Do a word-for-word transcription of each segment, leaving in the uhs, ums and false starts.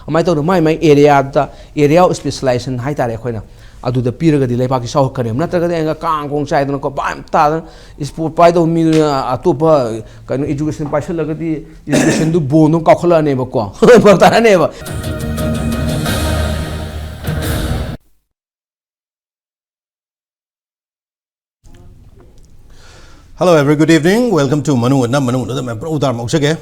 ꯀꯃꯥꯏꯅ ꯇꯧꯅꯣ? ꯃꯥꯏ ꯃꯥꯏ ꯑꯦꯔꯤꯌꯥꯗ, area of specialization ꯍꯥꯏꯇꯥꯔꯦ, ꯑꯩꯈꯣꯏꯅ ꯑꯗꯨꯗ ꯄꯤꯔꯒꯗꯤ ꯂꯩꯕꯥꯛꯀꯤ ꯆꯥꯎꯈꯠꯀꯅꯦꯕ꯫ ꯅꯠꯇ꯭ꯔꯒꯗꯤ ꯑꯩꯅ ꯀꯥꯡ ꯀꯣꯡ ꯆꯥꯏꯗꯅꯀꯣ, ꯚꯥꯏ ꯑꯃ ꯇꯥꯗꯅ, ꯏꯁꯄꯣꯔꯠ ꯄꯥꯏꯗꯧꯕ ꯃꯤꯗꯨꯅ ꯑꯇꯣꯞꯄ ꯀꯩꯅꯣ, ꯏꯖꯨꯀꯦꯁꯟ ꯄꯥꯏꯁꯜꯂꯒꯗꯤ ꯏꯖꯨꯀꯦꯁꯟꯗꯨ ꯕꯣꯟꯗꯣ ꯀꯥꯎꯈꯠꯂꯛꯑꯅꯦꯕꯀꯣ꯫ ꯐꯔꯛ ꯇꯥꯔꯅꯦꯕ꯫ Hello, a very good evening. Welcome to ꯃꯅꯨꯡ ꯍꯨꯠꯅ, ꯃꯅꯨꯡ ꯍꯨꯠꯅ ꯃꯌꯥꯝ ꯄꯨꯔꯥ ꯎꯗꯥꯔ ꯃꯧꯖꯒꯦ꯫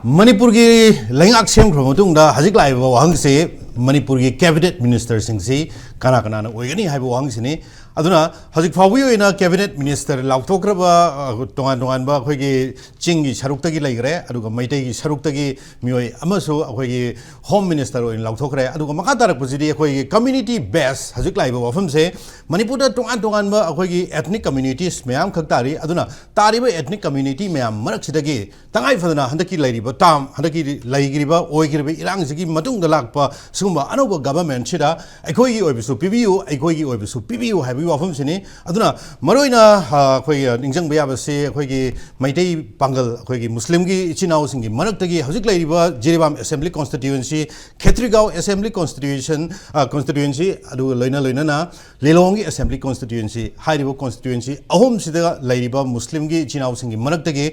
ꯃꯅꯤꯄꯨꯔꯒꯤ ꯂꯩꯉꯥꯛ ꯁꯦꯝꯈ꯭ꯔꯕ ꯃꯇꯨꯡꯗ ꯍꯧꯖꯤꯛ ꯂꯥꯛꯏꯕ ꯋꯥꯍꯪꯁꯤ, ꯃꯅꯤꯄꯨꯔꯒꯤ cabinet ministerꯁꯤꯡꯁꯤ ꯀꯅꯥ ꯀꯅꯥꯅ ꯑꯣꯏꯒꯅꯤ ꯍꯥꯏꯕ ꯋꯥꯍꯪꯁꯤꯅꯤ꯫ ꯑꯗꯨꯅ ꯍꯧꯖꯤꯛ ꯐꯥꯎꯕꯒꯤ ꯑꯣꯏꯅ cabinet minister ꯂꯥꯎꯊꯣꯛꯈ꯭ꯔꯕ, ꯑ, ꯇꯣꯉꯥꯟ ꯇꯣꯉꯥꯟꯕ ꯑꯩꯈꯣꯏꯒꯤ ꯆꯤꯡꯒꯤ ꯁꯔꯨꯛꯇꯒꯤ ꯂꯩꯈ꯭ꯔꯦ, ꯑꯗꯨꯒ ꯃꯩꯇꯩꯒꯤ ꯁꯔꯨꯛꯇꯒꯤ ꯃꯤꯑꯣꯏ ꯑꯃꯁꯨ ꯑꯩꯈꯣꯏꯒꯤ home minister ꯑꯣꯏꯅ ꯂꯥꯎꯊꯣꯛꯈ꯭ꯔꯦ꯫ ꯑꯗꯨꯒ ꯃꯈꯥ ꯇꯥꯔꯛꯄꯁꯤꯗꯤ ꯑꯩꯈꯣꯏꯒꯤ community base, ꯍꯧꯖꯤꯛ ꯂꯥꯛꯏꯕ ꯋꯥꯐꯝꯁꯦ, ꯃꯅꯤꯄꯨꯔꯗ ꯇꯣꯉꯥꯟ ꯇꯣꯉꯥꯟꯕ ꯑꯩꯈꯣꯏꯒꯤ ethnic communities ꯃꯌꯥꯝ ꯈꯛ ꯇꯥꯔꯤ꯫ ꯑꯗꯨꯅ ꯇꯥꯔꯤꯕ ethnic community ꯃꯌꯥꯝ ꯃꯔꯛꯁꯤꯗꯒꯤ ꯇꯉꯥꯏ ꯐꯗꯅ ꯍꯟꯗꯛꯀꯤ ꯂꯩꯔꯤꯕ term, ꯍꯟꯗꯛꯀꯤ ꯂꯩꯈ꯭ꯔꯤꯕ, ꯑꯣꯏꯈ꯭ꯔꯤꯕ ꯏꯔꯥꯡꯁꯤꯒꯤ ꯃꯇꯨꯡꯗ ꯂꯥꯛꯄ ꯁꯤꯒꯨꯝꯕ ꯑꯅꯧꯕ governmentꯁꯤꯗ ꯑꯩꯈꯣꯏꯒꯤ ꯑꯣꯏꯕꯁꯨ ꯄꯤꯕꯤꯌꯨ, ꯑꯩꯈꯣꯏꯒꯤ ꯑꯣꯏꯕꯁꯨ ꯄꯤꯕꯤꯌꯨ ꯍꯥꯏꯕꯒꯤ ꯋꯥꯐꯝꯁꯤꯅꯤ꯫ ꯑꯗꯨꯅ ꯃꯔꯨꯑꯣꯏꯅ, ꯑ, ꯑꯩꯈꯣꯏꯒꯤ ꯅꯤꯡꯁꯤꯡꯕ ꯌꯥꯕꯁꯤ, ꯑꯩꯈꯣꯏꯒꯤ ꯃꯩꯇꯩ ꯄꯥꯡꯒꯜ, ꯑꯩꯈꯣꯏꯒꯤ ꯃꯨꯁꯂꯤꯝꯒꯤ ꯏꯆꯤꯟ ꯏꯅꯥꯎꯁꯤꯡꯒꯤ ꯃꯔꯛꯇꯒꯤ ꯍꯧꯖꯤꯛ ꯂꯩꯔꯤꯕ ꯖꯤꯔꯤꯕꯥꯝ assembly constituency, ꯈꯦꯇ꯭ꯔꯤꯒꯥꯎ assembly constitution, ꯑ, constituency, ꯑꯗꯨꯒ ꯂꯣꯏꯅ ꯂꯣꯏꯅꯅ ꯂꯤꯂꯣꯡꯒꯤ assembly constituency ꯍꯥꯏꯔꯤꯕ constituency ꯑꯍꯨꯝꯁꯤꯗ ꯂꯩꯔꯤꯕ ꯃꯨꯁꯂꯤꯝꯒꯤ ꯏꯆꯤꯟ ꯏꯅꯥꯎꯁꯤꯡꯒꯤ ꯃꯔꯛꯇꯒꯤ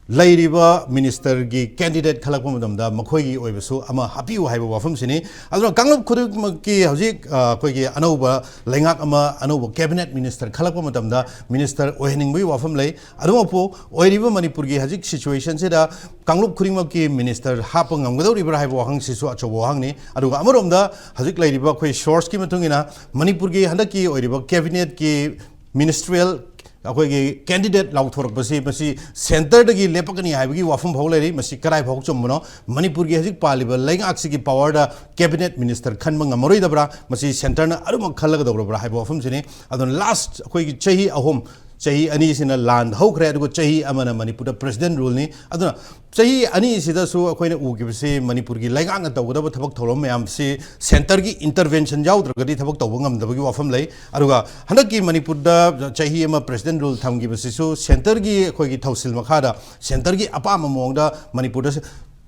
ꯂꯩꯔꯤꯕ ministerꯒꯤ candidate ꯈꯜꯂꯛꯄ ꯃꯇꯝꯗ ꯃꯈꯣꯏꯒꯤ ꯑꯣꯏꯕꯁꯨ ꯑꯃ ꯍꯥꯞꯄꯤꯌꯨ ꯍꯥꯏꯕ ꯋꯥꯐꯝꯁꯤꯅꯤ꯫ ꯑꯗꯨꯅ ꯀꯥꯡꯂꯨꯞ ꯈꯨꯗꯤꯡꯃꯛꯀꯤ ꯍꯧꯖꯤꯛ, ꯑ, ꯑꯩꯈꯣꯏꯒꯤ ꯑꯅꯧꯕ ꯂꯩꯉꯥꯛ ꯑꯃ, ꯑꯅꯧꯕ cabinet minister ꯈꯜꯂꯛꯄ ꯃꯇꯝꯗ minister ꯑꯣꯏꯍꯟꯅꯤꯡꯕꯒꯤ ꯋꯥꯐꯝ ꯂꯩ꯫ ꯑꯗꯨꯃꯛꯄꯨ ꯑꯣꯏꯔꯤꯕ ꯃꯅꯤꯄꯨꯔꯒꯤ ꯍꯧꯖꯤꯛ situationꯁꯤꯗ ꯀꯥꯡꯂꯨꯞ ꯈꯨꯗꯤꯡꯃꯛꯀꯤ minister ꯍꯥꯞꯄ ꯉꯝꯒꯗꯧꯔꯤꯕ꯭ꯔꯥ ꯍꯥꯏꯕ ꯋꯥꯍꯪꯁꯤꯁꯨ ꯑꯆꯧꯕ ꯋꯥꯍꯪꯅꯤ꯫ ꯑꯗꯨꯒ ꯑꯃꯔꯣꯝꯗ ꯍꯧꯖꯤꯛ ꯂꯩꯔꯤꯕ ꯑꯩꯈꯣꯏ sourceꯀꯤ ꯃꯇꯨꯡ ꯏꯟꯅ ꯃꯅꯤꯄꯨꯔꯒꯤ ꯍꯟꯗꯛꯀꯤ ꯑꯣꯏꯔꯤꯕ cabinetꯀꯤ ministerial ꯑꯩꯈꯣꯏꯒꯤ candidate ꯂꯥꯎꯊꯣꯔꯛꯄꯁꯤ, ꯃꯁꯤ centreꯗꯒꯤ ꯂꯦꯞꯄꯛꯀꯅꯤ ꯍꯥꯏꯕꯒꯤ ꯋꯥꯐꯝ ꯐꯥꯎ ꯂꯩꯔꯤ꯫ ꯃꯁꯤ ꯀꯗꯥꯏ ꯐꯥꯎ ꯆꯨꯝꯕꯅꯣ? ꯃꯅꯤꯄꯨꯔꯒꯤ ꯍꯧꯖꯤꯛ ꯄꯥꯜꯂꯤꯕ ꯂꯩꯉꯥꯛꯁꯤꯒꯤ powerꯗ cabinet minister ꯈꯟꯕ ꯉꯝꯃꯔꯣꯏꯗꯕ꯭ꯔꯥ? ꯃꯁꯤ centreꯅ ꯑꯗꯨꯃꯛ ꯈꯜꯂꯒꯗꯧꯔꯕ꯭ꯔꯥ ꯍꯥꯏꯕ ꯋꯥꯐꯝꯁꯤꯅꯤ꯫ ꯑꯗꯨꯅ last ꯑꯩꯈꯣꯏꯒꯤ ꯆꯍꯤ ꯑꯍꯨꯝ, ꯆꯍꯤ ꯑꯅꯤꯁꯤꯅ ꯂꯥꯟ ꯍꯧꯈ꯭ꯔꯦ, ꯑꯗꯨꯒ ꯆꯍꯤ ꯑꯃꯅ ꯃꯅꯤꯄꯨꯔꯗ president ruleꯅꯤ꯫ ꯑꯗꯨꯅ ꯆꯍꯤ ꯑꯅꯤꯁꯤꯗꯁꯨ ꯑꯩꯈꯣꯏꯅ ꯎꯈꯤꯕꯁꯤ ꯃꯅꯤꯄꯨꯔꯒꯤ ꯂꯩꯉꯥꯛꯅ ꯇꯧꯒꯗꯕ ꯊꯕꯛ ꯊꯧꯔꯝ ꯃꯌꯥꯝꯁꯤ centreꯒꯤ intervention ꯌꯥꯎꯗ꯭ꯔꯒꯗꯤ ꯊꯕꯛ ꯇꯧꯕ ꯉꯝꯗꯕꯒꯤ ꯋꯥꯐꯝ ꯂꯩ꯫ ꯑꯗꯨꯒ ꯍꯟꯗꯛꯀꯤ ꯃꯅꯤꯄꯨꯔꯗ ꯆꯍꯤ ꯑꯃ president rule ꯊꯝꯈꯤꯕꯁꯤꯁꯨ centreꯒꯤ ꯑꯩꯈꯣꯏꯒꯤ ꯊꯧꯁꯤꯜ ꯃꯈꯥꯗ, centreꯒꯤ ꯑꯄꯥꯝꯕ ꯃꯑꯣꯡꯗ ꯃꯅꯤꯄꯨꯔꯗ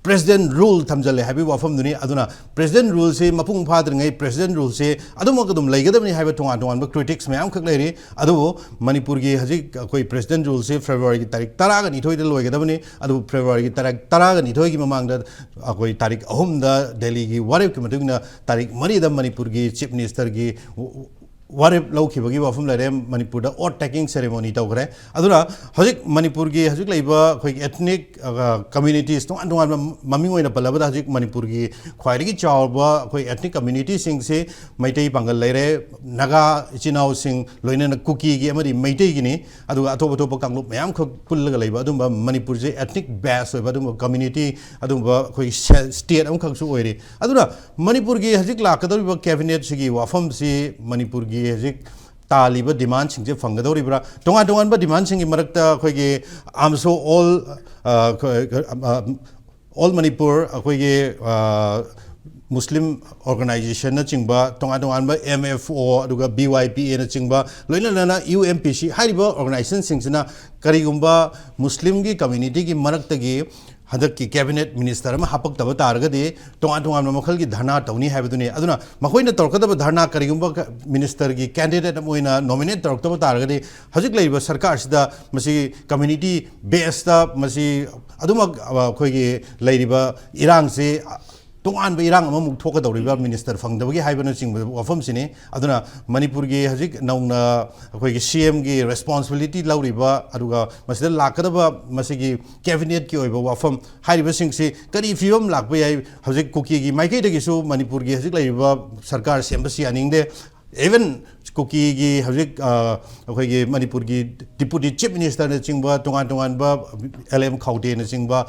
ꯄ꯭ꯔꯦꯁꯤꯗꯦꯟ ꯔꯨꯜ ꯊꯝꯖꯜꯂꯦ ꯍꯥꯏꯕꯒꯤ ꯋꯥꯐꯝꯗꯨꯅꯤ꯫ ꯑꯗꯨꯅ ꯄ꯭ꯔꯦꯁꯤꯗꯦꯟ ꯔꯨꯜꯁꯤ ꯃꯄꯨꯡ ꯐꯥꯗ꯭ꯔꯤꯉꯩ ꯄ꯭ꯔꯦꯁꯤꯗꯦꯟ ꯔꯨꯜꯁꯤ ꯑꯗꯨꯃꯛ ꯑꯗꯨꯝ ꯂꯩꯒꯗꯕꯅꯤ ꯍꯥꯏꯕ ꯇꯣꯉꯥꯟ ꯇꯣꯉꯥꯟꯕ ꯀ꯭ꯔꯤꯇꯤꯛꯁ ꯃꯌꯥꯝꯈꯛ ꯂꯩꯔꯤ꯫ ꯑꯗꯨꯕꯨ ꯃꯅꯤꯄꯨꯔꯒꯤ ꯍꯧꯖꯤꯛ ꯑꯩꯈꯣꯏ ꯄ꯭ꯔꯦꯁꯤꯗꯦꯟ ꯔꯨꯜꯁꯤ ꯐꯦꯕ꯭ꯔꯨꯋꯥꯔꯤꯒꯤ ꯇꯥꯔꯤꯛ ꯇꯔꯥꯒ ꯅꯤꯊꯣꯏꯗ ꯂꯣꯏꯒꯗꯕꯅꯤ꯫ ꯑꯗꯨꯕꯨ ꯐꯦꯕ꯭ꯔꯨꯋꯥꯔꯤꯒꯤ ꯇꯥꯔꯤꯛ ꯇꯔꯥꯒ ꯅꯤꯊꯣꯏꯒꯤ ꯃꯃꯥꯡꯗ ꯑꯩꯈꯣꯏ ꯇꯥꯔꯤꯛ ꯑꯍꯨꯝꯗ ꯗꯦꯜꯂꯤꯒꯤ ꯋꯥꯔꯦꯞꯀꯤ ꯃꯇꯨꯡ ꯏꯟꯅ ꯇꯥꯔꯤꯛ ꯃꯔꯤꯗ ꯃꯅꯤꯄꯨꯔꯒꯤ ꯆꯤꯐ ꯃꯤꯅꯤꯁꯇꯔꯒꯤ ꯋꯥꯔꯦꯞ ꯂꯧꯈꯤꯕꯒꯤ ꯋꯥꯐꯝ ꯂꯩꯔꯦ꯫ ꯃꯅꯤꯄꯨꯔꯗ ꯑꯣꯠ ꯇꯦꯀꯤꯡ ꯁꯦꯔꯦꯃꯣꯅꯤ ꯇꯧꯈ꯭ꯔꯦ꯫ ꯑꯗꯨꯅ ꯍꯧꯖꯤꯛ ꯃꯅꯤꯄꯨꯔꯒꯤ ꯍꯧꯖꯤꯛ ꯂꯩꯕ ꯑꯩꯈꯣꯏꯒꯤ ethnic communities, ꯇꯣꯉꯥꯟ ꯇꯣꯉꯥꯟꯕ ꯃꯃꯤꯡ ꯑꯣꯏꯅ ꯄꯜꯂꯕꯗ ꯍꯧꯖꯤꯛ ꯃꯅꯤꯄꯨꯔꯒꯤ ꯈ꯭ꯋꯥꯏꯗꯒꯤ ꯆꯥꯎꯔꯕ ꯑꯩꯈꯣꯏ ethnic communityꯁꯤꯡꯁꯤ ꯃꯩꯇꯩ ꯄꯥꯡꯒꯜ ꯂꯩꯔꯦ, ꯅꯥꯒꯥ ꯏꯆꯤꯟ ꯏꯅꯥꯎꯁꯤꯡ, ꯂꯣꯏꯅꯅ ꯀꯨꯀꯤꯒꯤ ꯑꯃꯗꯤ ꯃꯩꯇꯩꯒꯤꯅꯤ꯫ ꯑꯗꯨꯒ ꯑꯇꯣꯞ ꯑꯇꯣꯞꯄ ꯀꯥꯡꯂꯨꯞ ꯃꯌꯥꯝꯈꯛ ꯄꯨꯜꯂꯒ ꯂꯩꯕ ꯑꯗꯨꯝꯕ ꯃꯅꯤꯄꯨꯔꯁꯦ ethnic base ꯑꯣꯏꯕ ꯑꯗꯨꯝꯕ community, ꯑꯗꯨꯝꯕ ꯑꯩꯈꯣꯏꯒꯤ state ꯑꯃꯈꯛꯁꯨ ꯑꯣꯏꯔꯤ꯫ ꯑꯗꯨꯅ ꯃꯅꯤꯄꯨꯔꯒꯤ ꯍꯧꯖꯤꯛ ꯂꯥꯛꯀꯗꯧꯔꯤꯕ ꯀꯦꯕꯤꯅꯦꯠꯁꯤꯒꯤ ꯋꯥꯐꯝꯁꯤ ꯃꯅꯤꯄꯨꯔꯒꯤ ꯍꯧꯖꯤꯛ ꯇꯥꯜꯂꯤꯕ ꯗꯤꯃꯥꯟꯁꯤꯡꯁꯦ ꯐꯪꯒꯗꯧꯔꯤꯕ꯭ꯔꯥ? ꯇꯣꯉꯥꯟ ꯇꯣꯉꯥꯟꯕ ꯗꯤꯃꯥꯟꯁꯤꯡꯒꯤ ꯃꯔꯛꯇ ꯑꯩꯈꯣꯏꯒꯤ ꯑꯥꯝꯁꯣ ꯑꯣꯜ, ꯑ, ꯑꯩꯈꯣꯏ, ꯑ, ꯑꯣꯜ ꯃꯅꯤꯄꯨꯔ, ꯑꯩꯈꯣꯏꯒꯤ, ꯑ, ꯃꯨꯁꯂꯤꯝ ꯑꯣꯔꯒꯅꯥꯏꯖꯦꯁꯟꯅꯆꯤꯡꯕ, ꯇꯣꯉꯥꯟ ꯇꯣꯉꯥꯟꯕ M F O, ꯑꯗꯨꯒ B Y P Aꯅꯆꯤꯡꯕ, ꯂꯣꯏꯅꯅ U M P C ꯍꯥꯏꯔꯤꯕ ꯑꯣꯔꯒꯅꯥꯏꯖꯦꯁꯟꯁꯤꯡꯁꯤꯅ ꯀꯔꯤꯒꯨꯝꯕ ꯃꯨꯁꯂꯤꯝꯒꯤ communityꯒꯤ ꯃꯔꯛꯇꯒꯤ ꯍꯟꯗꯛꯀꯤ ꯀꯦꯕꯤꯅꯦꯠ ꯃꯤꯅꯤꯁꯇꯔ ꯑꯃ ꯍꯥꯄꯛꯇꯕ ꯇꯥꯔꯒꯗꯤ ꯇꯣꯉꯥꯟ ꯇꯣꯉꯥꯟꯕ ꯃꯈꯜꯒꯤ ꯙꯔꯅꯥ ꯇꯧꯅꯤ ꯍꯥꯏꯕꯗꯨꯅꯤ꯫ ꯑꯗꯨꯅ ꯃꯈꯣꯏꯅ ꯇꯧꯔꯛꯀꯗꯕ ꯙꯔꯅꯥ, ꯀꯔꯤꯒꯨꯝꯕ ꯀ-, ꯃꯤꯅꯤꯁꯇꯔꯒꯤ ꯀꯦꯟꯗꯤꯗꯦꯠ ꯑꯃ ꯑꯣꯏꯅ ꯅꯣꯃꯤꯅꯦꯠ ꯇꯧꯔꯛꯇꯕ ꯇꯥꯔꯒꯗꯤ ꯍꯧꯖꯤꯛ ꯂꯩꯔꯤꯕ ꯁꯔꯀꯥꯔꯁꯤꯗ ꯃꯁꯤ community basedꯇ ꯃꯁꯤ ꯑꯗꯨꯃꯛ, ꯑ, ꯑꯩꯈꯣꯏꯒꯤ ꯂꯩꯔꯤꯕ ꯏꯔꯥꯡꯁꯤ, ꯑ, ꯇꯣꯉꯥꯟꯕ ꯏꯔꯥꯡ ꯑꯃꯃꯨꯛ ꯊꯣꯛꯀꯗꯧꯔꯤꯕ ꯃꯤꯅꯤꯁꯇꯔ ꯐꯪꯗꯕꯒꯤ ꯍꯥꯏꯕꯅꯆꯤꯡꯕ ꯋꯥꯐꯝꯁꯤꯅꯤ꯫ ꯑꯗꯨꯅ ꯃꯅꯤꯄꯨꯔꯒꯤ ꯍꯧꯖꯤꯛ ꯅꯧꯅ ꯑꯩꯈꯣꯏꯒꯤ C Mꯒꯤ responsibility ꯂꯧꯔꯤꯕ, ꯑꯗꯨꯒ ꯃꯁꯤꯗ ꯂꯥꯛꯀꯗꯕ ꯃꯁꯤꯒꯤ ꯀꯦꯕꯤꯅꯦꯠꯀꯤ ꯑꯣꯏꯕ ꯋꯥꯐꯝ ꯍꯥꯏꯔꯤꯕꯁꯤꯡꯁꯤ ꯀꯔꯤ ꯐꯤꯕꯝ ꯂꯥꯛꯄ ꯌꯥꯏ? ꯍꯧꯖꯤꯛ ꯀꯨꯀꯤꯒꯤ ꯃꯥꯏꯀꯩꯗꯒꯤꯁꯨ ꯃꯅꯤꯄꯨꯔꯒꯤ ꯍꯧꯖꯤꯛ ꯂꯩꯔꯤꯕ ꯁꯔꯀꯥꯔ ꯁꯦꯝꯕꯁꯤ ꯌꯥꯅꯤꯡꯗꯦ꯫ Even ꯀꯨꯀꯤꯒꯤ ꯍꯧꯖꯤꯛ, ꯑ, ꯑꯩꯈꯣꯏꯒꯤ ꯃꯅꯤꯄꯨꯔꯒꯤ ꯗꯤꯄꯨꯇꯤ ꯆꯤꯐ ꯃꯤꯅꯤꯁꯇꯔꯅꯆꯤꯡꯕ, ꯇꯣꯉꯥꯟ ꯇꯣꯉꯥꯟꯕ L M ꯈꯧꯇꯦꯅꯆꯤꯡꯕ,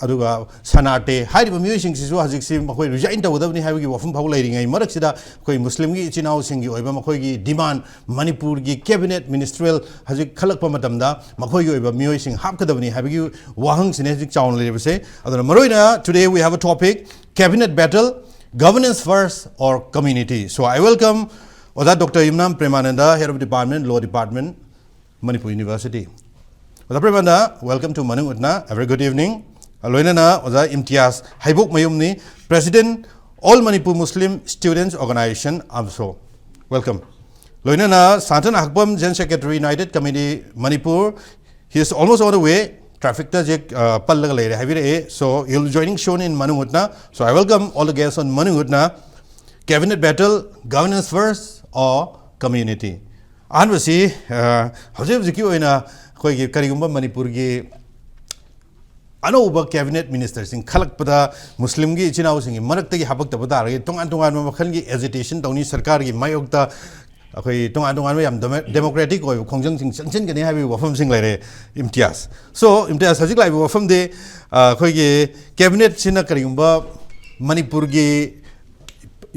ꯑꯗꯨꯒ ꯁꯅꯥꯇꯦ ꯍꯥꯏꯔꯤꯕ ꯃꯤꯑꯣꯏꯁꯤꯡꯁꯤꯁꯨ ꯍꯧꯖꯤꯛꯁꯤ ꯃꯈꯣꯏ ꯔꯤꯖꯥꯏꯟ ꯇꯧꯒꯗꯕꯅꯤ ꯍꯥꯏꯕꯒꯤ ꯋꯥꯐꯝ ꯐꯥꯎ ꯂꯩꯔꯤꯉꯩ ꯃꯔꯛꯁꯤꯗ ꯑꯩꯈꯣꯏ ꯃꯨꯁꯂꯤꯝꯒꯤ ꯏꯆꯤꯟ ꯏꯅꯥꯎꯁꯤꯡꯒꯤ ꯑꯣꯏꯕ ꯃꯈꯣꯏꯒꯤ ꯗꯤꯃꯥꯟ, ꯃꯅꯤꯄꯨꯔꯒꯤ ꯀꯦꯕꯤꯅꯦꯠ ꯃꯤꯅꯤꯁꯇ꯭ꯔꯤꯌꯦꯜ ꯍꯧꯖꯤꯛ ꯈꯜꯂꯛꯄ ꯃꯇꯝꯗ ꯃꯈꯣꯏꯒꯤ ꯑꯣꯏꯕ ꯃꯤꯑꯣꯏꯁꯤꯡ ꯍꯥꯞꯀꯗꯕꯅꯤ ꯍꯥꯏꯕꯒꯤ ꯋꯥꯍꯪꯁꯤꯅꯦ ꯍꯧꯖꯤꯛ ꯆꯥꯎꯅ ꯂꯩꯔꯤꯕꯁꯦ꯫ ꯑꯗꯨꯅ ꯃꯔꯨꯑꯣꯏꯅ today we have a topic, cabinet battle, governance first or community? So I welcome Oja doctor Yumnam ꯄ꯭ꯔꯦꯃꯥꯅꯟꯗ, Head of Department, Law Department, Manipur University. ꯑꯣꯖꯥ ꯄ꯭ꯔꯦꯃꯥꯅꯟꯗ, welcome to ꯃꯅꯨꯡ ꯎꯠꯅ, a very good evening. ꯂꯣꯏꯅꯅ ꯑꯣꯖꯥ ꯏꯝꯇꯤꯌꯥꯖ ꯍꯩꯕꯣꯛꯃꯌꯨꯝꯅꯤ, President, All Manipur Muslim Students Organization, AMSO. Welcome. ꯂꯣꯏꯅꯅ ꯁꯥꯟꯇꯟ ꯑꯍꯛꯄꯝ, General Secretary, United Committee Manipur. He is almost on the way. Trafficꯇ ꯍꯧꯖꯤꯛ ꯄꯜꯂꯒ ꯂꯩꯔꯦ ꯍꯥꯏꯕꯤꯔꯛꯑꯦ. So he'll be joining soon in Manungutna. So I welcome all the guests on Manungutna, Cabinet Battle, Governance First or Community? ꯑꯍꯥꯟꯕꯁꯤ, ꯍꯧꯖꯤꯛ ꯍꯧꯖꯤꯛꯀꯤ ꯑꯣꯏꯅ ꯑꯩꯈꯣꯏꯒꯤ ꯀꯔꯤꯒꯨꯝꯕ ꯃꯅꯤꯄꯨꯔꯒꯤ ꯑꯅꯧꯕ Cabinet Ministerꯁꯤꯡ ꯈꯜꯂꯛꯄꯗ ꯃꯨꯁꯂꯤꯝꯒꯤ ꯏꯆꯤꯟ ꯏꯅꯥꯎꯁꯤꯡꯒꯤ ꯃꯔꯛꯇꯒꯤ ꯍꯥꯄꯛꯇꯕ ꯇꯥꯔꯒꯗꯤ ꯇꯣꯉꯥꯟ ꯇꯣꯉꯥꯟꯕ ꯃꯈꯜꯒꯤ agitation ꯇꯧꯅꯤ, ꯁꯔꯀꯥꯔꯒꯤ ꯃꯥꯌꯣꯛꯇ ꯑꯩꯈꯣꯏ ꯇꯣꯉꯥꯟ ꯇꯣꯉꯥꯟꯕ ꯌꯥꯝ democratic ꯑꯣꯏꯕ ꯈꯣꯡꯖꯪꯁꯤꯡ ꯆꯪꯁꯤꯟꯒꯅꯤ ꯍꯥꯏꯕꯒꯤ ꯋꯥꯐꯝꯁꯤꯡ ꯂꯩꯔꯦ꯫ ꯏꯝꯇꯤꯌꯥꯖ, so ꯏꯝꯇꯤꯌꯥꯖ, ꯍꯧꯖꯤꯛ ꯂꯥꯛꯏꯕ ꯋꯥꯐꯝꯗꯤ ꯑꯩꯈꯣꯏꯒꯤ Cabinetꯁꯤꯅ ꯀꯔꯤꯒꯨꯝꯕ ꯃꯅꯤꯄꯨꯔꯒꯤ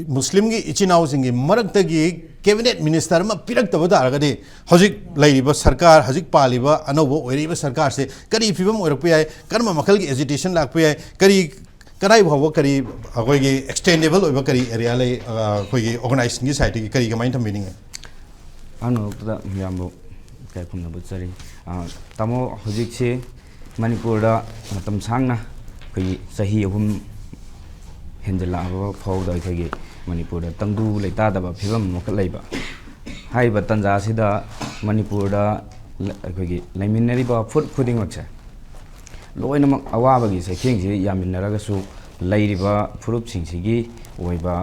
ꯃꯨꯁꯂꯤꯝꯒꯤ ꯏꯆꯤꯟ ꯏꯅꯥꯎꯁꯤꯡꯒꯤ ꯃꯔꯛꯇꯒꯤ Cabinet Minister ꯑꯃ ꯄꯤꯔꯛꯇꯕ ꯇꯥꯔꯒꯗꯤ ꯍꯧꯖꯤꯛ ꯂꯩꯔꯤꯕ ꯁꯔꯀꯥꯔ, ꯍꯧꯖꯤꯛ ꯄꯥꯜꯂꯤꯕ ꯑꯅꯧꯕ ꯑꯣꯏꯔꯛꯏꯕ ꯁꯔꯀꯥꯔꯁꯦ ꯀꯔꯤ ꯐꯤꯕꯝ ꯑꯣꯏꯔꯛꯄ ꯌꯥꯏ, ꯀꯔꯝꯕ ꯃꯈꯜꯒꯤ agitation ꯂꯥꯛꯄ ꯌꯥꯏ, ꯀꯔꯤ, ꯀꯗꯥꯏ ꯐꯥꯎꯕ ꯀꯔꯤ ꯑꯩꯈꯣꯏꯒꯤ extendable ꯑꯣꯏꯕ ꯀꯔꯤ area ꯂꯩ, ꯑꯩꯈꯣꯏꯒꯤ organizationꯒꯤ sideꯇꯒꯤ ꯀꯔꯤ ꯀꯃꯥꯏꯅ ꯊꯝꯕꯤꯅꯤꯡꯉꯤ? ꯑꯍꯥꯟꯕꯃꯛꯇꯗ ꯃꯌꯥꯝꯕꯨ ꯏꯀꯥꯏ ꯈꯨꯝꯅꯕ ꯎꯠꯆꯔꯤ꯫ ꯇꯥꯃꯣ, ꯍꯧꯖꯤꯛꯁꯤ ꯃꯅꯤꯄꯨꯔꯗ ꯃꯇꯝ ꯁꯥꯡꯅ ꯑꯩꯈꯣꯏꯒꯤ ꯆꯍꯤ ꯑꯍꯨꯝ ꯍꯦꯟꯖꯜꯂꯛꯑꯕ ꯐꯥꯎꯕꯗ ꯑꯩꯈꯣꯏꯒꯤ ꯃꯅꯤꯄꯨꯔꯗ ꯇꯪꯗꯨ ꯂꯩꯇꯥꯗꯕ ꯐꯤꯕꯝ ꯑꯃꯈꯛ ꯂꯩꯕ꯫ ꯍꯥꯏꯔꯤꯕ ꯇꯥꯟꯖꯥ ꯑꯁꯤꯗ ꯃꯅꯤꯄꯨꯔꯗ ꯑꯩꯈꯣꯏꯒꯤ ꯂꯩꯃꯤꯟꯅꯔꯤꯕ ꯐꯨꯔꯨꯞ ꯈꯨꯗꯤꯡꯃꯛꯁꯦ ꯂꯣꯏꯅꯃꯛ ꯑꯋꯥꯕꯒꯤ ꯆꯩꯊꯦꯡꯁꯤ ꯌꯥꯃꯤꯟꯅꯔꯒꯁꯨ ꯂꯩꯔꯤꯕ ꯐꯨꯔꯨꯞꯁꯤꯡꯁꯤꯒꯤ ꯑꯣꯏꯕ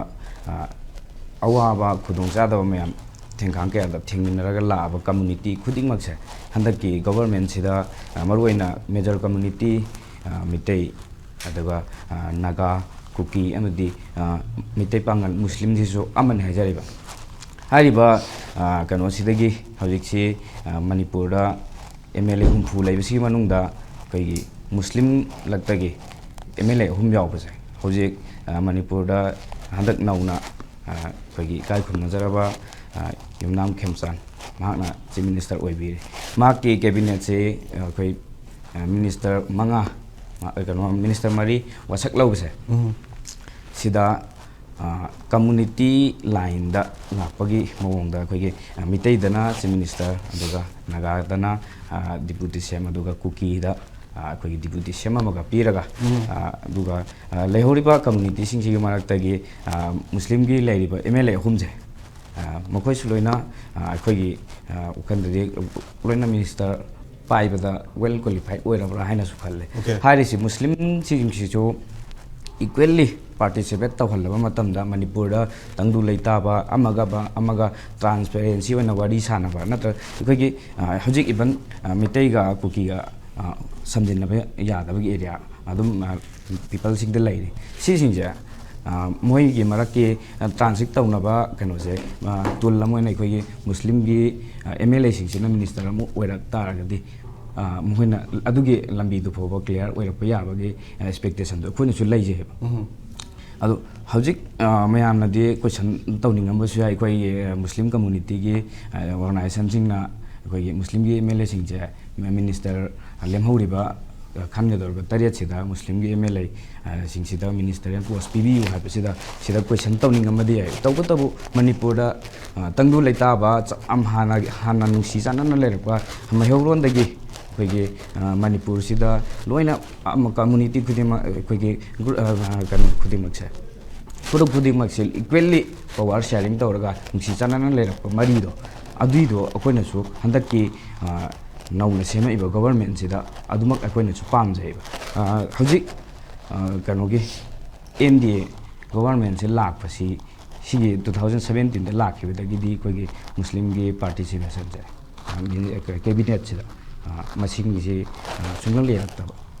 ꯑꯋꯥꯕ ꯈꯨꯗꯣꯡꯆꯥꯗꯕ ꯃꯌꯥꯝ ꯊꯦꯡꯈꯥꯡ ꯀꯌꯥꯗ ꯊꯦꯡꯃꯤꯟꯅꯔꯒ ꯂꯥꯛꯑꯕ community ꯈꯨꯗꯤꯡꯃꯛꯁꯦ ꯍꯟꯗꯛꯀꯤ governmentꯁꯤꯗ, ꯃꯔꯨꯑꯣꯏꯅ major community, ꯃꯤꯇꯩ, ꯑꯗꯨꯒ ꯅꯥꯒꯥ, ꯀꯨꯀꯤ ꯑꯃꯗꯤ ꯃꯤꯇꯩ ꯄꯥꯉꯜ ꯃꯨꯁꯂꯤꯝꯁꯤꯁꯨ ꯑꯃꯅꯤ ꯍꯥꯏꯖꯔꯤꯕ꯫ ꯍꯥꯏꯔꯤꯕ ꯀꯩꯅꯣꯁꯤꯗꯒꯤ ꯍꯧꯖꯤꯛꯁꯤ ꯃꯅꯤꯄꯨꯔꯗ MLA ꯍꯨꯝꯐꯨ ꯂꯩꯕꯁꯤꯒꯤ ꯃꯅꯨꯡꯗ ꯑꯩꯈꯣꯏꯒꯤ ꯃꯨꯁꯂꯤꯝ ꯂꯛꯇꯒꯤ MLA ꯑꯍꯨꯝ ꯌꯥꯎꯕꯁꯦ ꯍꯧꯖꯤꯛ ꯃꯅꯤꯄꯨꯔꯗ ꯍꯟꯗꯛ ꯅꯧꯅ ꯑꯩꯈꯣꯏꯒꯤ ꯏꯀꯥꯏ ꯈꯨꯝꯅꯖꯔꯕ ꯌꯨꯝꯅꯥꯝ ꯈꯦꯝꯆꯥꯟ, ꯃꯍꯥꯛꯅ Chief Minister ꯑꯣꯏꯕꯤꯔꯦ꯫ ꯃꯍꯥꯛꯀꯤ cabinetꯁꯤ ꯑꯩꯈꯣꯏ minister ꯃꯉꯥ, ꯀꯩꯅꯣ, minister ꯃꯔꯤ ꯋꯥꯁꯛ ꯂꯧꯕꯁꯦ, ꯁꯤꯗ community lineꯗ ꯂꯥꯛꯄꯒꯤ ꯃꯑꯣꯡꯗ ꯑꯩꯈꯣꯏꯒꯤ ꯃꯤꯇꯩꯗꯅ Chief Minister, ꯑꯗꯨꯒ ꯅꯥꯒꯥꯗꯅ Deputy CM, ꯑꯗꯨꯒ ꯀꯨꯀꯤꯗ ꯑ, ꯑꯩꯈꯣꯏꯒꯤ ꯗꯤꯄ꯭ꯌꯨꯇꯤ ꯁꯤ ꯑꯦꯝ ꯑꯃꯒ ꯄꯤꯔꯒ, ꯎꯝ꯫ ꯑ, ꯑꯗꯨꯒ, ꯑ, ꯂꯩꯍꯧꯔꯤꯕ ꯀꯝꯃ꯭ꯌꯨꯅꯤꯇꯤꯁꯤꯡꯁꯤꯒꯤ ꯃꯔꯛꯇꯒꯤ, ꯑ, ꯃꯨꯁꯂꯤꯝꯒꯤ ꯂꯩꯔꯤꯕ ꯑꯦꯝ ꯑꯦꯜ ꯑꯦ ꯑꯍꯨꯝꯁꯦ, ꯑ, ꯃꯈꯣꯏꯁꯨ ꯂꯣꯏꯅ, ꯑ, ꯑꯩꯈꯣꯏꯒꯤ, ꯑ, ꯋꯥꯈꯜꯗꯗꯤ ꯂꯣꯏꯅ ꯃꯤꯅꯤꯁꯇꯔ ꯄꯥꯏꯕꯗ ꯋꯦꯜ ꯀ꯭ꯋꯥꯂꯤꯐꯥꯏꯠ ꯑꯣꯏꯔꯕ꯭ꯔꯥ ꯍꯥꯏꯅꯁꯨ ꯈꯜꯂꯦ꯫ ꯑꯣꯀꯦ꯫ ꯍꯥꯏꯔꯤꯁꯤ ꯃꯨꯁꯂꯤꯝꯁꯤꯡꯁꯤꯁꯨ ꯏꯀ꯭ꯋꯦꯜꯂꯤ ꯄꯥꯔꯇꯤꯁꯤꯄꯦꯠ ꯇꯧꯍꯜꯂꯕ ꯃꯇꯝꯗ ꯃꯅꯤꯄꯨꯔꯗ ꯇꯪꯗꯨ ꯂꯩꯇꯥꯕ, ꯑꯃꯒ ꯑꯃ-, ꯑꯃꯒ ꯇ꯭ꯔꯥꯟꯁꯄꯦꯔꯦꯟꯁꯤ ꯑꯣꯏꯅ ꯋꯥꯔꯤ ꯁꯥꯟꯅꯕ, ꯅꯠꯇ꯭ꯔꯒ ꯑꯩꯈꯣꯏꯒꯤ, ꯑ, ꯍꯧꯖꯤꯛ ꯏꯚꯟ, ꯑ, ꯃꯤꯇꯩꯒ ꯀꯨꯀꯤꯒ, ꯑ, ꯁꯝꯖꯤꯟꯅꯕ ꯌꯥꯗꯕꯒꯤ ꯑꯦꯔꯤꯌꯥ ꯑꯗꯨꯝ, ꯑ, ꯄꯤꯄꯜꯁꯤꯡꯗ ꯂꯩꯔꯤ꯫ ꯁꯤꯁꯤꯡꯁꯦ, ꯑ, ꯃꯣꯏꯒꯤ ꯃꯔꯛꯀꯤ, ꯑ, ꯇ꯭ꯔꯥꯟꯖꯤꯠ ꯇꯧꯅꯕ ꯀꯩꯅꯣꯁꯦ, ꯑ, ꯇꯨꯜ ꯑꯃ ꯑꯣꯏꯅ ꯑꯩꯈꯣꯏꯒꯤ ꯃꯨꯁꯂꯤꯝꯒꯤ, ꯑ, ꯑꯦꯝ ꯑꯦꯜ ꯑꯦꯁꯤꯡꯁꯤꯅ ꯃꯤꯅꯤꯁꯇꯔ ꯑꯃ ꯑꯣꯏꯔꯛ ꯇꯥꯔꯒꯗꯤ, ꯑ, ꯃꯈꯣꯏꯅ ꯑꯗꯨꯒꯤ ꯂꯝꯕꯤꯗꯨ ꯐꯥꯎꯕ ꯀ꯭ꯂꯤꯌꯥꯔ ꯑꯣꯏꯔꯛꯄ ꯌꯥꯕꯒꯤ, ꯑ, ꯑꯦꯛꯁꯄꯦꯛꯇꯦꯁꯟꯗꯣ ꯑꯩꯈꯣꯏꯅꯁꯨ ꯂꯩꯖꯩꯑꯕ꯫ ꯎꯝ꯫ ꯑꯗꯣ ꯍꯧꯖꯤꯛ, ꯑ, ꯃꯌꯥꯝꯅꯗꯤ ꯀꯣꯏꯁꯟ ꯇꯧꯅꯤꯡꯉꯝꯕꯁꯨ ꯌꯥꯏ, ꯑꯩꯈꯣꯏꯒꯤ, ꯑ, ꯃꯨꯁꯂꯤꯝ ꯀꯝꯃꯨꯅꯤꯇꯤꯒꯤ, ꯑ, ꯑꯣꯔꯒꯅꯥꯏꯖꯦꯁꯟꯁꯤꯡꯅ ꯑꯩꯈꯣꯏꯒꯤ ꯃꯨꯁꯂꯤꯝꯒꯤ ꯑꯦꯝ ꯑꯦꯜ ꯑꯦꯁꯤꯡꯁꯦ ꯃꯤꯅꯤꯁꯇꯔ ꯂꯦꯝꯍꯧꯔꯤꯕ, ꯑ, ꯈꯟꯒꯗꯧꯔꯤꯕ ꯇꯔꯦꯠꯁꯤꯗ ꯃꯨꯁꯂꯤꯝꯒꯤ ꯑꯦꯝ ꯑꯦꯜ ꯑꯦ, ꯑ, ꯁꯤꯡꯁꯤꯗ ꯃꯤꯅꯤꯁꯇꯔꯤꯌꯦꯜ ꯄꯣꯁ ꯄꯤꯕꯤꯌꯨ ꯍꯥꯏꯕꯁꯤꯗ ꯁꯤꯗ ꯀꯣꯏꯁꯟ ꯇꯧꯅꯤꯡꯉꯝꯕꯗꯤ ꯌꯥꯏ꯫ ꯇꯧꯕꯇꯕꯨ ꯃꯅꯤꯄꯨꯔꯗ, ꯑ, ꯇꯪꯗꯨ ꯂꯩꯇꯥꯕ ꯆ-, ꯑꯝ-, ꯍꯥꯟꯅ, ꯍꯥꯟꯅ ꯅꯨꯡꯁꯤ ꯆꯥꯟꯅꯅ ꯂꯩꯔꯛꯄ ꯃꯩꯍꯧꯔꯣꯟꯗꯒꯤ ꯑꯩꯈꯣꯏꯒꯤ, ꯑ, ꯃꯅꯤꯄꯨꯔꯁꯤꯗ ꯂꯣꯏꯅ ꯑꯃ ꯀꯝꯃꯨꯅꯤꯇꯤ ꯈꯨꯗꯤꯡꯃꯛ, ꯑꯩꯈꯣꯏꯒꯤ ꯒ꯭ꯔꯨ-, ꯑ, ꯑ, ꯀꯩꯅꯣ ꯈꯨꯗꯤꯡꯃꯛꯁꯦ, ꯐꯨꯔꯨꯞ ꯈꯨꯗꯤꯡꯃꯛꯁꯦ ꯏꯀ꯭ꯋꯦꯜꯂꯤ ꯄꯋꯥꯔ ꯁꯤꯌꯥꯔꯤꯡ ꯇꯧꯔꯒ ꯅꯨꯡꯁꯤ ꯆꯥꯟꯅꯅ ꯂꯩꯔꯛꯄ ꯃꯔꯤꯗꯣ, ꯑꯗꯨꯏꯗꯣ ꯑꯩꯈꯣꯏꯅꯁꯨ ꯍꯟꯗꯛꯀꯤ, ꯑ, ꯅꯧꯅ ꯁꯦꯝꯃꯛꯏꯕ ꯒꯣꯕꯔꯃꯦꯟꯁꯤꯗ ꯑꯗꯨꯃꯛ ꯑꯩꯈꯣꯏꯅꯁꯨ ꯄꯥꯝꯖꯩꯕ꯫ ꯑ, ꯍꯧꯖꯤꯛ, ꯑ, ꯀꯩꯅꯣꯒꯤ ꯑꯦꯟ ꯗꯤ ꯑꯦ ꯒꯣꯕꯔꯃꯦꯟꯁꯦ ꯂꯥꯛꯄꯁꯤ, ꯁꯤꯒꯤ two thousand seventeen ꯗ ꯂꯥꯛꯈꯤꯕꯗꯒꯤꯗꯤ ꯑꯩꯈꯣꯏꯒꯤ ꯃꯨꯁꯂꯤꯝꯒꯤ ꯄꯥꯔꯇꯤꯁꯤꯄꯦꯁꯟꯁꯦ, ꯑ, ꯃꯤꯅꯤ-, ꯑ, ꯀꯦꯕꯤꯅꯦꯠꯁꯤꯗ, ꯑ, ꯃꯁꯤꯡꯁꯤ, ꯑ, ꯁꯨꯡꯂꯦꯞ ꯂꯩꯔꯛꯇꯕ꯫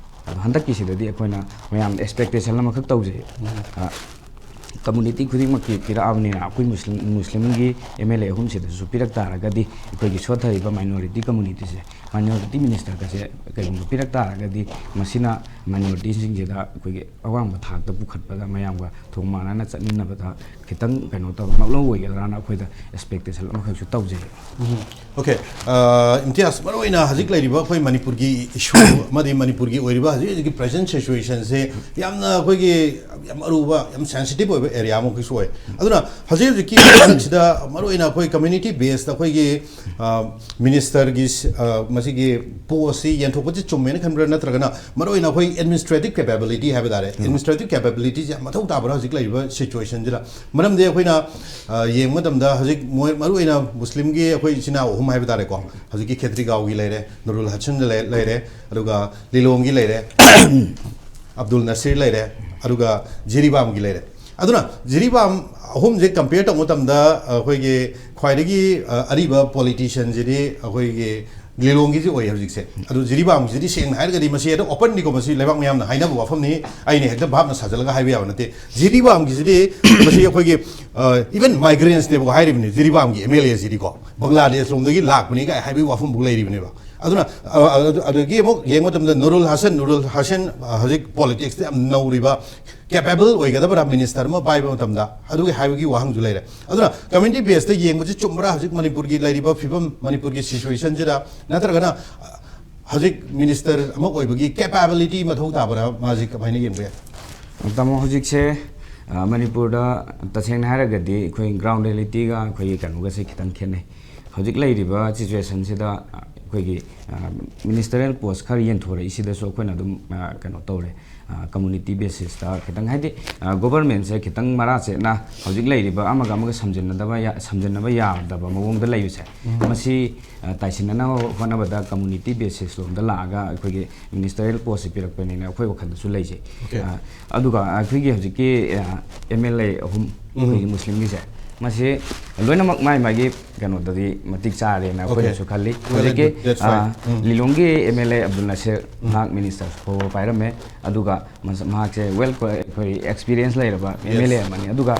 ꯑꯗꯣ ꯍꯟꯗꯛꯀꯤꯁꯤꯗꯗꯤ ꯑꯩꯈꯣꯏꯅ ꯃꯌꯥꯝꯗ ꯑꯦꯛꯁꯄꯦꯛꯇꯦꯁꯟ ꯑꯃꯈꯛ ꯇꯧꯖꯩ꯫ ꯎꯝ꯫ ꯑ, ꯀꯝꯃꯨꯅꯤꯇꯤ ꯈꯨꯗꯤꯡꯃꯛꯀꯤ ꯄꯤꯔꯛꯑꯕꯅꯤꯅ ꯑꯩꯈꯣꯏ ꯃꯨꯁꯂꯤꯝ, ꯃꯨꯁꯂꯤꯝꯒꯤ ꯑꯦꯝ ꯑꯦꯜ ꯑꯦ ꯑꯍꯨꯝꯁꯤꯗꯁꯨ ꯄꯤꯔꯛ ꯇꯥꯔꯒꯗꯤ ꯑꯩꯈꯣꯏꯒꯤ ꯁꯣꯠꯊꯔꯤꯕ ꯃꯥꯏꯅꯣꯔꯤꯇꯤ ꯀꯝꯃꯨꯅꯤꯇꯤꯁꯦ, ꯃꯥꯏꯅꯣꯔꯤꯇꯤ ꯃꯤꯅꯤꯁꯇꯔꯒꯁꯦ ꯀꯩꯒꯨꯝꯕ ꯄꯤꯔꯛ ꯇꯥꯔꯒꯗꯤ ꯃꯁꯤꯅ ꯃꯥꯏꯅꯣꯔꯤꯇꯤꯁꯤꯡꯁꯤꯗ ꯑꯩꯈꯣꯏꯒꯤ ꯑꯋꯥꯡꯕ ꯊꯥꯛꯇ ꯄꯨꯈꯠꯄꯗ ꯃꯌꯥꯝꯒ ꯊꯣꯡ ꯃꯥꯟꯅꯅ ꯆꯠꯃꯤꯟꯅꯕꯗ ꯈꯤꯇꯪ ꯀꯩꯅꯣ ꯇꯧꯕ ꯉꯥꯛꯂꯧ ꯑꯣꯏꯒꯗ꯭ꯔꯥꯅ ꯑꯩꯈꯣꯏꯗ ꯑꯦꯛꯁꯄꯦꯛꯇꯦꯁꯟ ꯑꯃꯈꯛꯁꯨ ꯇꯧꯖꯩ꯫ ꯑꯣꯀꯦ, ꯏꯝꯇꯤꯌꯥꯁ, ꯃꯔꯨꯑꯣꯏꯅ ꯍꯧꯖꯤꯛ ꯂꯩꯔꯤꯕ ꯑꯩꯈꯣꯏ ꯃꯅꯤꯄꯨꯔꯒꯤ ꯏꯁꯨ ꯑꯃꯗꯤ ꯃꯅꯤꯄꯨꯔꯒꯤ ꯑꯣꯏꯔꯤꯕ ꯍꯧꯖꯤꯛ ꯍꯧꯖꯤꯛꯀꯤ ꯄ꯭ꯔꯖꯦꯟ ꯁꯤꯆꯨꯋꯦꯁꯟꯁꯦ ꯌꯥꯝꯅ ꯑꯩꯈꯣꯏꯒꯤ ꯌꯥꯝ ꯑꯔꯨꯕ, ꯌꯥꯝ ꯁꯦꯟꯁꯤꯇꯤꯞ ꯑꯣꯏꯕ ꯑꯦꯔꯤꯌꯥ ꯑꯃꯈꯛꯁꯨ ꯑꯣꯏ꯫ ꯑꯗꯨꯅ ꯍꯧꯖꯤꯛ ꯍꯧꯖꯤꯛꯀꯤ ꯃꯇꯥꯡꯁꯤꯗ ꯃꯔꯨꯑꯣꯏꯅ ꯑꯩꯈꯣꯏ ꯀꯝꯃ꯭ꯌꯨꯅꯤꯇꯤ ꯕꯦꯁꯇ ꯑꯩꯈꯣꯏꯒꯤ ꯃꯤꯅꯤꯁꯇꯔꯒꯤ ꯃꯁꯤꯒꯤ ꯄꯣꯁꯁꯤ ꯌꯦꯟꯊꯣꯛꯄꯁꯤ ꯆꯨꯝꯃꯦꯅ ꯈꯟꯕ꯭ꯔꯥ, ꯅꯠꯇ꯭ꯔꯒꯅ ꯃꯔꯨꯑꯣꯏꯅ ꯑꯩꯈꯣꯏ ꯑꯦꯗꯃꯤꯅꯤꯁꯇ꯭ꯔꯦꯇꯤꯞ ꯀꯦꯄꯦꯕꯤꯂꯤꯇꯤ ꯍꯥꯏꯕ ꯇꯥꯔꯦ, ꯑꯦꯗꯃꯤꯅꯤꯁꯇ꯭ꯔꯦꯇꯤꯞ ꯀꯦꯄꯦꯕꯤꯂꯤꯇꯤꯁꯦ ꯌꯥꯝ ꯃꯊꯧ ꯇꯥꯕ꯭ꯔꯥ ꯍꯧꯖꯤꯛ ꯂꯩꯔꯤꯕ ꯁꯤꯆꯨꯋꯦꯁꯟꯁꯤꯗ? ꯃꯔꯝꯗꯤ ꯑꯩꯈꯣꯏꯅ ꯑ, ꯌꯦꯡꯕ ꯃꯇꯝꯗ ꯍꯧꯖꯤꯛ ꯃꯣꯏ ꯃꯔꯨꯑꯣꯏꯅ ꯃꯨꯁꯂꯤꯝꯒꯤ ꯑꯩꯈꯣꯏ ꯏꯆꯤꯟ ꯏꯅꯥꯎ ꯑꯍꯨꯝ ꯍꯥꯏꯕ ꯇꯥꯔꯦꯀꯣ, ꯍꯧꯖꯤꯛꯀꯤ ꯈꯦꯇ꯭ꯔꯤꯒꯥꯎꯒꯤ ꯂꯩꯔꯦ, ꯅꯨꯔꯨꯜ ꯍꯁꯟ ꯂꯩ- ꯂꯩꯔꯦ, ꯑꯗꯨꯒ ꯂꯤꯂꯣꯡꯒꯤ ꯂꯩꯔꯦ, ꯑꯕꯗꯨꯜ ꯅꯁꯤꯔ ꯂꯩꯔꯦ, ꯑꯗꯨꯒ ꯖꯤꯔꯤꯕꯥꯝꯒꯤ ꯂꯩꯔꯦ꯫ ꯑꯗꯨꯅ ꯖꯤꯔꯤꯕꯥꯝ ꯑꯍꯨꯝꯁꯦ ꯀꯝꯄꯤꯌꯔ ꯇꯧꯕ ꯃꯇꯝꯗ ꯑꯩꯈꯣꯏꯒꯤ ꯈ꯭ꯋꯥꯏꯗꯒꯤ ꯑ, ꯑꯔꯤꯕ ꯄꯣꯂꯤꯇꯤꯁꯤꯌꯟꯁꯤꯗꯤ ꯑꯩꯈꯣꯏꯒꯤ ꯂꯤꯂꯣꯡꯒꯤꯁꯤ ꯑꯣꯏ ꯍꯧꯖꯤꯛꯁꯦ꯫ ꯑꯗꯨ ꯖꯤꯔꯤꯕꯥꯝꯒꯤꯁꯤꯗꯤ ꯁꯦꯡꯅ ꯍꯥꯏꯔꯒꯗꯤ ꯃꯁꯤ ꯑꯗꯨꯝ ꯑꯣꯄꯟꯂꯤꯀꯣ, ꯃꯁꯤ ꯂꯩꯕꯥꯛ ꯃꯌꯥꯝꯅ ꯍꯥꯏꯅꯕ ꯋꯥꯐꯝꯅꯤ꯫ ꯑꯩꯅ ꯍꯦꯛꯇ ꯚꯥꯞꯅ ꯁꯥꯖꯜꯂꯒ ꯍꯥꯏꯕ ꯌꯥꯕ ꯅꯠꯇꯦ꯫ ꯖꯤꯔꯤꯕꯥꯝꯒꯤꯁꯤꯗꯤ ꯃꯁꯤ ꯑꯩꯈꯣꯏꯒꯤ ꯏꯚꯟ ꯃꯥꯏꯒ꯭ꯔꯦꯟꯁꯅꯦꯕꯀꯣ ꯍꯥꯏꯔꯤꯕꯅꯤ, ꯖꯤꯔꯤꯕꯥꯝꯒꯤ ꯑꯦꯝ ꯑꯦꯜ ꯑꯦꯁꯤꯗꯤꯀꯣ ꯕꯪꯒ꯭ꯂꯥꯗꯦꯁ ꯂꯣꯝꯗꯒꯤ ꯂꯥꯛꯄꯅꯤ ꯀꯥꯏ ꯍꯥꯏꯕꯒꯤ ꯋꯥꯐꯝꯐꯥꯎ ꯂꯩꯔꯤꯕꯅꯦꯕ꯫ ꯑꯗꯨꯅ ꯑ, ꯑ, ꯑꯗꯨꯗꯒꯤ ꯑꯃꯨꯛ ꯌꯦꯡꯕ ꯃꯇꯝꯗ ꯅꯨꯔꯨꯜ ꯍꯁꯟ, ꯅꯨꯔꯨꯜ ꯍꯁꯟ ꯑ, ꯍꯧꯖꯤꯛ ꯄꯣꯂꯤꯇꯤꯛꯁꯇ ꯌꯥꯝ ꯅꯧꯔꯤꯕ, ꯀꯦꯄꯦꯕꯜ ꯑꯣꯏꯒꯗꯕ꯭ꯔꯥ ꯃꯤꯅꯤꯁꯇꯔ ꯑꯃ ꯄꯥꯏꯕ ꯃꯇꯝꯗ? ꯑꯗꯨꯒꯤ ꯍꯥꯏꯕꯒꯤ ꯋꯥꯍꯪꯁꯨ ꯂꯩꯔꯦ꯫ ꯑꯗꯨꯅ ꯀꯝꯃ꯭ꯌꯨꯅꯤꯇꯤ ꯕꯦꯁꯇ ꯌꯦꯡꯕꯁꯤ ꯆꯨꯝꯕ꯭ꯔꯥ ꯍꯧꯖꯤꯛ ꯃꯅꯤꯄꯨꯔꯒꯤ ꯂꯩꯔꯤꯕ ꯐꯤꯕꯝ, ꯃꯅꯤꯄꯨꯔꯒꯤ ꯁꯤꯆꯨꯋꯦꯁꯟꯁꯤꯗ? ꯅꯠꯇ꯭ꯔꯒꯅ ꯍꯧꯖꯤꯛ ꯃꯤꯅꯤꯁꯇꯔ ꯑꯃ ꯑꯣꯏꯕꯒꯤ ꯀꯦꯄꯦꯕꯤꯂꯤꯇꯤ ꯃꯊꯧ ꯇꯥꯕ꯭ꯔꯥ? ꯃꯥꯁꯤ ꯀꯃꯥꯏꯅ ꯌꯦꯡꯕ ꯌꯥꯏ? ꯇꯥꯃꯣ, ꯍꯧꯖꯤꯛꯁꯦ ꯑ, ꯃꯅꯤꯄꯨꯔꯗ ꯇꯁꯦꯡꯅ ꯍꯥꯏꯔꯒꯗꯤ ꯑꯩꯈꯣꯏ ꯒ꯭ꯔꯥꯎꯟ ꯔꯤꯌꯦꯂꯤꯇꯤꯒ ꯑꯩꯈꯣꯏꯒꯤ ꯀꯩꯅꯣꯒꯁꯦ ꯈꯤꯇꯪ ꯈꯦꯠꯅꯩ꯫ ꯍꯧꯖꯤꯛ ꯂꯩꯔꯤꯕ ꯁꯤꯆꯨꯋꯦꯁꯟꯁꯤꯗ ꯑꯩꯈꯣꯏꯒꯤ ꯃꯤꯅꯤꯁꯇꯔꯤꯌꯦꯜ ꯄꯣꯁ ꯈꯔ ꯌꯦꯟꯊꯣꯔꯛꯏꯁꯤꯗꯁꯨ ꯑꯩꯈꯣꯏꯅ ꯑꯗꯨꯝ ꯑ, ꯀꯩꯅꯣ ꯇꯧꯔꯦ, ꯀꯝꯃꯨꯅꯤꯇꯤ ꯕꯦꯁꯤꯁꯇ ꯈꯤꯇꯪ, ꯍꯥꯏꯗꯤ ꯒꯣꯕꯔꯃꯦꯟꯁꯦ ꯈꯤꯇꯪ ꯃꯔꯥ ꯆꯦꯠꯅ ꯍꯧꯖꯤꯛ ꯂꯩꯔꯤꯕ ꯑꯃꯒ ꯑꯃꯒ ꯁꯝꯖꯤꯟꯅꯗꯕ ꯌꯥ- ꯁꯝꯖꯤꯟꯅꯕ ꯌꯥꯗꯕ ꯃꯑꯣꯡꯗ ꯂꯩꯕꯁꯦ, ꯃꯁꯤ ꯑ, ꯇꯥꯏꯁꯤꯟꯅꯅꯕ ꯍꯣꯠꯅꯕꯗ ꯀꯝꯃꯨꯅꯤꯇꯤ ꯕꯦꯁꯤꯁ ꯂꯣꯝꯗ ꯂꯥꯛꯑꯒ ꯑꯩꯈꯣꯏꯒꯤ ꯃꯤꯅꯤꯁꯇꯔꯤꯌꯦꯜ ꯄꯣꯁꯁꯦ ꯄꯤꯔꯛꯄꯅꯤꯅ ꯑꯩꯈꯣꯏ ꯋꯥꯈꯜꯗꯁꯨ ꯂꯩꯖꯩ꯫ Okay. ꯑ, ꯑꯗꯨꯒ ꯑꯩꯈꯣꯏꯒꯤ ꯍꯧꯖꯤꯛꯀꯤ ꯑꯦꯝ ꯑꯦꯜ ꯑꯦ ꯑꯍꯨꯝ ꯑꯩꯈꯣꯏꯒꯤ ꯃꯨꯁꯂꯤꯝꯒꯤꯁꯦ, ꯃꯁꯤ ꯂꯣꯏꯅꯃꯛ ꯃꯥꯏ ꯃꯥꯒꯤ ꯀꯩꯅꯣꯗꯗꯤ ꯃꯇꯤꯛ ꯆꯥꯔꯦꯅ ꯑꯩꯈꯣꯏꯅꯁꯨ ꯈꯜꯂꯤ꯫ Well and ꯍꯧꯖꯤꯛꯀꯤ good. That's uh, fine. Um. ꯂꯤꯂꯣꯡꯒꯤ M L A Abdul Nasir, ꯃꯍꯥꯛ ꯃꯤꯅꯤꯁꯇꯔ ꯐꯥꯎꯕ ꯄꯥꯏꯔꯝꯃꯦ, ꯑꯗꯨꯒ ꯃꯁ- ꯃꯍꯥꯛꯁꯦ ꯋꯦꯜ ꯑꯩꯈꯣꯏ ꯑꯦꯛꯁꯄꯤꯔꯤꯌꯦꯟꯁ ꯂꯩꯔꯕ ꯑꯦꯝ ꯑꯦꯜ ꯑꯦ ꯑꯃꯅꯤ꯫ ꯑꯗꯨꯒ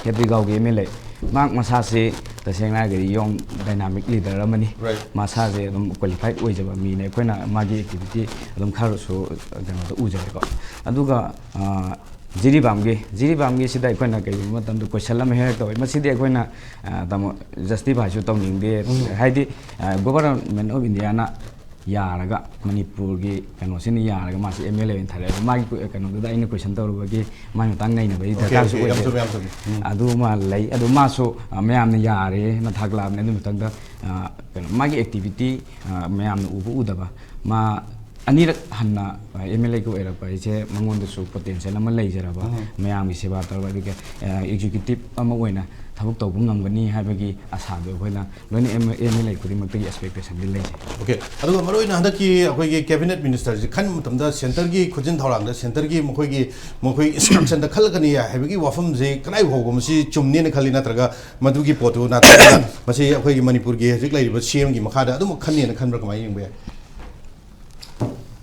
ꯈꯦꯇ꯭ꯔꯤꯒꯥꯎꯒꯤ ꯑꯦꯝ ꯑꯦꯜ ꯑꯦ ꯃꯍꯥꯛ ꯃꯁꯥꯁꯦ ꯇꯁꯦꯡꯅ ꯍꯥꯏꯔꯒꯗꯤ ꯌꯣꯡ ꯗꯥꯏꯅꯥꯃꯤꯛ ꯂꯤꯗꯔ ꯑꯃꯅꯤ꯫ Right. ꯃꯁꯥꯁꯦ ꯑꯗꯨꯝ ꯀ꯭ꯋꯥꯂꯤꯐꯥꯏꯠ ꯑꯣꯏꯖꯕ ꯃꯤꯅꯦ꯫ ꯑꯩꯈꯣꯏꯅ ꯃꯥꯒꯤ ꯑꯦꯛꯇꯤꯚꯤꯇꯤ ꯑꯗꯨꯝ ꯈꯔꯁꯨ ꯀꯩꯅꯣꯗ ꯎꯖꯔꯦꯀꯣ꯫ ꯑꯗꯨꯒ ꯑ, ꯖꯤꯔꯤꯕꯥꯝꯒꯤ ꯖꯤꯔꯤꯕꯥꯝꯒꯤꯁꯤꯗ ꯑꯩꯈꯣꯏꯅ ꯀꯩꯒꯨꯝꯕ ꯃꯇꯝꯗ ꯀꯣꯏꯁꯟ ꯑꯃ ꯍꯦꯛ ꯍꯦꯛ ꯇꯧꯋꯤ꯫ ꯃꯁꯤꯗꯤ ꯑꯩꯈꯣꯏꯅ ꯑ, ꯇꯥꯃꯣ ꯖꯁꯇꯤꯐꯥꯏꯁꯨ ꯇꯧꯅꯤꯡꯗꯦ꯫ ꯍꯥꯏꯗꯤ ꯒꯣꯕꯔꯟꯃꯦꯟ ꯑꯣꯐ ꯏꯟꯗꯤꯌꯥꯅ ꯌꯥꯔꯒ, ꯃꯅꯤꯄꯨꯔꯒꯤ ꯀꯩꯅꯣꯁꯤꯅ ꯌꯥꯔꯒ ꯃꯥꯁꯤ ꯑꯦꯝ ꯑꯦꯜ ꯑꯦ ꯑꯣꯏꯅ ꯊꯥꯔꯛꯑꯦ꯫ ꯑꯗꯣ ꯃꯥꯒꯤ ꯀꯩꯅꯣꯗꯨꯗ ꯑꯩꯅ ꯀꯣꯏꯁꯟ ꯇꯧꯔꯨꯕꯒꯤ ꯃꯥꯒꯤ ꯃꯇꯥꯡ ꯅꯩꯅꯕꯒꯤ Okay, ꯗꯔꯀꯥꯔꯁꯨ okay, ꯌꯥꯝ ꯑꯣꯏꯗꯦ꯫ ꯆꯨꯝꯃꯦ, ꯌꯥꯝ ꯆꯨꯝꯃꯦ꯫ ꯎꯝ. ꯑꯗꯨ ꯑꯃ ꯂꯩ꯫ ꯑꯗꯨ ꯃꯥꯁꯨ ꯑ, ꯃꯌꯥꯝꯅ ꯌꯥꯔꯦꯅ ꯊꯥꯒꯠꯂꯛꯑꯕꯅꯦ꯫ ꯑꯗꯨ ꯃꯊꯪꯗ ꯑ, ꯀꯩꯅꯣ, ꯃꯥꯒꯤ ꯑꯦꯛꯇꯤꯚꯤꯇꯤ ꯑ, ꯃꯌꯥꯝꯅ ꯎꯕ ꯎꯗꯕ, ꯃꯥ ꯑꯅꯤꯔꯛ ꯍꯟꯅ ꯑꯦꯝ ꯑꯦꯜ ꯑꯦꯒ ꯑꯣꯏꯔꯛꯄ ꯍꯥꯏꯁꯦ ꯃꯉꯣꯟꯗꯁꯨ ꯄꯣꯇꯦꯟꯁꯤꯌꯦꯜ ꯑꯃ ꯂꯩꯖꯔꯕ, ꯎꯝ. ꯃꯌꯥꯝꯒꯤ ꯁꯦꯕꯥ ꯇꯧꯔꯒ, ꯑꯗꯨꯒ ꯑꯦꯛꯖꯤꯀ꯭ꯌꯨꯇꯤꯞ ꯑꯃ ꯑꯣꯏꯅ ꯊꯕꯛ ꯇꯧꯕ ꯉꯝꯒꯅꯤ ꯍꯥꯏꯕꯒꯤ ꯑꯁꯥꯗꯣ ꯑꯩꯈꯣꯏꯅ ꯂꯣꯏꯅ ꯑꯦꯝ ꯑꯦꯜ ꯑꯦ ꯈꯨꯗꯤꯡꯃꯛꯇꯒꯤ ꯑꯦꯛꯁꯄꯦꯛꯇꯦꯁꯟꯗꯤ ꯂꯩꯖꯩ꯫ Okay, ꯑꯗꯨꯒ ꯃꯔꯨꯑꯣꯏꯅ ꯍꯟꯗꯛꯀꯤ ꯑꯩꯈꯣꯏꯒꯤ ꯀꯦꯕꯤꯅꯦꯠ ꯃꯤꯅꯤꯁꯇꯔꯁꯤ ꯈꯟꯕ ꯃꯇꯝꯗ ꯁꯦꯟꯇꯔꯒꯤ ꯈꯨꯖꯤꯟ ꯊꯧꯔꯥꯡꯗ ꯁꯦꯟꯇꯔꯒꯤ ꯃꯈꯣꯏꯒꯤ ꯃꯈꯣꯏ ꯏꯟꯁꯇ꯭ꯔꯛꯁꯟꯗ ꯈꯜꯂꯛꯀꯅꯤ ꯍꯥꯏꯕꯒꯤ ꯋꯥꯐꯝꯁꯤ ꯆꯨꯝꯅꯦꯅ ꯈꯜꯂꯤ, ꯅꯠꯇ꯭ꯔꯒ ꯃꯗꯨꯒꯤ ꯄꯣꯠꯇꯨ ꯅꯠꯇ꯭ꯔꯒ ꯃꯁꯤ ꯑꯩꯈꯣꯏꯒꯤ ꯃꯅꯤꯄꯨꯔꯒꯤ ꯍꯧꯖꯤꯛ ꯂꯩꯔꯤꯕ ꯁꯤ ꯑꯦꯝꯒꯤ ꯃꯈꯥꯗ ꯑꯗꯨꯃꯛ ꯈꯟꯅꯦꯅ ꯈꯟꯕ꯭ꯔꯥ, ꯀꯃꯥꯏꯅ ꯌꯦꯡꯕ ꯌꯥꯏ?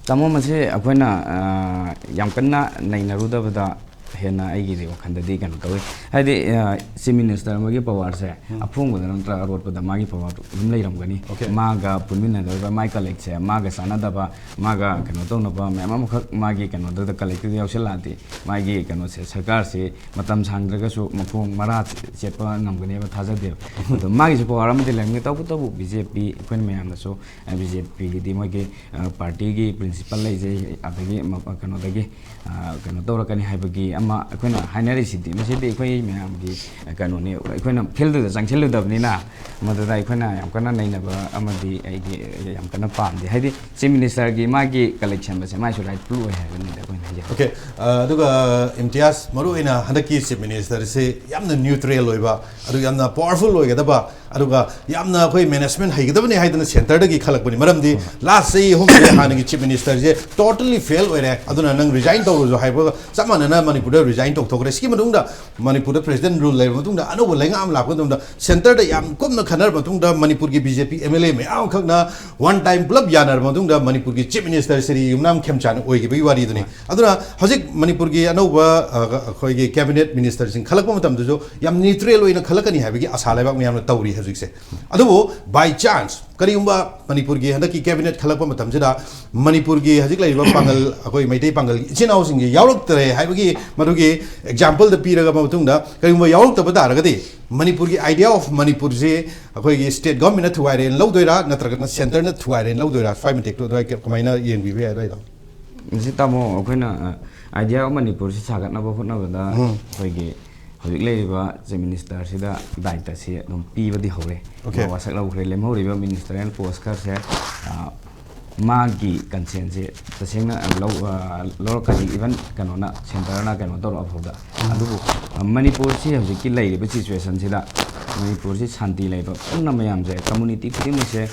ꯇꯥꯃꯣ, ꯃꯁꯤ ꯑꯩꯈꯣꯏꯅ ꯑ, ꯌꯥꯝ ꯀꯟꯅ ꯅꯩꯅꯔꯨꯗꯕꯗ ꯍꯦꯟꯅ ꯑꯩꯒꯤꯗꯤ ꯋꯥꯈꯜꯗꯗꯤ ꯀꯩꯅꯣ ꯇꯧꯋꯤ꯫ ꯍꯥꯏꯗꯤ ꯆꯤꯐ ꯃꯤꯅꯤꯁꯇꯔ ꯑꯃꯒꯤ ꯄꯋꯥꯔꯁꯦ ꯑꯐꯣꯡꯕꯗ ꯅꯠꯇ꯭ꯔꯒ ꯑꯔꯣꯠꯄꯗ ꯃꯥꯒꯤ ꯄꯋꯥꯔ ꯑꯗꯨꯝ ꯂꯩꯔꯝꯒꯅꯤ꯫ Okay. ꯃꯥꯒ ꯄꯨꯟꯃꯤꯟꯅꯗꯕ, ꯃꯥꯒꯤ ꯀꯂꯦꯛꯁꯦ ꯃꯥꯒ ꯆꯥꯟꯅꯗꯕ, ꯃꯥꯒ ꯀꯩꯅꯣ ꯇꯧꯅꯕ ꯃꯌꯥꯝ ꯑꯃꯈꯛ ꯃꯥꯒꯤ ꯀꯩꯅꯣꯗꯨꯗ, ꯀꯂꯦꯛꯇꯨꯗ ꯌꯥꯎꯁꯜꯂꯛꯑꯗꯤ ꯃꯥꯒꯤ ꯀꯩꯅꯣꯁꯦ, ꯁꯔꯀꯥꯔꯁꯤ ꯃꯇꯝ ꯁꯥꯡꯗ꯭ꯔꯒꯁꯨ ꯃꯈꯣꯡ ꯃꯔꯥ ꯆꯦꯠꯄ ꯉꯝꯒꯅꯦꯕ ꯊꯥꯖꯗꯦꯕ꯫ ꯑꯗꯣ ꯃꯥꯒꯤꯁꯨ ꯄꯋꯥꯔ ꯑꯃꯗꯤ ꯂꯩꯔꯝꯒꯅꯤ꯫ ꯇꯧꯕꯇꯕꯨ ꯕꯤ ꯖꯦ ꯄꯤ, ꯑꯩꯈꯣꯏꯅ ꯃꯌꯥꯝꯅꯁꯨ ꯕꯤ ꯖꯦ ꯄꯤꯒꯤꯗꯤ ꯃꯣꯏꯒꯤ ꯑ, ꯄꯥꯔꯇꯤꯒꯤ ꯄ꯭ꯔꯤꯟꯁꯤꯄꯜ ꯂꯩꯖꯩ, ꯑꯗꯒꯤ ꯃ-, ꯀꯩꯅꯣꯗꯒꯤ ꯑ, ꯀꯩꯅꯣ ꯇꯧꯔꯛꯀꯅꯤ ꯍꯥꯏꯕꯒꯤ ꯑꯃ ꯑꯩꯈꯣꯏꯅ ꯍꯥꯏꯅꯔꯤꯁꯤꯗꯤ, ꯃꯁꯤꯗꯤ ꯑꯩꯈꯣꯏ ꯃꯌꯥꯝꯒꯤ ꯀꯩꯅꯣꯅꯤ꯫ ꯑꯩꯈꯣꯏꯅ ꯐꯤꯜꯗꯨꯗ ꯆꯪꯁꯤꯜꯂꯨꯗꯕꯅꯤꯅ ꯃꯗꯨꯗ ꯑꯩꯈꯣꯏꯅ ꯌꯥꯝ ꯀꯟꯅ ꯅꯩꯅꯕ ꯑꯃꯗꯤ ꯑꯩꯗꯤ ꯌꯥꯝ ꯀꯟꯅ ꯄꯥꯝꯗꯦ꯫ ꯍꯥꯏꯗꯤ ꯆꯤꯐ ꯃꯤꯅꯤꯁꯇꯔꯒꯤ ꯃꯥꯒꯤ ꯀꯂꯦꯛ ꯁꯦꯝꯕꯁꯦ ꯃꯥꯏꯁꯨ ꯔꯥꯏꯠꯐꯨꯜ ꯑꯣꯏ ꯍꯥꯏꯕꯅꯤꯗ ꯑꯩꯈꯣꯏꯅ ꯍꯥꯏꯖꯕ꯫ Okay, ꯑ, ꯑꯗꯨꯒ ꯏꯝꯇꯤꯌꯥꯖ, ꯃꯔꯨꯑꯣꯏꯅ ꯍꯟꯗꯛꯀꯤ ꯆꯤꯐ ꯃꯤꯅꯤꯁꯇꯔꯁꯤ ꯌꯥꯝꯅ ꯅ꯭ꯌꯨꯇ꯭ꯔꯦꯜ ꯑꯣꯏꯕ, ꯑꯗꯨ ꯌꯥꯝꯅ ꯄꯋꯥꯔꯐꯨꯜ ꯑꯣꯏꯒꯗꯕ, ꯑꯗꯨꯒ ꯌꯥꯝꯅ ꯑꯩꯈꯣꯏ ꯃꯦꯅꯦꯖꯃꯦꯟ ꯍꯩꯒꯗꯕꯅꯤ ꯍꯥꯏꯗꯅ ꯁꯦꯟꯇꯔꯗꯒꯤ ꯈꯜꯂꯛꯄꯅꯤ꯫ ꯃꯔꯝꯗꯤ ꯂꯥꯁ ꯆꯍꯤ ꯑꯍꯨꯝꯁꯦ ꯍꯥꯟꯅꯒꯤ ꯆꯤꯐ ꯃꯤꯅꯤꯁꯇꯔꯁꯦ ꯇꯣꯇꯂꯤ ꯐꯦꯜ ꯑꯣꯏꯔꯦ, ꯑꯗꯨꯅ ꯅꯪ ꯔꯤꯖꯥꯏꯟ ꯇꯧꯔꯁꯨ ꯍꯥꯏꯕꯒ ꯆꯞ ꯃꯥꯟꯅꯅ ꯃꯅꯤꯄꯨꯔ ꯃꯅꯤꯄꯨꯔꯗ ꯔꯤꯖꯥꯏꯟ ꯇꯧꯊꯣꯛꯈ꯭ꯔꯦ꯫ ꯁꯤꯒꯤ ꯃꯇꯨꯡꯗ ꯃꯅꯤꯄꯨꯔꯗ ꯄ꯭ꯔꯦꯁꯤꯗꯦꯟ ꯔꯨꯜ ꯂꯩꯔꯕ ꯃꯇꯨꯡꯗ ꯑꯅꯧꯕ ꯂꯩꯉꯥꯛ ꯑꯃ ꯂꯥꯛꯄ ꯃꯇꯝꯗ ꯁꯦꯟꯇꯔꯗ ꯌꯥꯝ ꯀꯨꯞꯅ ꯈꯟꯅꯔꯕ ꯃꯇꯨꯡꯗ ꯃꯅꯤꯄꯨꯔꯒꯤ B J P M L ꯑꯦ ꯃꯌꯥꯝ ꯑꯃꯈꯛꯅ ꯋꯥꯟ ꯇꯥꯏꯝ ꯄꯨꯂꯞ ꯌꯥꯅꯔꯕ ꯃꯇꯨꯡꯗ ꯃꯅꯤꯄꯨꯔꯒꯤ ꯆꯤꯐ ꯃꯤꯅꯤꯁꯇꯔ ꯁ꯭ꯔꯤ ꯌꯨꯝꯅꯥꯝ ꯈꯦꯝꯆꯥꯟ ꯑꯣꯏꯈꯤꯕꯒꯤ ꯋꯥꯔꯤꯗꯨꯅꯤ꯫ ꯑꯗꯨꯅ ꯍꯧꯖꯤꯛ ꯃꯅꯤꯄꯨꯔꯒꯤ ꯑꯅꯧꯕ, ꯑ, ꯑꯩꯈꯣꯏꯒꯤ ꯀꯦꯕꯤꯅꯦꯠ ꯃꯤꯅꯤꯁꯇꯔꯁꯤꯡ ꯈꯜꯂꯛꯄ ꯃꯇꯝꯗꯁꯨ ꯌꯥꯝ ꯅ꯭ꯌꯨꯇ꯭ꯔꯦꯜ ꯑꯣꯏꯅ ꯈꯜꯂꯛꯀꯅꯤ ꯍꯥꯏꯕꯒꯤ ꯑꯁꯥ ꯂꯩꯕꯥꯛ ꯃꯌꯥꯝꯅ ꯇꯧꯔꯤ ꯍꯧꯖꯤꯛꯁꯦ꯫ ꯑꯗꯨꯕꯨ ꯕꯥꯏ ꯆꯥꯟꯁ ꯀꯔꯤꯒꯨꯝꯕ ꯃꯅꯤꯄꯨꯔꯒꯤ ꯍꯟꯗꯛꯀꯤ ꯀꯦꯕꯤꯅꯦꯠ ꯈꯜꯂꯛꯄ ꯃꯇꯝꯁꯤꯗ ꯃꯅꯤꯄꯨꯔꯒꯤ ꯍꯧꯖꯤꯛ ꯂꯩꯔꯤꯕ ꯄꯥꯡꯒꯜ, ꯑꯩꯈꯣꯏ ꯃꯩꯇꯩ ꯄꯥꯡꯒꯜꯒꯤ ꯏꯆꯤꯟ ꯏꯅꯥꯎꯁꯤꯡꯁꯦ ꯌꯥꯎꯔꯛꯇ꯭ꯔꯦ ꯍꯥꯏꯕꯒꯤ ꯃꯗꯨꯒꯤ ꯑꯦꯛꯖꯥꯝꯄꯜꯗ ꯄꯤꯔꯒ ꯃꯇꯨꯡꯗ ꯀꯔꯤꯒꯨꯝꯕ ꯌꯥꯎꯔꯛꯇꯕ ꯇꯥꯔꯒꯗꯤ ꯃꯅꯤꯄꯨꯔꯒꯤ idea of ꯃꯅꯤꯄꯨꯔꯁꯦ ꯑꯩꯈꯣꯏꯒꯤ ꯁ꯭ꯇꯦꯠ ꯒꯣꯔꯃꯦꯟꯅ ꯊꯨꯒꯥꯏꯔꯦꯅ ꯂꯧꯗꯣꯏꯔꯥ ꯅꯠꯇ꯭ꯔꯒꯅ ꯁꯦꯟꯇꯔꯅ ꯊꯨꯒꯥꯏꯔꯦꯅ ꯂꯧꯗꯣꯏꯔꯥ? ꯁ꯭ꯋꯥꯏ ꯃꯇꯦꯛꯇꯣ ꯑꯗꯨꯋꯥꯏ ꯀꯃꯥꯏꯅ ꯌꯦꯡꯕꯤꯕ ꯌꯥꯏ ꯑꯗꯨꯋꯥꯏꯗꯣ? ꯃꯁꯤ ꯇꯥꯃꯣ, ꯑꯩꯈꯣꯏꯅ ꯑꯥꯏꯗꯤꯌꯥ ꯑꯣꯐ ꯃꯅꯤꯄꯨꯔꯁꯤ ꯁꯥꯒꯠꯅꯕ ꯍꯣꯠꯅꯕꯗ ꯑꯩꯈꯣꯏꯒꯤ ꯍꯧꯖꯤꯛ ꯂꯩꯔꯤꯕ ꯆꯤꯐ ꯃꯤꯅꯤꯁꯇꯔꯁꯤꯗ ꯗꯥꯏꯇꯁꯤ ꯑꯗꯨꯝ ꯄꯤꯕꯗꯤ ꯍꯧꯔꯦ꯫ Okay. ꯋꯥꯁꯛ ꯂꯧꯈ꯭ꯔꯦ꯫ ꯂꯦꯝꯍꯧꯔꯤꯕ ꯃꯤꯅꯤꯁꯇꯔꯤꯌꯦꯜ ꯄꯣꯁ ꯈꯔꯁꯦ, ꯑ, ꯃꯥꯒꯤ ꯀꯟꯁꯦꯟꯁꯦ ꯇꯁꯦꯡꯅ ꯂꯧ-, ꯑ, ꯂꯧꯔꯛꯀꯅꯤ꯫ ꯏꯚꯟ ꯀꯩꯅꯣꯅ, ꯁꯦꯟꯇꯔꯅ ꯀꯩꯅꯣ ꯇꯧꯔꯛꯑ ꯐꯥꯎꯗ꯫ ꯑꯗꯨꯕꯨ, ꯑ, ꯃꯅꯤꯄꯨꯔꯁꯤ ꯍꯧꯖꯤꯛꯀꯤ ꯂꯩꯔꯤꯕ ꯁꯤꯆꯨꯋꯦꯁꯟꯁꯤꯗ ꯃꯅꯤꯄꯨꯔꯁꯤ ꯁꯥꯟꯇꯤ ꯂꯩꯕ ꯄꯨꯟꯅ ꯃꯌꯥꯝꯁꯦ, ꯀꯝꯃꯨꯅꯤꯇꯤ ꯈꯨꯗꯤꯡꯃꯛꯁꯦ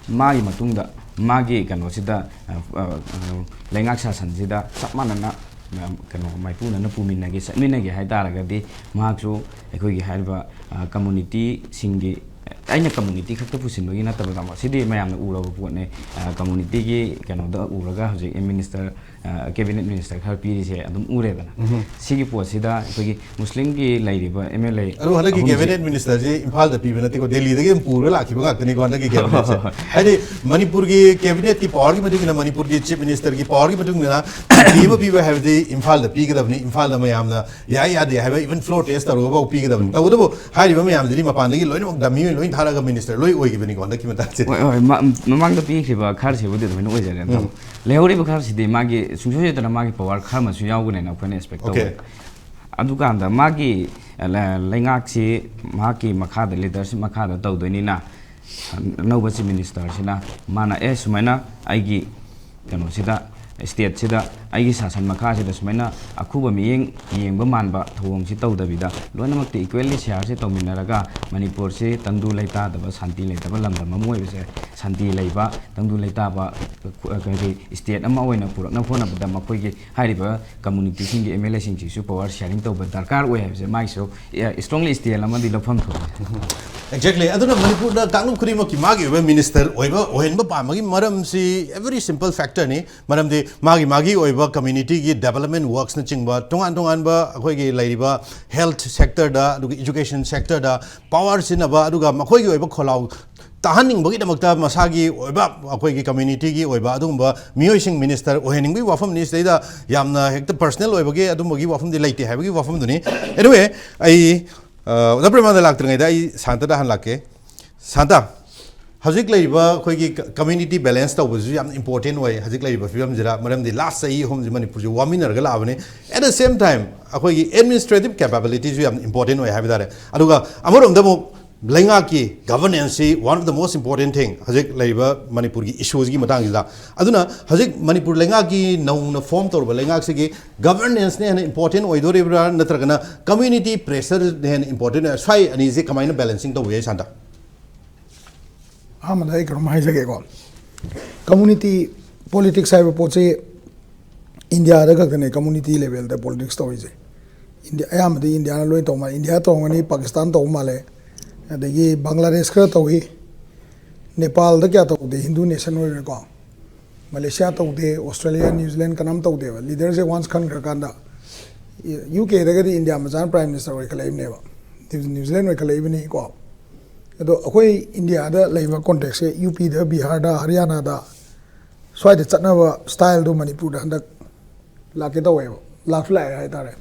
ꯃꯥꯒꯤ ꯃꯇꯨꯡꯗ ꯃꯥꯒꯤ ꯀꯩꯅꯣꯁꯤꯗ, ꯑ, ꯑ, ꯑ, ꯂꯩꯉꯥꯛ ꯁꯥꯁꯟꯁꯤꯗ ꯆꯞ ꯃꯥꯟꯅꯅ, ꯑ, ꯀꯩꯅꯣ ꯃꯥꯏꯄꯨꯅꯅ ꯄꯨꯃꯤꯟꯅꯒꯦ, ꯆꯠꯃꯤꯟꯅꯒꯦ ꯍꯥꯏ ꯇꯥꯔꯒꯗꯤ ꯃꯍꯥꯛꯁꯨ ꯑꯩꯈꯣꯏꯒꯤ ꯍꯥꯏꯔꯤꯕ, ꯑ, ꯀꯝꯃꯨꯅꯤꯇꯤꯁꯤꯡꯒꯤ, ꯑꯩꯅ ꯀꯝꯃꯨꯅꯤꯇꯤ ꯈꯛꯇ ꯄꯨꯁꯤꯟꯕꯒꯤ ꯅꯠꯇꯕ, ꯇꯥꯃꯣ, ꯁꯤꯗꯤ ꯃꯌꯥꯝꯅ ꯎꯔꯕ ꯄꯣꯠꯅꯦ꯫ ꯑ, ꯀꯝꯃꯨꯅꯤꯇꯤꯒꯤ ꯀꯩꯅꯣꯗ ꯎꯔꯒ ꯍꯧꯖꯤꯛ ꯃꯤꯅꯤꯁꯇꯔ, ꯑ, ꯀꯦꯕꯤꯅꯦꯠ ꯃꯤꯅꯤꯁꯇꯔ ꯈꯔ ꯄꯤꯔꯤꯁꯦ ꯑꯗꯨꯝ ꯎꯔꯦꯗꯅ꯫ ꯁꯤꯒꯤ ꯄꯣꯠꯁꯤꯗ ꯑꯩꯈꯣꯏꯒꯤ ꯃꯨꯁꯂꯤꯝꯒꯤ ꯂꯩꯔꯤꯕ ꯑꯦꯝ ꯑꯦꯜ ꯑꯦ ꯑꯗꯨ ꯍꯟꯗꯛꯀꯤ ꯀꯦꯕꯤꯅꯦꯠ ꯃꯤꯅꯤꯁꯇꯔꯁꯤ ꯏꯝꯐꯥꯜꯗ ꯄꯤꯕ ꯅꯠꯇꯦꯀꯣ, ꯗꯦꯜꯂꯤꯗꯒꯤ ꯑꯗꯨꯝ ꯄꯨꯔꯒ ꯂꯥꯛꯈꯤꯕ ꯉꯥꯛꯇꯅꯤꯀꯣ ꯍꯟꯗꯛꯀꯤ ꯀꯦꯕꯤꯅꯦꯠꯁꯦ꯫ ꯍꯥꯏꯗꯤ ꯃꯅꯤꯄꯨꯔꯒꯤ ꯀꯦꯕꯤꯅꯦꯠꯀꯤ ꯄꯋꯥꯔꯒꯤ ꯃꯇꯨꯡ ꯏꯟꯅ, ꯃꯅꯤꯄꯨꯔꯒꯤ ꯆꯤꯐ ꯃꯤꯅꯤꯁꯇꯔꯒꯤ ꯄꯋꯥꯔꯒꯤ ꯃꯇꯨꯡ ꯏꯟꯅ ꯁꯨꯇꯤ ꯑꯃ ꯄꯤꯕ ꯍꯥꯏꯕꯗꯤ ꯏꯝꯐꯥꯜꯗ ꯄꯤꯒꯗꯕꯅꯤ, ꯏꯝꯐꯥꯜꯗ ꯃꯌꯥꯝꯅ ꯌꯥꯏ ꯌꯥꯗꯦ ꯍꯥꯏꯕ ꯏꯚꯟ ꯐ꯭ꯂꯣꯔ ꯇꯦꯁ ꯇꯧꯔꯒꯐꯥꯎ ꯄꯤꯒꯗꯕꯅꯤ꯫ ꯇꯧꯕꯇꯕꯨ ꯍꯥꯏꯔꯤꯕ ꯃꯌꯥꯝꯁꯤꯗꯤ ꯃꯄꯥꯟꯗꯒꯤ ꯂꯣꯏꯅꯃꯛ ꯗꯃꯤ ꯑꯣꯏꯅ ꯂꯣꯏ ꯊꯥꯔꯒ ꯃꯤꯅꯤꯁꯇꯔ ꯂꯣꯏ ꯑꯣꯏꯈꯤꯕꯅꯤꯀꯣ ꯍꯟꯗꯛꯀꯤ ꯃꯇꯥꯡꯁꯦ꯫ ꯍꯣꯏ, ꯍꯣꯏ, ꯃ-, ꯃꯃꯥꯡꯗ ꯄꯤꯈ꯭ꯔꯤꯕ ꯈꯔꯁꯤꯕꯨꯗꯤ ꯑꯗꯨꯃꯥꯏꯅ ꯑꯣꯏꯖꯔꯦ꯫ ꯑꯗꯣ ꯂꯩꯍꯧꯔꯤꯕ ꯈꯔꯁꯤꯗꯤ ꯃꯥꯒꯤ ꯁꯨꯡꯁꯣꯏ ꯁꯣꯏꯗꯅ ꯃꯥꯒꯤ ꯄꯋꯥꯔ ꯈꯔ ꯑꯃꯁꯨ ꯌꯥꯎꯒꯅꯦꯅ ꯑꯩꯈꯣꯏꯅ ꯑꯦꯛꯁꯄꯦꯛ Okay. ꯇꯧꯋꯦ꯫ ꯑꯗꯨꯀꯥꯟꯗ ꯃꯥꯒꯤ, ꯑ, ꯂ-, ꯂꯩꯉꯥꯛꯁꯤ ꯃꯍꯥꯛꯀꯤ ꯃꯈꯥꯗ, ꯂꯤꯗꯔꯁꯤꯞ ꯃꯈꯥꯗ ꯇꯧꯗꯣꯏꯅꯤꯅ, ꯑꯅꯧꯕ ꯆꯤꯐ ꯃꯤꯅꯤꯁꯇꯔꯁꯤꯅ ꯃꯥꯅ, "ꯑꯦ, ꯁꯨꯃꯥꯏꯅ ꯑꯩꯒꯤ ꯀꯩꯅꯣꯁꯤꯗ ꯁ꯭ꯇꯦꯠꯁꯤꯗ ꯑꯩꯒꯤ ꯁꯥꯁꯟ ꯃꯈꯥꯁꯤꯗ ꯁꯨꯃꯥꯏꯅ ꯑꯈꯨꯕ ꯃꯤꯠꯌꯦꯡ ꯌꯦꯡꯕ ꯃꯥꯟꯕ ꯊꯧꯑꯣꯡꯁꯤ ꯇꯧꯗꯕꯤꯗ, ꯂꯣꯏꯅꯃꯛꯇ ꯏꯀ꯭ꯋꯦꯜꯂꯤ ꯁꯤꯌꯥꯔꯁꯤ ꯇꯧꯃꯤꯟꯅꯔꯒ ꯃꯅꯤꯄꯨꯔꯁꯤ ꯇꯪꯗꯨ ꯂꯩꯇꯥꯗꯕ, ꯁꯥꯟꯇꯤ ꯂꯩꯇꯕ ꯂꯝꯗꯝ ꯑꯃ ꯑꯣꯏꯕꯁꯦ, ꯁꯥꯟꯇꯤ ꯂꯩꯕ, ꯇꯪꯗꯨ ꯂꯩꯇꯥꯕ, ꯑꯩꯈꯣꯏꯒꯤ ꯁ꯭ꯇꯦꯠ ꯑꯃ ꯑꯣꯏꯅ ꯄꯨꯔꯛꯅꯕ ꯍꯣꯠꯅꯕꯗ ꯃꯈꯣꯏꯒꯤ ꯍꯥꯏꯔꯤꯕ ꯀꯝꯃꯨꯅꯤꯇꯤꯁꯤꯡꯒꯤ ꯑꯦꯝ ꯑꯦꯜ ꯑꯦꯁꯤꯡꯁꯤꯁꯨ ꯄꯋꯥꯔ ꯁꯤꯌꯥꯔꯤꯡ ꯇꯧꯕ ꯗꯔꯀꯥꯔ ꯑꯣꯏ ꯍꯥꯏꯕꯁꯦ ꯃꯥꯒꯤꯁꯨ ꯏꯁꯇ꯭ꯔꯣꯡꯂꯤ ꯁ꯭ꯇꯦꯜ ꯑꯃꯗꯤ ꯂꯧꯐꯝ ꯊꯣꯛꯏ꯫ ꯑꯦꯛꯖꯦꯛꯂꯤ꯫ ꯑꯗꯨꯅ ꯃꯅꯤꯄꯨꯔꯗ ꯀꯥꯡꯂꯨꯞ ꯈꯨꯗꯤꯡꯃꯛꯀꯤ ꯃꯥꯒꯤ ꯑꯣꯏꯕ ꯃꯤꯅꯤꯁꯇꯔ ꯑꯣꯏꯕ ꯑꯣꯏꯍꯟꯕ ꯄꯥꯝꯕꯒꯤ ꯃꯔꯝꯁꯤ very simple factor ꯅꯤ꯫ ꯃꯔꯝꯗꯤ ꯃꯥꯒꯤ ꯃꯥꯒꯤ ꯑꯣꯏꯕ ꯀꯝꯃ꯭ꯌꯨꯅꯤꯇꯤꯒꯤ ꯗꯦꯕꯂꯞꯃꯦꯟ ꯋꯥꯔꯛꯁꯅꯆꯤꯡꯕ, ꯇꯣꯉꯥꯟ ꯇꯣꯉꯥꯟꯕ ꯑꯩꯈꯣꯏꯒꯤ ꯂꯩꯔꯤꯕ ꯍꯦꯜꯊ ꯁꯦꯛꯇꯔꯗ, ꯑꯗꯨꯒ ꯏꯖꯨꯀꯦꯁꯟ ꯁꯦꯛꯇꯔꯗ ꯄꯋꯥꯔ ꯁꯤꯖꯤꯟꯅꯕ, ꯑꯗꯨꯒ ꯃꯈꯣꯏꯒꯤ ꯑꯣꯏꯕ ꯈꯣꯜꯂꯥꯎ ꯇꯥꯍꯟꯅꯤꯡꯕꯒꯤꯗꯃꯛꯇ ꯃꯁꯥꯒꯤ ꯑꯣꯏꯕ, ꯑꯩꯈꯣꯏꯒꯤ ꯀꯝꯃ꯭ꯌꯨꯅꯤꯇꯤꯒꯤ ꯑꯣꯏꯕ ꯑꯗꯨꯒꯨꯝꯕ ꯃꯤꯑꯣꯏꯁꯤꯡ ꯃꯤꯅꯤꯁꯇꯔ ꯑꯣꯏꯍꯟꯅꯤꯡꯕꯒꯤ ꯋꯥꯐꯝꯅꯤ꯫ ꯁꯤꯗꯩꯗ ꯌꯥꯝꯅ ꯍꯦꯛꯇ ꯄꯔꯁꯅꯦꯜ ꯑꯣꯏꯕꯒꯤ ꯑꯗꯨꯝꯕꯒꯤ ꯋꯥꯐꯝꯗꯤ ꯂꯩꯇꯦ ꯍꯥꯏꯕꯒꯤ ꯋꯥꯐꯝꯗꯨꯅꯤ꯫ ꯑꯦꯅꯤꯋꯦ, ꯑꯩ ꯑ, ꯑꯣꯖꯥ ꯄ꯭ꯔꯦꯃꯥꯅꯟꯗ ꯂꯥꯛꯇ꯭ꯔꯤꯉꯩꯗ ꯑꯩ ꯁꯥꯟꯇꯗ ꯍꯥꯟꯅ ꯂꯥꯛꯀꯦ꯫ ꯁꯥꯟꯇ, ꯍꯧꯖꯤꯛ ꯂꯩꯔꯤꯕ ꯑꯩꯈꯣꯏꯒꯤ ꯀ-, ꯀꯝꯃ꯭ꯌꯨꯅꯤꯇꯤ ꯕꯦꯂꯦꯟꯁ ꯇꯧꯕꯁꯤꯁꯨ ꯌꯥꯝꯅ ꯏꯝꯄꯣꯔꯇꯦꯟ ꯑꯣꯏ ꯍꯧꯖꯤꯛ ꯂꯩꯔꯤꯕ ꯐꯤꯕꯝꯁꯤꯗ, ꯃꯔꯝꯗꯤ ꯂꯥꯁ ꯆꯍꯤ ꯑꯍꯨꯝꯁꯤ ꯃꯅꯤꯄꯨꯔꯁꯦ ꯋꯥꯃꯤꯟꯅꯔꯒ ꯂꯥꯛꯑꯕꯅꯤ꯫ At the same time, ꯑꯩꯈꯣꯏꯒꯤ ꯑꯦꯗꯃꯤꯅꯤꯁꯇ꯭ꯔꯦꯇꯤꯞ ꯀꯦꯄꯦꯕꯤꯂꯤꯇꯤꯁꯨ ꯌꯥꯝꯅ ꯏꯝꯄꯣꯔꯇꯦꯟ ꯑꯣꯏ ꯍꯥꯏꯕ ꯇꯥꯔꯦ꯫ ꯑꯗꯨꯒ ꯑꯃꯔꯣꯝꯗ ꯑꯃꯨꯛ ꯂꯩꯉꯥꯛꯀꯤ ꯒꯚꯔꯅꯦꯟꯁꯁꯤ one of the most important thing ꯍꯧꯖꯤꯛ ꯂꯩꯔꯤꯕ ꯃꯅꯤꯄꯨꯔꯒꯤ ꯏꯁꯨꯁꯤꯒꯤ ꯃꯇꯥꯡꯁꯤꯗ꯫ ꯑꯗꯨꯅ ꯍꯧꯖꯤꯛ ꯃꯅꯤꯄꯨꯔ ꯂꯩꯉꯥꯛꯀꯤ ꯅꯧꯅ ꯐꯣꯔꯝ ꯇꯧꯔꯕ ꯂꯩꯉꯥꯛꯁꯤꯒꯤ ꯒꯚꯔꯅꯦꯟꯁꯅ ꯍꯦꯟꯅ ꯏꯝꯄꯣꯔꯇꯦꯟ ꯑꯣꯏꯗꯣꯔꯤꯕ꯭ꯔꯥ, ꯅꯠꯇ꯭ꯔꯒꯅ ꯀꯝꯃ꯭ꯌꯨꯅꯤꯇꯤ ꯄ꯭ꯔꯦꯁꯔꯅ ꯍꯦꯟꯅ ꯏꯝꯄꯣꯔꯇꯦꯟ ꯑꯣꯏ? ꯁ꯭ꯋꯥꯏ ꯑꯅꯤꯁꯦ ꯀꯃꯥꯏꯅ ꯕꯦꯂꯦꯟꯁꯤꯡ ꯇꯧꯕ ꯌꯥꯏ, ꯁꯥꯟꯇ? ꯑꯍꯥꯟꯕꯗ ꯑꯩ ꯀꯩꯅꯣꯝ ꯍꯥꯏꯖꯒꯦꯀꯣ꯫ ꯀꯝꯃ꯭ꯌꯨꯅꯤꯇꯤ ꯄꯣꯂꯤꯇꯤꯛꯁ ꯍꯥꯏꯕ ꯄꯣꯠꯁꯤ ꯏꯟꯗꯤꯌꯥꯗ ꯈꯛꯇꯅꯦ ꯀꯝꯃ꯭ꯌꯨꯅꯤꯇꯤ ꯂꯦꯚꯦꯜꯗ ꯄꯣꯂꯤꯇꯤꯛꯁ ꯇꯧꯔꯤꯁꯦ꯫ ꯏꯟꯗꯤꯌꯥ, ꯑꯌꯥꯝꯕꯗꯤ ꯏꯟꯗꯤꯌꯥꯅ ꯂꯣꯏ ꯇꯧ ꯃꯥꯜꯂꯦ꯫ ꯏꯟꯗꯤꯌꯥ ꯇꯧꯔꯝꯒꯅꯤ, ꯄꯥꯀꯤꯁꯇꯥꯟ ꯇꯧꯕ ꯃꯥꯜꯂꯦ, ꯑꯗꯒꯤ ꯕꯪꯒ꯭ꯂꯥꯗꯦꯁ ꯈꯔ ꯇꯧꯏ, ꯅꯦꯄꯥꯜꯗ ꯀꯌꯥ ꯇꯧꯗꯦ, ꯍꯤꯟꯗꯨ ꯅꯦꯁꯟ ꯑꯣꯏꯕꯅꯤꯀꯣ꯫ ꯃꯂꯦꯁꯤꯌꯥ ꯇꯧꯗꯦ, ꯑꯣꯁꯇ꯭ꯔꯦꯂꯤꯌꯥ, ꯅ꯭ꯌꯨ ꯖꯤꯂꯦꯟ ꯀꯅꯥꯝ ꯇꯧꯗꯦꯕ꯫ ꯂꯤꯗꯔꯁꯦ ꯋꯥꯟꯁ ꯈꯟꯈ꯭ꯔꯀꯥꯟꯗ, ꯌꯨ ꯀꯦꯗꯒꯗꯤ ꯏꯟꯗꯤꯌꯥ ꯃꯆꯥꯅ ꯄ꯭ꯔꯥꯏꯝ ꯃꯤꯅꯤꯁꯇꯔ ꯑꯣꯏꯈꯠꯂꯛꯏꯕꯅꯦꯕ, ꯅ꯭ꯌꯨ ꯖꯤꯂꯦꯟ ꯑꯣꯏꯈꯠꯂꯛꯏꯕꯅꯤꯀꯣ꯫ ꯑꯗꯣ ꯑꯩꯈꯣꯏ ꯏꯟꯗꯤꯌꯥꯗ ꯂꯩꯕ ꯀꯣꯟꯇꯦꯛꯁꯁꯦ ꯌꯨ ꯄꯤꯗ, ꯕꯤꯍꯥꯔꯗ, ꯍꯔꯤꯌꯥꯅꯥꯗ ꯁ꯭ꯋꯥꯏꯗ ꯆꯠꯅꯕ ꯁ꯭ꯇꯥꯏꯜꯗꯣ ꯃꯅꯤꯄꯨꯔꯗ ꯍꯟꯗꯛ ꯂꯥꯛꯀꯦ ꯇꯧꯋꯦꯕ, ꯂꯥꯛꯁꯨ ꯂꯥꯛꯑꯦ ꯍꯥꯏꯇꯥꯔꯦ꯫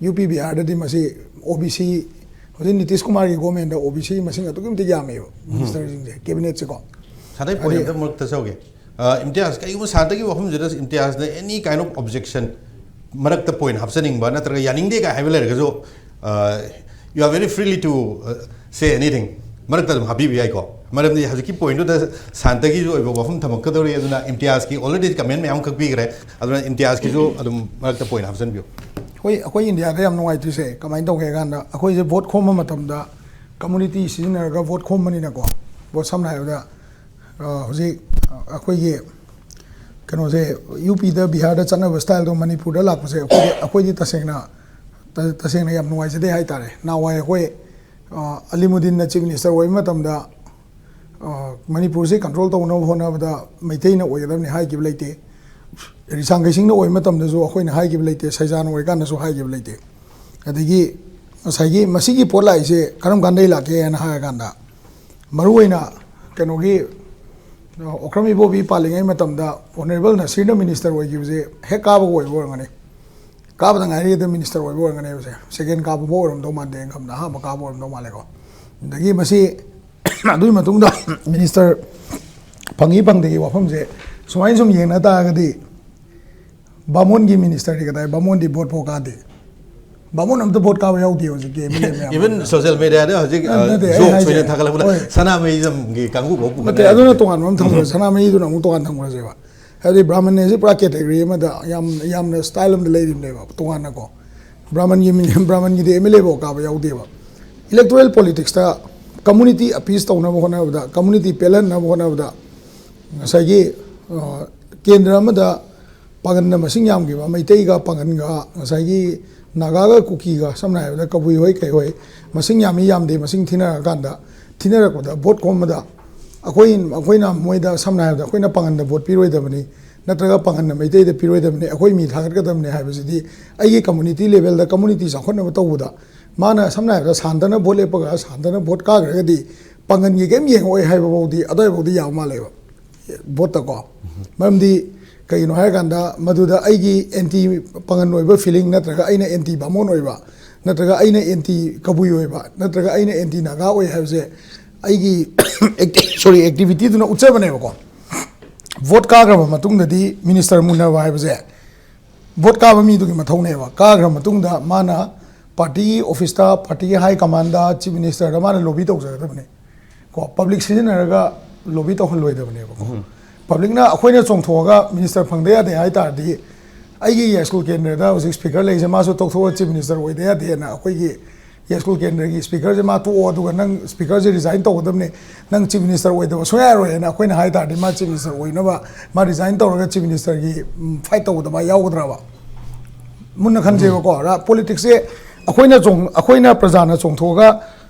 ꯌꯨ ꯄꯤ ꯕꯤꯍꯥꯔꯗꯗꯤ ꯃꯁꯤ ꯑꯣ ꯕꯤ ꯁꯤ, ꯍꯧꯖꯤꯛ ꯅꯤꯇꯤꯁ ꯀꯨꯃꯥꯔꯒꯤ ꯒꯣꯔꯃꯦꯟꯗ ꯑꯣ ꯕꯤ ꯁꯤ ꯃꯁꯤꯡ ꯑꯗꯨꯛꯀꯤ ꯃꯇꯤꯛ ꯌꯥꯝꯃꯦꯕ ꯃꯤꯅꯤꯁꯇꯔꯁꯤꯡꯁꯦ, ꯀꯦꯕꯤꯅꯦꯠꯁꯦꯀꯣ꯫ ꯁꯥꯟꯇ, ꯄꯣꯏꯟ ꯑꯝꯇ ꯃꯔꯛꯇ ꯆꯠꯍꯧꯒꯦ꯫ ꯑ, ꯏꯝꯇꯤꯌꯥꯖ, ꯀꯔꯤꯒꯨꯝꯕ ꯁꯥꯟꯇꯒꯤ ꯋꯥꯐꯝꯁꯤꯗ ꯏꯝꯇꯤꯌꯥꯖꯅ ꯑꯦꯅꯤ ꯀꯥꯏꯟ ꯑꯣꯐ ꯑꯣꯕꯖꯦꯛꯁꯟ, ꯃꯔꯛꯇ ꯄꯣꯏꯟ ꯍꯥꯞꯆꯅꯤꯡꯕ ꯅꯠꯇ꯭ꯔꯒ ꯌꯥꯅꯤꯡꯗꯦ ꯀꯥꯏ ꯍꯥꯏꯕ ꯂꯩꯔꯒꯁꯨ, ꯑ, you are very freely to, ꯑ, say anything, ꯃꯔꯛꯇ ꯑꯗꯨꯝ ꯍꯥꯞꯄꯤꯕ ꯌꯥꯏꯀꯣ꯫ ꯃꯔꯝꯗꯤ ꯍꯧꯖꯤꯛꯀꯤ ꯄꯣꯏꯟꯗꯨꯗ ꯁꯥꯟꯇꯒꯤꯁꯨ ꯑꯣꯏꯕ ꯋꯥꯐꯝ ꯊꯝꯃꯛꯀꯗꯧꯔꯤ꯫ ꯑꯗꯨꯅ ꯏꯝꯇꯤꯌꯥꯖꯀꯤ already comment ꯃꯌꯥꯝ ꯑꯃ ꯈꯛ ꯄꯤꯈ꯭ꯔꯦ꯫ ꯑꯗꯨꯅ ꯏꯝꯇꯤꯌꯥꯖꯀꯤꯁꯨ ꯑꯗꯨꯝ ꯃꯔꯛꯇ ꯄꯣꯏꯟ ꯍꯥꯞꯆꯤꯟꯕꯤꯌꯨ꯫ ꯍꯣꯏ, ꯑꯩꯈꯣꯏ ꯏꯟꯗꯤꯌꯥꯗ ꯌꯥꯝ ꯅꯨꯡꯉꯥꯏꯇ꯭ꯔꯤꯁꯦ ꯀꯃꯥꯏꯅ ꯇꯧꯒꯦ ꯍꯥꯏ ꯀꯥꯟꯗ, ꯑꯩꯈꯣꯏꯁꯦ ꯚꯣꯠ ꯈꯣꯝꯕ ꯃꯇꯝꯗ ꯀꯝꯃꯨꯅꯤꯇꯤ ꯁꯤꯖꯤꯟꯅꯔꯒ ꯚꯣꯠ ꯈꯣꯝꯕꯅꯤꯅꯀꯣ꯫ ꯚꯣꯠ, ꯁꯝꯅ ꯍꯥꯏꯔꯕꯗ, ꯑ, ꯍꯧꯖꯤꯛ ꯑꯩꯈꯣꯏꯒꯤ ꯀꯩꯅꯣꯁꯦ, ꯌꯨ ꯄꯤꯗ, ꯕꯤꯍꯥꯔꯗ ꯆꯠꯅꯕ ꯁ꯭ꯇꯥꯏꯜꯗꯣ ꯃꯅꯤꯄꯨꯔꯗ ꯂꯥꯛꯄꯁꯦ ꯑꯩꯈꯣꯏꯗꯤ, ꯑꯩꯈꯣꯏꯗꯤ ꯇꯁꯦꯡꯅ, ꯇ-, ꯇꯁꯦꯡꯅ ꯌꯥꯝ ꯅꯨꯡꯉꯥꯏꯖꯗꯦ ꯍꯥꯏꯇꯥꯔꯦ꯫ ꯅꯍꯥꯟꯋꯥꯏ ꯑꯩꯈꯣꯏ, ꯑ, ꯑꯂꯤꯃꯨꯗꯤꯟꯅ ꯆꯤꯐ ꯃꯤꯅꯤꯁꯇꯔ ꯑꯣꯏꯕ ꯃꯇꯝꯗ, ꯑ, ꯃꯅꯤꯄꯨꯔꯁꯤ ꯀꯟꯇ꯭ꯔꯣꯜ ꯇꯧꯅꯕ ꯍꯣꯠꯅꯕꯗ ꯃꯩꯇꯩꯅ ꯑꯣꯏꯒꯗꯕꯅꯤ ꯍꯥꯏꯈꯤꯕ ꯂꯩꯇꯦ꯫ ꯔꯤꯁꯥꯡꯈꯩꯁꯤꯡꯅ ꯑꯣꯏꯕ ꯃꯇꯝꯗꯁꯨ ꯑꯩꯈꯣꯏꯅ ꯍꯥꯏꯈꯤꯕ ꯂꯩꯇꯦ, ꯁꯩꯖꯥꯅ ꯑꯣꯏꯔꯀꯥꯟꯗꯁꯨ ꯍꯥꯏꯈꯤꯕ ꯂꯩꯇꯦ꯫ ꯑꯗꯒꯤ ꯉꯁꯥꯏꯒꯤ ꯃꯁꯤꯒꯤ ꯄꯣꯠ ꯂꯥꯛꯏꯁꯦ ꯀꯔꯝ ꯀꯥꯟꯗꯩ ꯂꯥꯛꯀꯦ ꯍꯥꯏꯅ ꯍꯥꯏꯔꯀꯥꯟꯗ, ꯃꯔꯨꯑꯣꯏꯅ ꯀꯩꯅꯣꯒꯤ, ꯑ, ꯑꯣꯀ꯭ꯔꯝ ꯏꯕꯣꯕꯤ ꯄꯥꯜꯂꯤꯉꯩ ꯃꯇꯝꯗ ꯑꯣꯅꯔꯦꯕꯜ ꯅꯁꯤꯔꯅ ꯃꯤꯅꯤꯁꯇꯔ ꯑꯣꯏꯈꯤꯕꯁꯦ ꯍꯦꯛ ꯀꯥꯕꯒ ꯑꯣꯏꯕ ꯑꯣꯏꯔꯝꯒꯅꯤ꯫ ꯀꯥꯕꯗ ꯉꯥꯏꯔꯤꯗ ꯃꯤꯅꯤꯁꯇꯔ ꯑꯣꯏꯕ ꯑꯣꯏꯔꯝꯒꯅꯦꯕꯁꯦ꯫ ꯁꯦꯀꯦꯟ ꯀꯥꯕꯐꯥꯎ ꯑꯣꯏꯔꯝꯗꯧ ꯃꯥꯟꯗꯦ, ꯑꯩꯅ ꯈꯟꯕꯗ ꯑꯍꯥꯟꯕ ꯀꯥꯕ ꯑꯣꯏꯔꯝꯗꯧ ꯃꯥꯜꯂꯦꯀꯣ꯫ ꯑꯗꯒꯤ ꯃꯁꯤ ꯑꯗꯨꯒꯤ ꯃꯇꯨꯡꯗ ꯃꯤꯅꯤꯁꯇꯔ ꯐꯪꯉꯤ ꯐꯪꯗꯦꯒꯤ ꯋꯥꯐꯝꯁꯦ ꯁꯨꯃꯥꯏꯅ ꯁꯨꯝ ꯌꯦꯡꯅ ꯇꯥꯔꯒꯗꯤ, ꯕꯥꯃꯣꯟꯒꯤ ꯃꯤꯅꯤꯁꯇꯔꯗꯤ ꯀꯗꯥꯏ? ꯕꯥꯃꯣꯟꯗꯤ ꯚꯣꯠ ꯐꯥꯎ ꯀꯥꯗꯦ꯫ ꯕꯥꯃꯣꯟ ꯑꯝꯇ ꯚꯣꯠ ꯀꯥꯕ ꯌꯥꯎꯗꯦ ꯍꯧꯖꯤꯛꯀꯤ MLA ꯃꯌꯥꯝ꯫ ꯏꯚꯟ ꯁꯣꯁꯤꯌꯦꯜ ꯃꯤꯗꯤꯌꯥꯗ ꯍꯧꯖꯤꯛ ꯑ, ꯅꯠꯇꯦ, ꯑꯩ ꯖꯣꯛꯁ ꯍꯥꯏꯁꯦ, ꯑꯣꯏꯅ ꯊꯥꯒꯠꯂꯛꯄꯗ ꯍꯣꯏ꯫ ꯁꯅꯥꯃꯍꯤꯖꯝꯒꯤ ꯀꯥꯡꯕꯨ ꯐꯥꯎ ꯅꯠꯇꯦ, ꯄꯨꯈꯠꯅꯔꯦ꯫ ꯑꯗꯨꯅ ꯇꯣꯉꯥꯟꯕ ꯑꯃ ꯊꯝꯈ꯭ꯔꯁꯦ, ꯁꯅꯥꯃꯍꯤꯗꯨꯅ ꯑꯃꯨꯛ ꯇꯣꯉꯥꯟ ꯊꯝꯈ꯭ꯔꯁꯦꯕ꯫ ꯍꯥꯏꯕꯗꯤ ꯕ꯭ꯔꯥꯍꯃꯟ ꯍꯥꯏꯁꯦ ꯄꯨꯔꯥ ꯀꯦꯇꯦꯒꯣꯔꯤ ꯑꯃꯗ ꯌꯥꯝ, ꯌꯥꯝꯅ ꯁ꯭ꯇꯥꯏꯜ ꯑꯃꯗ ꯂꯩꯔꯤꯕꯅꯦꯕ ꯇꯣꯉꯥꯟꯅꯀꯣ꯫ ꯕ꯭ꯔꯥꯍꯃꯟꯒꯤ ꯃꯤ-, ꯕ꯭ꯔꯥꯍꯃꯟꯒꯤꯗꯤ MLA ꯐꯥꯎ ꯀꯥꯕ ꯌꯥꯎꯗꯦꯕ꯫ ꯏꯂꯦꯛꯇꯣꯔꯦꯜ ꯄꯣꯂꯤꯇꯤꯛꯁꯇ ꯀꯝꯃꯨꯅꯤꯇꯤ ꯑꯄꯤꯁ ꯇꯧꯅꯕ ꯍꯣꯠꯅꯕꯗ, ꯀꯝꯃꯨꯅꯤꯇꯤ ꯄꯦꯜꯍꯟꯅꯕ ꯍꯣꯠꯅꯕꯗ ꯉꯁꯥꯏꯒꯤ, ꯑ, ꯀꯦꯟꯗ꯭ꯔ ꯑꯃꯗ ꯄꯥꯡꯒꯟꯅ ꯃꯁꯤꯡ ꯌꯥꯝꯈꯤꯕ ꯃꯩꯇꯩꯒ ꯄꯥꯡꯒꯟꯒ, ꯉꯁꯥꯏꯒꯤ ꯅꯥꯒꯥꯒ ꯀꯨꯀꯤꯒ, ꯁꯝꯅ ꯍꯥꯏꯔꯕꯗ ꯀꯕꯨꯏ ꯍꯣꯏ ꯀꯩ ꯍꯣꯏ, ꯃꯁꯤꯡ ꯌꯥꯝꯃꯤ ꯌꯥꯝꯗꯦ ꯃꯁꯤꯡ ꯊꯤꯅꯔꯀꯥꯟꯗ, ꯊꯤꯅꯔꯛꯄꯗ ꯚꯣꯠ ꯈꯣꯝꯕꯗ ꯑꯩꯈꯣꯏ, ꯑꯩꯈꯣꯏꯅ ꯃꯣꯏꯗ, ꯁꯝꯅ ꯍꯥꯏꯔꯕꯗ, ꯑꯩꯈꯣꯏꯅ ꯄꯥꯡꯒꯟꯗ ꯚꯣꯠ ꯄꯤꯔꯣꯏꯗꯕꯅꯤ, ꯅꯠꯇ꯭ꯔꯒ ꯄꯥꯡꯒꯟꯅ ꯃꯩꯇꯩꯗ ꯄꯤꯔꯣꯏꯗꯕꯅꯤ, ꯑꯩꯈꯣꯏ ꯃꯤ ꯊꯥꯒꯠꯀꯗꯕꯅꯤ ꯍꯥꯏꯕꯁꯤꯗꯤ ꯑꯩꯒꯤ ꯀꯝꯃꯨꯅꯤꯇꯤ ꯂꯦꯚꯦꯜꯗ ꯀꯝꯃꯨꯅꯤꯇꯤ ꯆꯥꯎꯈꯠꯅꯕ ꯇꯧꯕꯗ, ꯃꯥꯅ ꯁꯝꯅ ꯍꯥꯏꯔꯕꯗ ꯁꯥꯟꯇꯅ ꯚꯣꯠ ꯂꯦꯞꯄꯒ ꯁꯥꯟꯇꯅ ꯚꯣꯠ ꯀꯥꯈ꯭ꯔꯒꯗꯤ ꯄꯥꯡꯒꯟꯒꯤ ꯀꯔꯤꯝ ꯌꯦꯡꯉꯛꯑꯣꯏ ꯍꯥꯏꯕ ꯐꯥꯎꯗꯤ, ꯑꯗꯨꯋꯥꯏ ꯐꯥꯎꯗꯤ ꯌꯥꯕ ꯃꯥꯜꯂꯦꯕ ꯚꯣꯠꯇꯀꯣ꯫ ꯃꯔꯝꯗꯤ ꯀꯩꯒꯤꯅꯣ ꯍꯥꯏꯔꯀꯥꯟꯗ, ꯃꯗꯨꯗ ꯑꯩꯒꯤ ꯑꯦꯟꯇꯤ ꯄꯥꯡꯒꯟ ꯑꯣꯏꯕ ꯐꯤꯂꯤꯡ, ꯅꯠꯇ꯭ꯔꯒ ꯑꯩꯅ ꯑꯦꯟꯇꯤ ꯕꯥꯃꯣꯟ ꯑꯣꯏꯕ, ꯅꯠꯇ꯭ꯔꯒ ꯑꯩꯅ ꯑꯦꯟꯇꯤ ꯀꯕꯨꯏ ꯑꯣꯏꯕ, ꯅꯠꯇ꯭ꯔꯒ ꯑꯩꯅ ꯑꯦꯟꯇꯤ ꯅꯥꯒꯥ ꯑꯣꯏ ꯍꯥꯏꯕꯁꯦ ꯑꯩꯒꯤ ꯁꯣꯔꯤ, ꯑꯦꯛꯇꯤꯚꯤꯇꯤꯗꯨꯅ ꯎꯠꯆꯕꯅꯦꯕꯀꯣ꯫ ꯚꯣꯠ ꯀꯥꯈ꯭ꯔꯕ ꯃꯇꯨꯡꯗꯗꯤ ꯃꯤꯅꯤꯁꯇꯔ ꯃꯨꯟꯅꯕ ꯍꯥꯏꯕꯁꯦ ꯚꯣꯠ ꯀꯥꯕ ꯃꯤꯗꯨꯒꯤ ꯃꯊꯧꯅꯦꯕ꯫ ꯀꯥꯈ꯭ꯔ ꯃꯇꯨꯡꯗ ꯃꯥꯅ ꯄꯥꯔꯇꯤꯒꯤ ꯑꯣꯐꯤꯁꯇ, ꯄꯥꯔꯇꯤꯒꯤ ꯍꯥꯏ ꯀꯃꯥꯟꯗ, ꯆꯤꯐ ꯃꯤꯅꯤꯁꯇꯔꯗ ꯃꯥꯅ ꯂꯣꯕꯤ ꯇꯧꯖꯒꯗꯕꯅꯦ꯫ ꯀꯣ, ꯄꯕ꯭ꯂꯤꯛ ꯁꯤꯖꯤꯟꯅꯔꯒ ꯂꯣꯕꯤ ꯇꯧꯍꯜꯂꯣꯏꯗꯕꯅꯦꯕꯀꯣ꯫ ꯄꯕ꯭ꯂꯤꯛꯅ ꯑꯩꯈꯣꯏꯅ ꯆꯣꯡꯊꯣꯛꯑꯒ ꯃꯤꯅꯤꯁꯇꯔ ꯐꯪꯗ ꯌꯥꯗꯦ ꯍꯥꯏ ꯇꯥꯔꯗꯤ, ꯑꯩꯒꯤ ꯌꯥꯏꯁ꯭ꯀꯨꯜ ꯀꯦꯟꯗ꯭ꯔꯗ ꯍꯧꯖꯤꯛ ꯁ꯭ꯄꯤꯀꯔ ꯂꯩꯔꯤꯁꯦ, ꯃꯥꯁꯨ ꯇꯣꯛꯊꯣꯛꯑ ꯆꯤꯐ ꯃꯤꯅꯤꯁꯇꯔ ꯑꯣꯏꯗ ꯌꯥꯗꯦꯅ, ꯑꯩꯈꯣꯏꯒꯤ ꯌꯥꯏꯁ꯭ꯀꯨꯜ ꯀꯦꯟꯗ꯭ꯔꯒꯤ ꯁ꯭ꯄꯤꯀꯔꯁꯦ ꯃꯥ ꯇꯣꯛꯑꯣ, ꯑꯗꯨꯒ ꯅꯪ ꯁ꯭ꯄꯤꯀꯔꯁꯦ ꯔꯤꯖꯥꯏꯟ ꯇꯧꯒꯗꯕꯅꯦ, ꯅꯪ ꯆꯤꯐ ꯃꯤꯅꯤꯁꯇꯔ ꯑꯣꯏꯗꯕ ꯁꯨꯡꯌꯥ ꯌꯥꯔꯣꯏ ꯍꯥꯏꯅ ꯑꯩꯈꯣꯏꯅ ꯍꯥꯏ ꯇꯥꯔꯗꯤ, ꯃꯥ ꯆꯤꯐ ꯃꯤꯅꯤꯁꯇꯔ ꯑꯣꯏꯅꯕ, ꯃꯥ ꯔꯤꯖꯥꯏꯟ ꯇꯧꯔꯒ ꯆꯤꯐ ꯃꯤꯅꯤꯁꯇꯔꯒꯤ, ꯎꯝ, ꯐꯥꯏꯠ ꯇꯧꯕꯗ ꯃꯥ ꯌꯥꯎꯒꯗ꯭ꯔꯕ? ꯃꯨꯟꯅ ꯈꯟꯁꯦꯕꯀꯣ꯫ ꯔ-, ꯄꯣꯂꯤꯇꯤꯛꯁꯁꯦ ꯑꯩꯈꯣꯏꯅ ꯆꯣꯡ-, ꯑꯩꯈꯣꯏꯅ ꯄ꯭ꯔꯖꯥꯅ ꯆꯣꯡꯊꯣꯛꯑꯒ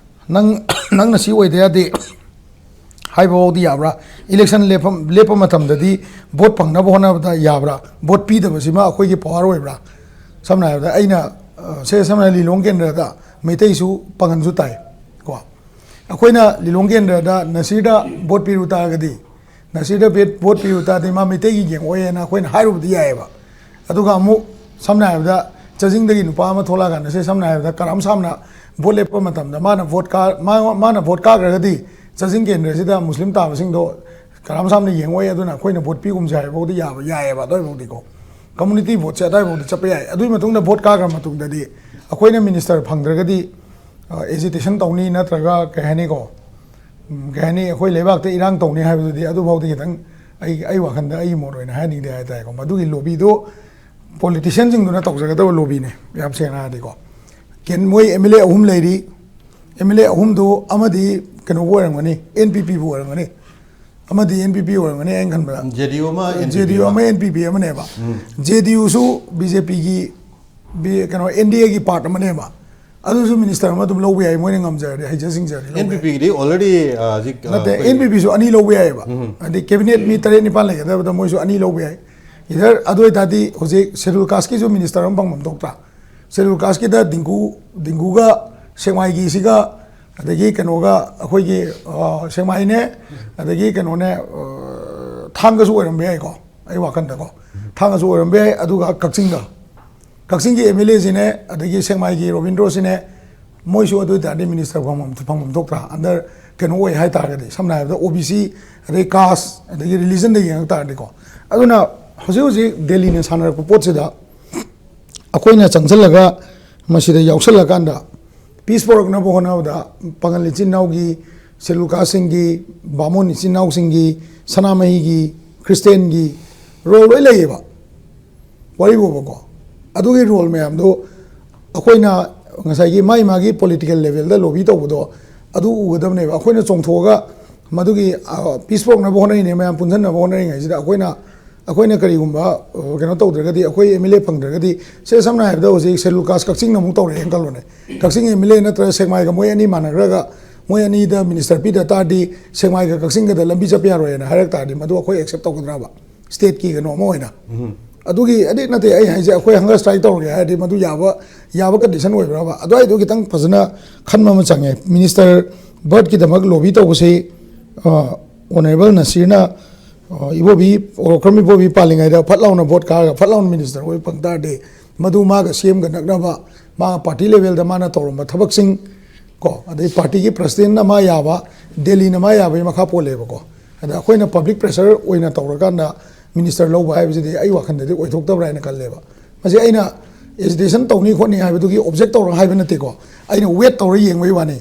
ꯅꯪ, ꯅꯪꯅ ꯁꯤ ꯑꯣꯏꯗ ꯌꯥꯗꯦ ꯍꯥꯏꯕ ꯐꯥꯎꯗꯤ ꯌꯥꯕ꯭ꯔꯥ? ꯏꯂꯦꯛꯁꯟ ꯂꯦꯞꯐꯝ-, ꯂꯦꯞꯄ ꯃꯇꯝꯗꯗꯤ ꯚꯣꯠ ꯐꯪꯅꯕ ꯍꯣꯠꯅꯕꯗ ꯌꯥꯕ꯭ꯔꯥ? ꯚꯣꯠ ꯄꯤꯗꯕꯁꯤꯃ ꯑꯩꯈꯣꯏꯒꯤ ꯄꯋꯥꯔ ꯑꯣꯏꯕ꯭ꯔꯥ? ꯁꯝꯅ ꯍꯥꯏꯔꯕꯗ ꯑꯩꯅ, ꯑ, ꯁꯦ ꯁꯝꯅ ꯍꯥꯏꯔꯕꯗ ꯂꯤꯂꯣꯡ ꯀꯦꯟꯗ꯭ꯔꯗ ꯃꯩꯇꯩꯁꯨ ꯄꯥꯡꯒꯟꯁꯨ ꯇꯥꯏ ꯀꯣ꯫ ꯑꯩꯈꯣꯏꯅ ꯂꯤꯂꯣꯡ ꯀꯦꯟꯗ꯭ꯔꯗ ꯅꯁꯤꯔꯗ ꯚꯣꯠ ꯄꯤꯔꯨ ꯇꯥꯔꯒꯗꯤ, ꯅꯁꯤꯔꯗ ꯚꯦꯠ-, ꯚꯣꯠ ꯄꯤꯔꯨ ꯇꯥꯔꯗꯤ ꯃꯥ ꯃꯩꯇꯩꯒꯤ ꯌꯦꯡꯉꯛꯑꯣꯏꯅ ꯑꯩꯈꯣꯏꯅ ꯍꯥꯏꯔꯨꯕꯗꯤ ꯌꯥꯏꯑꯕ꯫ ꯑꯗꯨꯒ ꯑꯃꯨꯛ ꯁꯝꯅ ꯍꯥꯏꯔꯕꯗ ꯆꯥꯖꯤꯡꯗꯒꯤ ꯅꯨꯄꯥ ꯑꯃ ꯊꯣꯛꯂꯛꯑꯀꯥꯟꯗ, ꯁꯦ ꯁꯝꯅ ꯍꯥꯏꯔꯕꯗ ꯀꯔꯥꯝ ꯁꯥꯝꯅ ꯚꯣꯠ ꯂꯦꯞꯄ ꯃꯇꯝꯗ ꯃꯥꯅ ꯚꯣꯠ ꯀꯥ-, ꯃꯥ-, ꯃꯥꯅ ꯚꯣꯠ ꯀꯥꯈ꯭ꯔꯒꯗꯤ ꯆꯥꯖꯤꯡ ꯀꯦꯟꯗ꯭ꯔꯁꯤꯗ ꯃꯨꯁꯂꯤꯝ ꯇꯥꯕꯁꯤꯡꯗꯣ ꯀꯔꯥꯝ ꯁꯥꯝꯅ ꯌꯦꯡꯉꯛꯑꯣꯏ, ꯑꯗꯨꯅ ꯑꯩꯈꯣꯏꯅ ꯚꯣꯠ ꯄꯤꯒꯨꯝꯁꯦ ꯍꯥꯏꯕꯐꯥꯎꯗꯤ ꯌꯥꯕ, ꯌꯥꯏꯑꯕ꯫ ꯑꯗꯨꯋꯥꯏꯐꯥꯎꯗꯤꯀꯣ, ꯀꯝꯃꯨꯅꯤꯇꯤ ꯚꯣꯠꯁꯦ ꯑꯗꯨꯋꯥꯏꯐꯥꯎꯗꯤ ꯆꯠꯄ ꯌꯥꯏ꯫ ꯑꯗꯨꯒꯤ ꯃꯇꯨꯡꯗ ꯚꯣꯠ ꯀꯥꯈ꯭ꯔ ꯃꯇꯨꯡꯗꯗꯤ ꯑꯩꯈꯣꯏꯅ ꯃꯤꯅꯤꯁꯇꯔ ꯐꯪꯗ꯭ꯔꯒꯗꯤ, ꯑ, ꯑꯦꯖꯤꯇꯦꯁꯟ ꯇꯧꯅꯤ, ꯅꯠꯇ꯭ꯔꯒ ꯀꯩ ꯍꯥꯏꯅꯤꯀꯣ, ꯎꯝ, ꯀꯩ ꯍꯥꯏꯅꯤ, ꯑꯩꯈꯣꯏ ꯂꯩꯕꯥꯛꯇ ꯏꯔꯥꯡ ꯇꯧꯅꯤ ꯍꯥꯏꯕꯗꯨꯗꯤ ꯑꯗꯨꯐꯥꯎꯗꯤ ꯈꯤꯇꯪ ꯑꯩ, ꯑꯩ ꯋꯥꯈꯜꯗ, ꯑꯩꯒꯤ ꯃꯣꯠ ꯑꯣꯏꯅ ꯍꯥꯏꯅꯤꯡꯗꯦ ꯍꯥꯏꯇꯥꯔꯦꯀꯣ꯫ ꯃꯗꯨꯒꯤ ꯂꯣꯕꯤꯗꯣ ꯄꯣꯂꯤꯇꯤꯁꯤꯌꯥꯟꯁꯤꯡꯗꯨꯅ ꯇꯧꯖꯒꯗꯕ ꯂꯣꯕꯤꯅꯦ, ꯌꯥꯝ ꯁꯦꯡꯅ ꯍꯥꯏꯔꯗꯤꯀꯣ꯫ ꯀꯦꯟ-, ꯃꯣꯏ ꯑꯦꯝ ꯑꯦꯜ ꯑꯦ ꯑꯍꯨꯝ ꯂꯩꯔꯤ꯫ ꯑꯦꯝ ꯑꯦꯜ ꯑꯦ ꯑꯍꯨꯝꯗꯨ ꯑꯃꯗꯤ ꯀꯩꯅꯣꯕꯨ ꯑꯣꯏꯔꯝꯒꯅꯤ, ꯑꯦꯟ ꯄꯤ ꯄꯤꯕꯨ ꯑꯣꯏꯔꯝꯒꯅꯤ, ꯑꯃꯗꯤ ꯑꯦꯟ ꯄꯤ ꯄꯤ ꯑꯣꯏꯔꯝꯒꯅꯤ ꯑꯩꯅ ꯈꯟꯕꯗ꯫ ꯖꯦ ꯗꯤ ꯌꯨ ꯑꯃ, ꯑꯦꯟ ꯄꯤ ꯄꯤ ꯖꯦ ꯗꯤ ꯌꯨ ꯑꯃ꯫ ꯑꯃ, ꯑꯦꯟ ꯄꯤ ꯄꯤ ꯑꯃꯅꯦꯕ꯫ ꯎꯝ꯫ ꯖꯦ ꯗꯤ ꯌꯨꯁꯨ ꯕꯤ ꯖꯦ ꯄꯤꯒꯤ, ꯕꯤ-, ꯀꯩꯅꯣ, ꯑꯦꯟ ꯗꯤ ꯑꯦꯒꯤ ꯄꯥꯔꯠ ꯑꯃꯅꯦꯕ꯫ ꯑꯗꯨꯁꯨ ꯃꯤꯅꯤꯁꯇꯔ ꯑꯃ ꯑꯗꯨꯝ ꯂꯧꯕ ꯌꯥꯏ, ꯃꯣꯏꯅ ꯉꯝꯖꯔꯗꯤ, ꯍꯩꯖ ꯁꯤꯡꯖꯔꯗꯤ ꯂꯧꯕ ꯌꯥꯏ꯫ ꯑꯦꯟ ꯄꯤ ꯄꯤꯒꯤꯗꯤ already, ꯑ, ꯍꯧꯖꯤꯛ, ꯑ, ꯅꯠꯇꯦ, ꯑꯩꯈꯣꯏ ꯑꯦꯟ ꯄꯤ ꯄꯤꯁꯨ ꯑꯅꯤ ꯂꯧꯕ ꯌꯥꯏꯑꯕ꯫ ꯎꯝ꯫ ꯍꯥꯏꯗꯤ ꯀꯦꯕꯤꯅꯦꯠ ꯃꯤ ꯇꯔꯦꯠ ꯅꯤꯄꯥꯜ ꯂꯩꯒꯗꯕꯗ ꯃꯣꯏꯁꯨ ꯑꯅꯤ ꯂꯧꯕ ꯌꯥꯏ꯫ ꯏꯗꯔ ꯑꯗꯨ ꯑꯣꯏꯇꯥꯔꯗꯤ ꯍꯧꯖꯤꯛ ꯁꯦꯗꯨꯜ ꯀꯥꯁꯀꯤꯁꯨ ꯃꯤꯅꯤꯁꯇꯔ ꯑꯃ ꯐꯪꯐꯝ ꯊꯣꯛꯇ꯭ꯔꯥ? ꯁꯦꯗꯨꯜ ꯀꯥꯁꯀꯤꯗ ꯗꯤꯡꯒꯨ, ꯗꯤꯡꯒꯨꯒ ꯁꯦꯛꯃꯥꯏꯒꯤꯁꯤꯒ, ꯑꯗꯒꯤ ꯀꯩꯅꯣꯒ, ꯑꯩꯈꯣꯏꯒꯤ, ꯑ, ꯁꯦꯛꯃꯥꯏꯅꯦ, ꯑꯗꯒꯤ ꯀꯩꯅꯣꯅꯦ, ꯑ, ꯊꯥꯡꯒꯁꯨ ꯑꯣꯏꯔꯝꯕ ꯌꯥꯏꯀꯣ, ꯑꯩ ꯋꯥꯈꯜꯗꯀꯣ꯫ ꯊꯥꯡꯒꯁꯨ ꯑꯣꯏꯔꯝꯕ ꯌꯥꯏ, ꯑꯗꯨꯒ ꯀꯛꯆꯤꯡꯒ, ꯀꯛꯆꯤꯡꯒꯤ ꯑꯦꯝ ꯑꯦꯜ ꯑꯦꯁꯤꯅꯦ, ꯑꯗꯒꯤ ꯁꯦꯛꯃꯥꯏꯒꯤ ꯔꯣꯕꯤꯟꯗ꯭ꯔꯣꯁꯤꯅꯦ, ꯃꯣꯏꯁꯨ ꯑꯗꯨ ꯑꯣꯏꯇꯥꯔꯗꯤ ꯃꯤꯅꯤꯁꯇꯔ ꯐꯪꯐꯝ, ꯐꯪꯐꯝ ꯊꯣꯛꯇ꯭ꯔꯥ? ꯑꯟꯗꯔ ꯀꯩꯅꯣ ꯑꯣꯏ ꯍꯥꯏ ꯇꯥꯔꯒꯗꯤ, ꯁꯝꯅ ꯍꯥꯏꯔꯕꯗ ꯑꯣ ꯕꯤ ꯁꯤ, ꯑꯗꯩ ꯀꯥꯁ, ꯑꯗꯒꯤ ꯔꯤꯂꯤꯖꯟꯗ ꯌꯦꯡꯉꯛ ꯇꯥꯔꯗꯤꯀꯣ꯫ ꯑꯗꯨꯅ ꯍꯧꯖꯤꯛ ꯍꯧꯖꯤꯛ ꯗꯦꯜꯂꯤꯅ ꯁꯥꯟꯅꯔꯛꯄ ꯄꯣꯠꯁꯤꯗ ꯑꯩꯈꯣꯏꯅ ꯆꯪꯁꯤꯜꯂꯒ ꯃꯁꯤꯗ ꯌꯥꯎꯁꯜꯂꯀꯥꯟꯗ ꯄꯤꯁ ꯄꯨꯔꯛꯅꯕ ꯍꯣꯠꯅꯕꯗ ꯄꯥꯉꯜ ꯏꯆꯤꯟ ꯏꯅꯥꯎꯒꯤ ꯁꯦꯗꯨꯜ ꯀꯥꯁꯁꯤꯡꯒꯤ, ꯕꯥꯃꯣꯟ ꯏꯆꯤꯟ ꯏꯅꯥꯎꯁꯤꯡꯒꯤ, ꯁꯅꯥꯃꯍꯤꯒꯤ, ꯈ꯭ꯔꯤꯁꯇꯦꯟꯒꯤ ꯔꯣꯜ ꯂꯣꯏ ꯂꯩꯌꯦꯕ꯫ ꯋꯥꯔꯤꯕꯨꯕꯀꯣ, ꯑꯗꯨꯒꯤ ꯔꯣꯜ ꯃꯌꯥꯝꯗꯣ ꯑꯩꯈꯣꯏꯅ ꯉꯁꯥꯏꯒꯤ ꯃꯥꯒꯤ ꯃꯥꯒꯤ ꯄꯣꯂꯤꯇꯤꯀꯦꯜ ꯂꯦꯚꯦꯜꯗ ꯂꯣꯕꯤ ꯇꯧꯕꯗꯣ ꯑꯗꯨ ꯎꯒꯗꯕꯅꯦꯕ꯫ ꯑꯩꯈꯣꯏꯅ ꯆꯣꯡꯊꯣꯛꯑꯒ ꯃꯗꯨꯒꯤ ꯄꯤꯁ ꯄꯨꯔꯛꯅꯕ ꯍꯣꯠꯅꯔꯤꯅꯦ, ꯃꯌꯥꯝ ꯄꯨꯟꯁꯤꯟꯅꯕ ꯍꯣꯠꯅꯔꯤꯉꯩꯁꯤꯗ ꯑꯩꯈꯣꯏꯅ ꯑꯩꯈꯣꯏꯅ ꯀꯔꯤꯒꯨꯝꯕ ꯀꯩꯅꯣ ꯇꯧꯗ꯭ꯔꯒꯗꯤ, ꯑꯩꯈꯣꯏ ꯑꯦꯝ ꯑꯦꯜ ꯑꯦ ꯐꯪꯗ꯭ꯔꯒꯗꯤ, ꯁꯦ ꯁꯝꯅ ꯍꯥꯏꯔꯕꯗ ꯍꯧꯖꯤꯛ ꯁꯦꯗꯨꯜ ꯀꯥꯁ ꯀꯛꯆꯤꯡꯅ ꯑꯃꯨꯛ ꯇꯧꯔꯛꯑꯦꯅ ꯈꯜꯂꯣꯅꯦ꯫ ꯀꯛꯆꯤꯡ ꯑꯦꯝ ꯑꯦꯜ ꯑꯦ ꯅꯠꯇ꯭ꯔꯒ ꯁꯦꯛꯃꯥꯏꯒ ꯃꯣꯏ ꯑꯅꯤ ꯃꯥꯟꯅꯈ꯭ꯔꯒ ꯃꯣꯏ ꯑꯅꯤꯗ ꯃꯤꯅꯤꯁꯇꯔ ꯄꯤꯗ ꯇꯥꯔꯗꯤ ꯁꯦꯛꯃꯥꯏꯒ ꯀꯛꯆꯤꯡꯒꯗ ꯂꯝꯕꯤ ꯆꯠꯄ ꯌꯥꯔꯣꯏꯅ ꯍꯥꯏꯔꯛ ꯇꯥꯔꯗꯤ ꯃꯗꯨ ꯑꯩꯈꯣꯏ ꯑꯦꯛꯁꯦꯞ ꯇꯧꯒꯗ꯭ꯔꯕ? ꯁ꯭ꯇꯦꯠꯀꯤ ꯀꯩꯅꯣ ꯑꯃ ꯑꯣꯏꯅ꯫ ꯑꯗꯨꯒꯤ ꯑꯗꯤ ꯅꯠꯇꯦ ꯑꯩ ꯍꯥꯏꯁꯦ, ꯑꯩꯈꯣꯏ ꯍꯪꯒꯔ ꯁ꯭ꯇ꯭ꯔꯥꯏꯛ ꯇꯧꯔꯒꯦ ꯍꯥꯏꯔꯗꯤ ꯃꯗꯨ ꯌꯥꯕ, ꯌꯥꯕ ꯀꯟꯗꯤꯁꯟ ꯑꯣꯏꯕ꯭ꯔꯕ? ꯑꯗꯨꯋꯥꯏꯗꯣ ꯈꯤꯇꯪ ꯐꯖꯅ ꯈꯟꯕ ꯑꯃ ꯆꯪꯉꯦ꯫ ꯃꯤꯅꯤꯁꯇꯔ ꯕꯔꯠꯀꯤꯗꯃꯛ ꯂꯣꯕꯤ ꯇꯧꯕꯁꯤ, ꯑ, ꯑꯣꯅꯔꯦꯕꯜ ꯅꯁꯤꯔꯅ, ꯑ, ꯏꯕꯣꯕꯤ, ꯑꯣꯀ꯭ꯔꯝ ꯏꯕꯣꯕꯤ ꯄꯥꯜꯂꯤꯉꯩꯗ ꯐꯠ ꯂꯥꯎꯅ ꯚꯣꯠ ꯀꯥꯔꯒ ꯐꯠ ꯂꯥꯎꯅ ꯃꯤꯅꯤꯁꯇꯔ ꯑꯣꯏꯕ ꯐꯪ ꯇꯥꯔꯗꯤ ꯃꯗꯨ ꯃꯥꯒ ꯁꯤ ꯑꯦꯝꯒ ꯅꯛꯅꯕ, ꯃꯥ ꯄꯥꯔꯇꯤ ꯂꯦꯚꯦꯜꯗ ꯃꯥꯅ ꯇꯧꯔꯝꯕ ꯊꯕꯛꯁꯤꯡ ꯀꯣ, ꯑꯗꯩ ꯄꯥꯔꯇꯤꯒꯤ ꯄ꯭ꯔꯁꯤꯗꯦꯟꯅ ꯃꯥ ꯌꯥꯕ, ꯗꯦꯜꯂꯤꯅ ꯃꯥ ꯌꯥꯕꯒꯤ ꯃꯈꯥ ꯄꯣꯜꯂꯦꯕꯀꯣ꯫ ꯑꯗ ꯑꯩꯈꯣꯏꯅ ꯄꯕ꯭ꯂꯤꯛ ꯄ꯭ꯔꯦꯁꯔ ꯑꯣꯏꯅ ꯇꯧꯔꯀꯥꯟꯗ ꯃꯤꯅꯤꯁꯇꯔ ꯂꯧꯕ ꯍꯥꯏꯕꯁꯤꯗꯤ ꯑꯩ ꯋꯥꯈꯜꯗꯗꯤ ꯑꯣꯏꯊꯣꯛꯇꯕ꯭ꯔꯥ ꯍꯥꯏꯅ ꯈꯜꯂꯦꯕ꯫ ꯃꯁꯤ ꯑꯩꯅ ꯑꯦꯖꯤꯇꯦꯁꯟ ꯇꯧꯅꯤ ꯈꯣꯠꯅꯤ ꯍꯥꯏꯕꯗꯨꯒꯤ ꯑꯣꯕꯖꯦꯛ ꯇꯧꯔꯒ ꯍꯥꯏꯕ ꯅꯠꯇꯦꯀꯣ, ꯑꯩꯅ ꯋꯦꯠ ꯇꯧꯔ ꯌꯦꯡꯕꯒꯤ ꯋꯥꯅꯤ꯫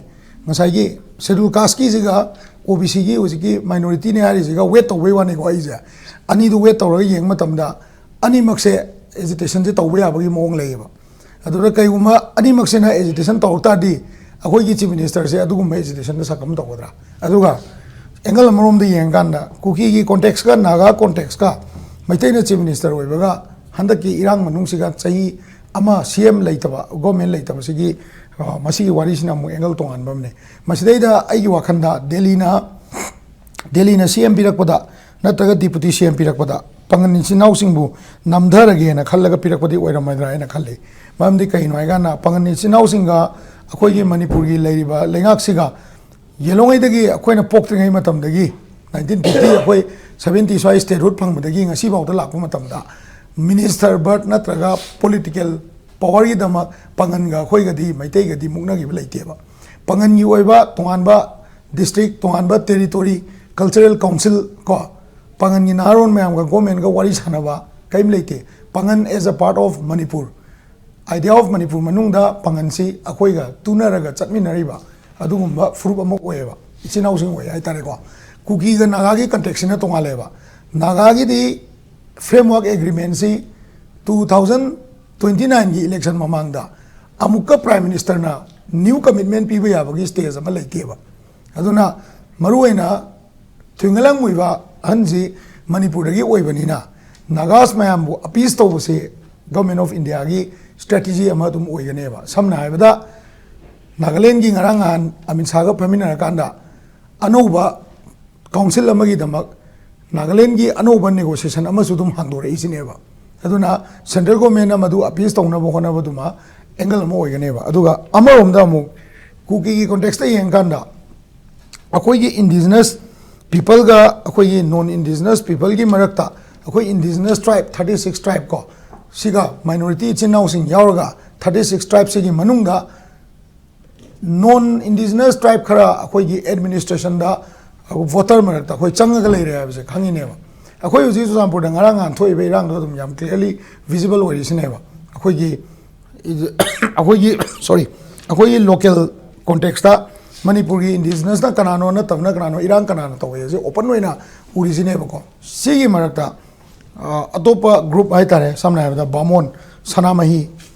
ꯉꯁꯥꯏꯒꯤ ꯁꯦꯗꯨꯜ ꯀꯥꯁꯀꯤꯁꯤꯒ ꯑꯣ ꯕꯤ ꯁꯤꯒꯤ ꯍꯧꯖꯤꯛꯀꯤ ꯃꯥꯏꯅꯣꯔꯤꯇꯤꯅꯤ ꯍꯥꯏꯔꯤꯁꯤꯒ ꯋꯦꯠ ꯇꯧꯕꯒꯤ ꯋꯥꯅꯤꯀꯣ꯫ ꯑꯩꯁꯦ ꯑꯅꯤꯗꯨ ꯋꯦꯠ ꯇꯧꯔꯒ ꯌꯦꯡꯕ ꯃꯇꯝꯗ ꯑꯅꯤꯃꯛꯁꯦ ꯑꯦꯖꯤꯇꯦꯁꯟꯁꯦ ꯇꯧꯕ ꯌꯥꯕꯒꯤ ꯃꯑꯣꯡ ꯂꯩꯌꯦꯕ꯫ ꯑꯗꯨꯗ ꯀꯩꯒꯨꯝꯕ ꯑꯅꯤꯃꯛꯁꯤꯅ ꯑꯦꯖꯤꯇꯦꯁꯟ ꯇꯧꯔꯛ ꯇꯥꯔꯗꯤ ꯑꯩꯈꯣꯏꯒꯤ ꯆꯤꯐ ꯃꯤꯅꯤꯁꯇꯔꯁꯦ ꯑꯗꯨꯒꯨꯝꯕ ꯑꯦꯖꯤꯇꯦꯁꯟꯗ ꯁꯛꯀꯝ ꯇꯧꯒꯗ꯭ꯔꯥ? ꯑꯗꯨꯒ ꯑꯦꯡꯒꯜ ꯑꯃꯔꯣꯝꯗ ꯌꯦꯡꯉꯀꯥꯟꯗ ꯀꯨꯀꯤꯒꯤ ꯀꯣꯟꯇꯦꯛꯁꯀ ꯅꯥꯒꯥ ꯀꯣꯟꯇꯦꯛꯁꯀ ꯃꯩꯇꯩꯅ ꯆꯤꯐ ꯃꯤꯅꯤꯁꯇꯔ ꯑꯣꯏꯕꯒ ꯍꯟꯗꯛꯀꯤ ꯏꯔꯥꯡ ꯃꯅꯨꯡꯁꯤꯒ ꯆꯍꯤ ꯑꯃ ꯁꯤ ꯑꯦꯝ ꯂꯩꯇꯕ, ꯒꯣꯔꯃꯦꯟ ꯂꯩꯇꯕꯁꯤꯒꯤ, ꯑ, ꯃꯁꯤꯒꯤ ꯋꯥꯔꯤꯁꯤꯅ ꯑꯃꯨꯛ ꯑꯦꯡꯒꯜ ꯇꯣꯉꯥꯟꯕ ꯑꯃꯅꯤ꯫ ꯃꯁꯤꯗꯩꯗ ꯑꯩꯒꯤ ꯋꯥꯈꯜꯗ ꯗꯦꯜꯂꯤꯅ, ꯗꯦꯜꯂꯤꯅ ꯁꯤ ꯑꯦꯝ ꯄꯤꯔꯛꯄꯗ ꯅꯠꯇ꯭ꯔꯒ ꯗꯤꯄꯨꯇꯤ ꯁꯤ ꯑꯦꯝ ꯄꯤꯔꯛꯄꯗ ꯄꯥꯉꯟ ꯏꯆꯤꯟ ꯏꯅꯥꯎꯁꯤꯡꯕꯨ ꯅꯝꯊꯔꯒꯦꯅ ꯈꯜꯂꯒ ꯄꯤꯔꯛꯄꯗꯤ ꯑꯣꯏꯔꯝꯃꯣꯏꯗ꯭ꯔꯥ ꯍꯥꯏꯅ ꯈꯜꯂꯤ꯫ ꯃꯔꯝꯗꯤ ꯀꯩꯅꯣ ꯍꯥꯏꯀꯥꯟꯗ ꯄꯥꯉꯟ ꯏꯆꯤꯟ ꯏꯅꯥꯎꯁꯤꯡꯒ ꯑꯩꯈꯣꯏꯒꯤ ꯃꯅꯤꯄꯨꯔꯒꯤ ꯂꯩꯔꯤꯕ ꯂꯩꯉꯥꯛꯁꯤꯒ ꯌꯦꯜꯂꯣꯉꯩꯗꯒꯤ ꯑꯩꯈꯣꯏꯅ ꯄꯣꯛꯇ꯭ꯔꯤꯉꯩ ꯃꯇꯝꯗꯒꯤ, ꯅꯥꯏꯟꯇꯤꯟ ꯐꯤꯐꯇꯤ, ꯑꯩꯈꯣꯏ ꯁꯕꯦꯟꯇꯤ ꯁ꯭ꯋꯥꯏ ꯁ꯭ꯇꯦꯠꯍꯨꯗ ꯐꯪꯕꯗꯒꯤ ꯉꯁꯤꯐꯥꯎꯗ ꯂꯥꯛꯄ ꯃꯇꯝꯗ ꯃꯤꯅꯤꯁꯇꯔ ꯕꯔꯠ ꯅꯠꯇ꯭ꯔꯒ ꯄꯣꯂꯤꯇꯤꯀꯦꯜ ꯄꯋꯥꯔꯒꯤꯗꯃꯛ ꯄꯥꯉꯟꯒ ꯑꯩꯈꯣꯏꯒꯗꯤ, ꯃꯩꯇꯩꯒꯗꯤ ꯃꯨꯛꯅꯈꯤꯕ ꯂꯩꯇꯦꯕ꯫ ꯄꯥꯉꯟꯒꯤ ꯑꯣꯏꯕ ꯇꯣꯉꯥꯟꯕ ꯗꯤꯁꯇ꯭ꯔꯤꯛ, ꯇꯣꯉꯥꯟꯕ ꯇꯦꯔꯤꯇꯣꯔꯤ, ꯀꯜꯆꯔꯦꯜ ꯀꯥꯎꯟꯁꯤꯜ ꯀꯣ, ꯄꯥꯉꯟꯒꯤ ꯅꯍꯥꯔꯣꯟ ꯃꯌꯥꯝꯒ ꯒꯣꯔꯃꯦꯟꯒ ꯋꯥꯔꯤ ꯁꯥꯟꯅꯕ ꯀꯔꯤꯝ ꯂꯩꯇꯦ꯫ ꯄꯥꯉꯟ as a part of Manipur, idea of Manipur ꯃꯅꯨꯡꯗ ꯄꯥꯉꯟꯁꯤ ꯑꯩꯈꯣꯏꯒ ꯇꯨꯅꯔꯒ ꯆꯠꯃꯤꯟꯅꯔꯤꯕ ꯑꯗꯨꯒꯨꯝꯕ ꯐꯨꯔꯨꯞ ꯑꯃ ꯑꯣꯏꯌꯦꯕ꯫ ꯏꯆꯤꯟ ꯏꯅꯥꯎꯁꯤꯡ ꯑꯣꯏ ꯍꯥꯏꯇꯥꯔꯦꯀꯣ꯫ ꯀꯨꯀꯤꯒ ꯅꯥꯒꯥꯒꯤ ꯀꯟꯇꯦꯛꯁꯤꯅ ꯇꯣꯉꯥꯜꯂꯦꯕ꯫ ꯅꯥꯒꯥꯒꯤꯗꯤ ꯐ꯭ꯔꯦꯝꯋꯥꯔꯛ ꯑꯦꯒ꯭ꯔꯤꯃꯦꯟꯁꯤ ꯇꯨ ꯊꯥꯎꯖꯟ ꯇ꯭ꯋꯦꯟꯇꯤ ꯅꯥꯏꯟꯒꯤ ꯏꯂꯦꯛꯁꯟ ꯃꯃꯥꯡꯗ ꯑꯃꯨꯛꯀ ꯄ꯭ꯔꯥꯏꯝ ꯃꯤꯅꯤꯁꯇꯔꯅ ꯅ꯭ꯌꯨ ꯀꯃꯤꯠꯃꯦꯟ ꯄꯤꯕ ꯌꯥꯕꯒꯤ ꯁ꯭ꯇꯦꯖ ꯑꯃ ꯂꯩꯇꯦꯕ꯫ ꯑꯗꯨꯅ ꯃꯔꯨꯑꯣꯏꯅ ꯊꯣꯏꯉꯂꯥꯡ ꯃꯨꯏꯕ ꯑꯍꯟꯁꯤ ꯃꯅꯤꯄꯨꯔꯗꯒꯤ ꯑꯣꯏꯕꯅꯤꯅ ꯅꯥꯒꯥꯁ ꯃꯌꯥꯝꯕꯨ ꯑꯄꯤꯁ ꯇꯧꯕꯁꯤ ꯒꯚꯔꯟꯃꯦꯟ ꯑꯣꯐ ꯏꯟꯗꯤꯌꯥꯒꯤ ꯁ꯭ꯇ꯭ꯔꯦꯇꯦꯖꯤ ꯑꯃ ꯑꯗꯨꯝ ꯑꯣꯏꯒꯅꯦꯕ꯫ ꯁꯝꯅ ꯍꯥꯏꯔꯕꯗ ꯅꯥꯒꯥꯂꯦꯟꯒꯤ ꯉꯔꯥꯡ ꯅꯍꯥꯟ ꯑꯃꯤꯠ ꯁꯥꯍꯒ ꯐꯝꯃꯤꯟꯅꯔꯀꯥꯟꯗ ꯑꯅꯧꯕ ꯀꯥꯎꯟꯁꯤꯜ ꯑꯃꯒꯤꯗꯃꯛ ꯅꯥꯒꯥꯂꯦꯟꯒꯤ ꯑꯅꯧꯕ ꯅꯦꯒꯣꯁꯤꯌꯦꯁꯟ ꯑꯃꯁꯨ ꯑꯗꯨꯝ ꯍꯥꯡꯗꯣꯔꯛꯏꯁꯤꯅꯦꯕ꯫ ꯑꯗꯨꯅ ꯁꯦꯟꯇ꯭ꯔꯦꯜ ꯒꯣꯔꯃꯦꯟꯅ ꯃꯗꯨ ꯑꯄꯤꯁ ꯇꯧꯅꯕ ꯍꯣꯠꯅꯕꯗꯨꯃ ꯑꯦꯡꯒꯜ ꯑꯃ ꯑꯣꯏꯒꯅꯦꯕ꯫ ꯑꯗꯨꯒ ꯑꯃꯔꯣꯝꯗ ꯑꯃꯨꯛ ꯀꯨꯀꯤꯒꯤ ꯀꯣꯟꯇꯦꯛꯁꯇ ꯌꯦꯡꯀꯥꯟꯗ ꯑꯩꯈꯣꯏꯒꯤ ꯏꯟꯗꯤꯖꯤꯅꯁ ꯄꯤꯄꯜꯒ ꯑꯩꯈꯣꯏꯒꯤ ꯅꯣꯟ ꯏꯟꯗꯤꯖꯤꯅꯁ ꯄꯤꯄꯜꯒꯤ ꯃꯔꯛꯇ ꯑꯩꯈꯣꯏ ꯏꯟꯗꯤꯖꯤꯅꯁ ꯇ꯭ꯔꯥꯏꯕ ꯊꯥꯔꯇꯤ ꯁꯤꯛꯁ ꯇ꯭ꯔꯥꯏꯕ ꯀꯣ, ꯁꯤꯒ ꯃꯥꯏꯅꯣꯔꯤꯇꯤ ꯏꯆꯤꯟ ꯏꯅꯥꯎꯁꯤꯡ ꯌꯥꯎꯔꯒ ꯊꯥꯔꯇꯤ ꯁꯤꯛꯁ ꯇ꯭ꯔꯥꯏꯕꯁꯤꯒꯤ ꯃꯅꯨꯡꯗ ꯅꯣꯟ ꯏꯟꯗꯤꯖꯤꯅꯁ ꯇ꯭ꯔꯥꯏꯕ ꯈꯔ ꯑꯩꯈꯣꯏꯒꯤ ꯑꯦꯗꯃꯤꯅꯤꯁꯇ꯭ꯔꯦꯁꯟꯗ ꯚꯣꯇꯔ ꯃꯔꯛꯇ ꯑꯩꯈꯣꯏ ꯆꯪꯉꯒ ꯂꯩꯔꯦ ꯍꯥꯏꯕꯁꯦ ꯈꯪꯉꯤꯅꯦꯕ꯫ ꯑꯩꯈꯣꯏ ꯍꯧꯖꯤꯛ ꯆꯨꯔꯆꯥꯟꯄꯨꯔꯗ ꯉꯔꯥꯡ ꯅꯍꯥꯟ ꯊꯣꯛꯏꯕ ꯏꯔꯥꯡꯗꯣ ꯑꯗꯨꯝ ꯌꯥꯝ ꯀ꯭ꯂꯤꯌꯔꯂꯤ ꯚꯤꯖꯤꯕꯜ ꯑꯣꯏꯔꯤꯁꯤꯅꯦꯕ꯫ ꯑꯩꯈꯣꯏꯒꯤ ꯑꯩꯈꯣꯏꯒꯤ ꯁꯣꯔꯤ, ꯑꯩꯈꯣꯏꯒꯤ ꯂꯣꯀꯦꯜ ꯀꯣꯟꯇꯦꯛꯁꯇ ꯃꯅꯤꯄꯨꯔꯒꯤ ꯏꯟꯗꯤꯖꯤꯅꯁꯅ ꯀꯅꯥꯅꯣ ꯅꯠꯇꯕꯅ ꯀꯅꯥꯅꯣ, ꯏꯔꯥꯡ ꯀꯅꯥꯅ ꯇꯧꯋꯦ ꯍꯥꯏꯁꯦ ꯑꯣꯄꯟ ꯑꯣꯏꯅ ꯎꯔꯤꯁꯤꯅꯦꯕꯀꯣ꯫ ꯁꯤꯒꯤ ꯃꯔꯛꯇ ꯑ, ꯑꯇꯣꯞꯄ ꯒ꯭ꯔꯨꯞ ꯍꯥꯏꯇꯥꯔꯦ, ꯁꯝꯅ ꯍꯥꯏꯔꯕꯗ ꯕꯥꯃꯣꯟ, ꯁꯅꯥꯃꯍꯤ,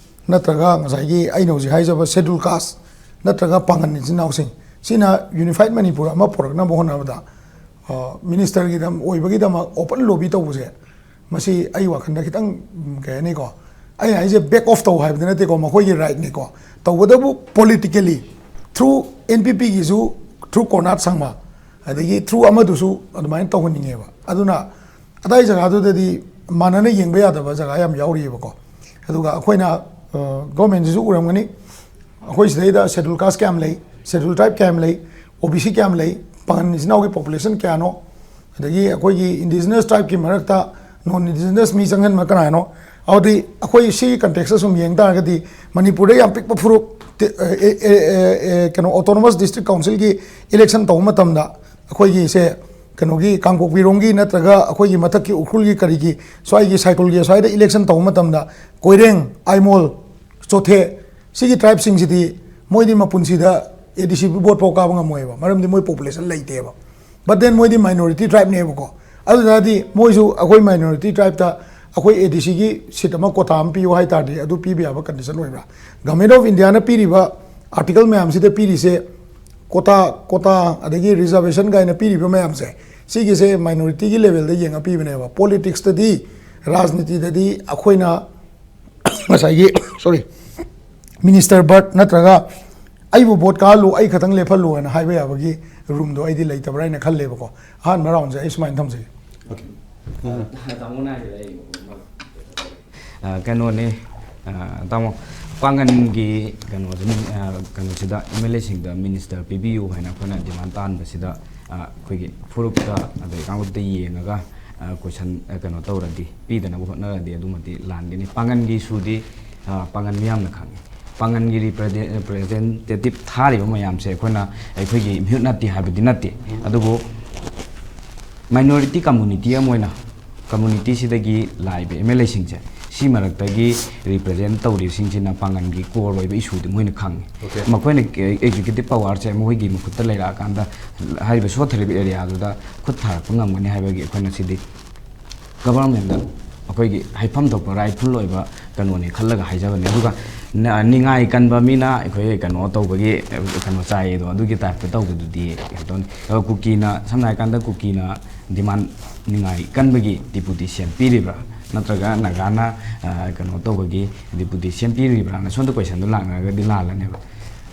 ꯅꯠꯇ꯭ꯔꯒ ꯉꯁꯥꯏꯒꯤ ꯑꯩꯅ ꯍꯧꯖꯤꯛ ꯍꯥꯏꯖꯕ ꯁꯦꯗꯨꯜ ꯀꯥꯁ, ꯅꯠꯇ꯭ꯔꯒ ꯄꯥꯡꯒꯟ ꯏꯆꯤꯟ ꯏꯅꯥꯎꯁꯤꯡ, ꯁꯤꯅ ꯌꯨꯅꯤꯐꯥꯏꯠ ꯃꯅꯤꯄꯨꯔ ꯑꯃ ꯄꯨꯔꯛꯅꯕ ꯍꯣꯠꯅꯕꯗ, ꯑ, ꯃꯤꯅꯤꯁꯇꯔꯒꯤꯗꯝ-, ꯑꯣꯏꯕꯒꯤꯗꯃꯛ ꯑꯣꯄꯟ ꯂꯣꯕꯤ ꯇꯧꯕꯁꯦ, ꯃꯁꯤ ꯑꯩ ꯋꯥꯈꯜꯗ ꯈꯤꯇꯪ, ꯎꯝ, ꯀꯩ ꯍꯥꯏꯅꯤꯀꯣ, ꯑꯩ ꯍꯥꯏꯁꯦ ꯕꯦꯛ ꯑꯣꯐ ꯇꯧ ꯍꯥꯏꯕꯗꯤ ꯅꯠꯇꯦꯀꯣ, ꯃꯈꯣꯏꯒꯤ ꯔꯥꯏꯠꯅꯤꯀꯣ꯫ ꯇꯧꯕꯇꯕꯨ ꯄꯣꯂꯤꯇꯤꯀꯦꯂꯤ ꯊ꯭ꯔꯨ ꯑꯦꯟ ꯄꯤ ꯄꯤꯒꯤꯁꯨ, ꯊ꯭ꯔꯨ ꯀꯣꯔꯅꯥꯠ ꯁꯪꯃ, ꯑꯗꯒꯤ ꯊ꯭ꯔꯨ ꯑꯃꯗꯨꯁꯨ ꯑꯗꯨꯃꯥꯏꯅ ꯇꯧꯍꯟꯅꯤꯡꯉꯦꯕ꯫ ꯑꯗꯨꯅ ꯑꯗꯥꯏ ꯖꯒꯥꯗꯨꯗꯗꯤ ꯃꯥꯟꯅꯅ ꯌꯦꯡꯕ ꯌꯥꯗꯕ ꯖꯒꯥ ꯌꯥꯝ ꯌꯥꯎꯔꯤꯑꯕꯀꯣ꯫ ꯑꯗꯨꯒ ꯑꯩꯈꯣꯏꯅ, ꯑ, ꯒꯣꯔꯃꯦꯟꯁꯤꯁꯨ ꯎꯔꯝꯒꯅꯤ, ꯑꯩꯈꯣꯏ ꯁꯤꯗꯩꯗ ꯁꯦꯗꯨꯜ ꯀꯥꯁ ꯀꯌꯥꯝ ꯂꯩ, ꯁꯦꯗꯨꯜ ꯇ꯭ꯔꯥꯏꯕ ꯀꯌꯥꯝ ꯂꯩ, ꯑꯣ ꯕꯤ ꯁꯤ ꯀꯌꯥꯝ ꯂꯩ, ꯄꯥꯡꯒꯟ ꯏꯆꯤꯟ ꯏꯅꯥꯎꯒꯤ ꯄꯣꯄꯨꯂꯦꯁꯟ ꯀꯌꯥꯅꯣ, ꯑꯗꯒꯤ ꯑꯩꯈꯣꯏꯒꯤ ꯏꯟꯗꯤꯖꯤꯅꯁ ꯇ꯭ꯔꯥꯏꯕꯀꯤ ꯃꯔꯛꯇ ꯅꯣꯟ ꯏꯟꯗꯤꯖꯤꯅꯁ ꯃꯤ ꯆꯪꯍꯟꯕ ꯀꯅꯥꯅꯣ? ꯑꯗꯨꯗꯤ ꯑꯩꯈꯣꯏ ꯁꯤꯒꯤ ꯀꯟꯇꯦꯛꯁꯇ ꯁꯨꯝ ꯌꯦꯡ ꯇꯥꯔꯒꯗꯤ ꯃꯅꯤꯄꯨꯔꯗ ꯌꯥꯝ ꯄꯤꯛꯄ ꯐꯨꯔꯨꯞ, ꯇꯤ-, ꯑꯦ, ꯑꯦ, ꯑꯦ, ꯑꯦ, ꯀꯩꯅꯣ, ꯑꯣꯇꯣꯅꯣꯃꯁ ꯗꯤꯁꯇ꯭ꯔꯤꯛ ꯀꯥꯎꯟꯁꯤꯜꯒꯤ ꯏꯂꯦꯛꯁꯟ ꯇꯧꯕ ꯃꯇꯝꯗ ꯑꯩꯈꯣꯏꯒꯤ ꯁꯦ ꯀꯩꯅꯣꯒꯤ ꯀꯥꯡꯄꯣꯛꯄꯤꯔꯣꯝꯒꯤ ꯅꯠꯇ꯭ꯔꯒ ꯑꯩꯈꯣꯏꯒꯤ ꯃꯊꯛꯀꯤ ꯎꯈ꯭ꯔꯨꯜꯒꯤ ꯀꯔꯤꯒꯤ ꯁ꯭ꯋꯥꯏꯒꯤ ꯁꯥꯏꯀꯜꯒꯤ ꯁ꯭ꯋꯥꯏꯗ ꯏꯂꯦꯛꯁꯟ ꯇꯧꯕ ꯃꯇꯝꯗ ꯀꯣꯏꯔꯦꯡ, ꯑꯥꯏꯃꯣꯜ, ꯆꯣꯊꯦ, ꯁꯤꯒꯤ ꯇ꯭ꯔꯥꯏꯕꯁꯤꯡꯁꯤꯗꯤ ꯃꯣꯏꯗꯤ ꯃꯄꯨꯟꯁꯤꯗ ꯑꯦ ꯗꯤ ꯁꯤ ꯚꯣꯠ ꯐꯥꯎ ꯀꯥꯕ ꯉꯝꯃꯣꯏꯕ, ꯃꯔꯝꯗꯤ ꯃꯣꯏ ꯄꯣꯄꯨꯂꯦꯁꯟ ꯂꯩꯇꯦꯕ꯫ But then ꯃꯣꯏꯗꯤ ꯃꯥꯏꯅꯣꯔꯤꯇꯤ ꯇ꯭ꯔꯥꯏꯕꯅꯦꯕꯀꯣ꯫ ꯑꯗꯨ ꯇꯥꯔꯗꯤ ꯃꯣꯏꯁꯨ ꯑꯩꯈꯣꯏ ꯃꯥꯏꯅꯣꯔꯤꯇꯤ ꯇ꯭ꯔꯥꯏꯕꯇ ꯑꯩꯈꯣꯏ ꯑꯦ ꯗꯤ ꯁꯤꯒꯤ ꯁꯤꯠ ꯑꯃ, ꯀꯣꯇꯥ ꯑꯃ ꯄꯤꯌꯨ ꯍꯥꯏ ꯇꯥꯔꯗꯤ ꯑꯗꯨ ꯄꯤꯕ ꯌꯥꯕ ꯀꯟꯗꯤꯁꯟ ꯑꯣꯏꯕ꯭ꯔꯥ? Government of Indiaꯅ ꯄꯤꯔꯤꯕ ꯑꯥꯔꯇꯤꯀꯜ ꯃꯌꯥꯝꯁꯤꯗ ꯄꯤꯔꯤꯁꯦ, ꯀꯣꯇꯥ, ꯀꯣꯇꯥ ꯑꯗꯒꯤ ꯔꯤꯖꯔꯕꯦꯁꯟ ꯀꯥꯏꯅ ꯄꯤꯔꯤꯕ ꯃꯌꯥꯝꯁꯦ, ꯁꯤꯒꯤꯁꯦ ꯃꯥꯏꯅꯣꯔꯤꯇꯤꯒꯤ ꯂꯦꯚꯦꯜꯗ ꯌꯦꯡꯉ ꯄꯤꯕꯅꯦꯕ꯫ ꯄꯣꯂꯤꯇꯤꯛꯁꯇꯗꯤ, ꯔꯥꯖꯅꯤꯇꯤꯗꯗꯤ ꯑꯩꯈꯣꯏꯅ ꯉꯁꯥꯏꯒꯤ, ꯁꯣꯔꯤ, ꯃꯤꯅꯤꯁꯇꯔ ꯕꯔꯠ ꯅꯠꯇ꯭ꯔꯒ ꯑꯩꯕꯨ ꯚꯣꯠ ꯀꯥꯍꯜꯂꯨ, ꯑꯩ ꯈꯛꯇꯪ ꯂꯦꯞꯍꯜꯂꯨ ꯍꯥꯏꯅ ꯍꯥꯏꯕ ꯌꯥꯕꯒꯤ ꯔꯨꯝꯗꯣ ꯑꯩꯗꯤ ꯂꯩꯇꯕ꯭ꯔꯥ ꯍꯥꯏꯅ ꯈꯜꯂꯦꯕꯀꯣ꯫ ꯑꯍꯥꯟꯕ ꯔꯥꯎꯟꯁꯦ ꯑꯩ ꯁꯨꯃꯥꯏꯅ ꯊꯝꯖꯒꯦ꯫ ꯑ, ꯀꯩꯅꯣꯅꯦ, ꯑ, ꯇꯥꯃꯣ, ꯄꯥꯡꯒꯟꯒꯤ ꯀꯩꯅꯣꯁꯦ, ꯑ, ꯀꯩꯅꯣꯁꯤꯗ ꯑꯦꯝ ꯑꯦꯜ ꯑꯦꯁꯤꯡꯗ ꯃꯤꯅꯤꯁꯇꯔ ꯄꯤꯕꯤꯌꯨ ꯍꯥꯏꯅ ꯑꯩꯈꯣꯏꯅ ꯗꯤꯃꯥꯟ ꯇꯥꯍꯟꯕꯁꯤꯗ, ꯑ, ꯑꯩꯈꯣꯏꯒꯤ ꯐꯨꯔꯨꯞꯇ ꯑꯗꯩ ꯀꯥꯡꯂꯨꯞꯇ ꯌꯦꯡꯉꯒ, ꯑ, ꯀꯣꯏꯁꯟ, ꯑ, ꯀꯩꯅꯣ ꯇꯧꯔꯗꯤ, ꯄꯤꯗꯅꯕ ꯍꯣꯠꯅꯔꯗꯤ ꯑꯗꯨꯃꯗꯤ ꯂꯥꯟꯒꯅꯤ꯫ ꯄꯥꯡꯒꯟꯒꯤ ꯏꯁꯨꯗꯤ, ꯑ, ꯄꯥꯡꯒꯟ ꯃꯤꯌꯥꯝꯅ ꯈꯪꯉꯤ꯫ ꯄꯥꯡꯒꯟꯒꯤ ꯔꯤꯄ꯭ꯔꯖꯦꯟ-, ꯔꯤꯄ꯭ꯔꯖꯦꯟꯇꯦꯇꯤꯞ ꯊꯥꯔꯤꯕ ꯃꯌꯥꯝꯁꯦ ꯑꯩꯈꯣꯏꯅ, ꯑꯩꯈꯣꯏꯒꯤ ꯃꯤꯍꯨꯠ ꯅꯠꯇꯦ ꯍꯥꯏꯕꯗꯤ ꯅꯠꯇꯦ, ꯑꯗꯨꯕꯨ ꯃꯥꯏꯅꯣꯔꯤꯇꯤ ꯀꯝꯃꯨꯅꯤꯇꯤ ꯑꯃ ꯑꯣꯏꯅ ꯀꯝꯃꯨꯅꯤꯇꯤꯁꯤꯗꯒꯤ ꯂꯥꯛꯏꯕ ꯑꯦꯝ ꯑꯦꯜ ꯑꯦꯁꯤꯡꯁꯦ, ꯁꯤ ꯃꯔꯛꯇꯒꯤ ꯔꯤꯄ꯭ꯔꯖꯦꯟ ꯇꯧꯔꯤꯕꯁꯤꯡꯁꯤꯅ ꯄꯥꯡꯒꯟꯒꯤ ꯀꯣꯔ ꯑꯣꯏꯕ ꯏꯁꯨꯗꯤ ꯃꯣꯏꯅ ꯈꯪꯉꯤ꯫ Okay. ꯃꯈꯣꯏꯅ ꯑꯦꯛꯖꯤꯀ꯭ꯌꯨꯇꯤꯞ ꯄꯋꯥꯔꯁꯦ ꯃꯈꯣꯏꯒꯤ ꯃꯈꯨꯠꯇ ꯂꯩꯔꯛꯑꯀꯥꯟꯗ ꯍꯥꯏꯔꯤꯕ ꯁꯣꯠꯊꯔꯤꯕ ꯑꯦꯔꯤꯌꯥꯗꯨꯗ ꯈꯨꯠ ꯊꯥꯔꯛꯄ ꯉꯝꯒꯅꯤ ꯍꯥꯏꯕꯒꯤ ꯑꯩꯈꯣꯏꯅ ꯁꯤꯗꯤ ꯒꯕꯔꯃꯦꯟꯗ ꯑꯩꯈꯣꯏꯒꯤ ꯍꯥꯏꯐꯝ ꯊꯣꯛꯄ ꯔꯥꯏꯠꯐꯨꯜ ꯑꯣꯏꯕ ꯀꯩꯅꯣꯅꯤ ꯈꯜꯂꯒ ꯍꯥꯏꯖꯕꯅꯤ꯫ ꯑꯗꯨꯒ ꯅ-, ꯅꯤꯡꯉꯥꯏ ꯀꯟꯕ ꯃꯤꯅ ꯑꯩꯈꯣꯏ ꯀꯩꯅꯣ ꯇꯧꯕꯒꯤ, ꯀꯩꯅꯣ ꯆꯥꯏꯌꯦꯗꯣ, ꯑꯗꯨꯒꯤ ꯇꯥꯏꯞꯇ ꯇꯧꯕꯗꯨꯗꯤ ꯀꯩꯅꯣ ꯇꯧꯅꯤ꯫ ꯑꯗꯣ ꯀꯨꯀꯤꯅ, ꯁꯝꯅ ꯍꯥꯏꯔꯀꯥꯟꯗ ꯀꯨꯀꯤꯅ ꯗꯤꯃꯥꯟ, ꯅꯤꯡꯉꯥꯏ ꯀꯟꯕꯒꯤ ꯗꯤꯄꯨꯇꯤ ꯁꯤ ꯑꯦꯝ ꯄꯤꯔꯤꯕ꯭ꯔꯥ, ꯅꯠꯇ꯭ꯔꯒ ꯅꯥꯒꯥꯅ, ꯑ, ꯀꯩꯅꯣ ꯇꯧꯕꯒꯤ ꯗꯤꯄꯨꯇꯤ ꯁꯤ ꯑꯦꯝ ꯄꯤꯔꯤꯕ꯭ꯔꯥꯅ ꯁꯣꯝꯗ ꯀꯣꯏꯁꯟꯗꯣ ꯂꯥꯛꯅꯔꯒꯗꯤ ꯂꯥꯜꯂꯅꯦꯕ꯫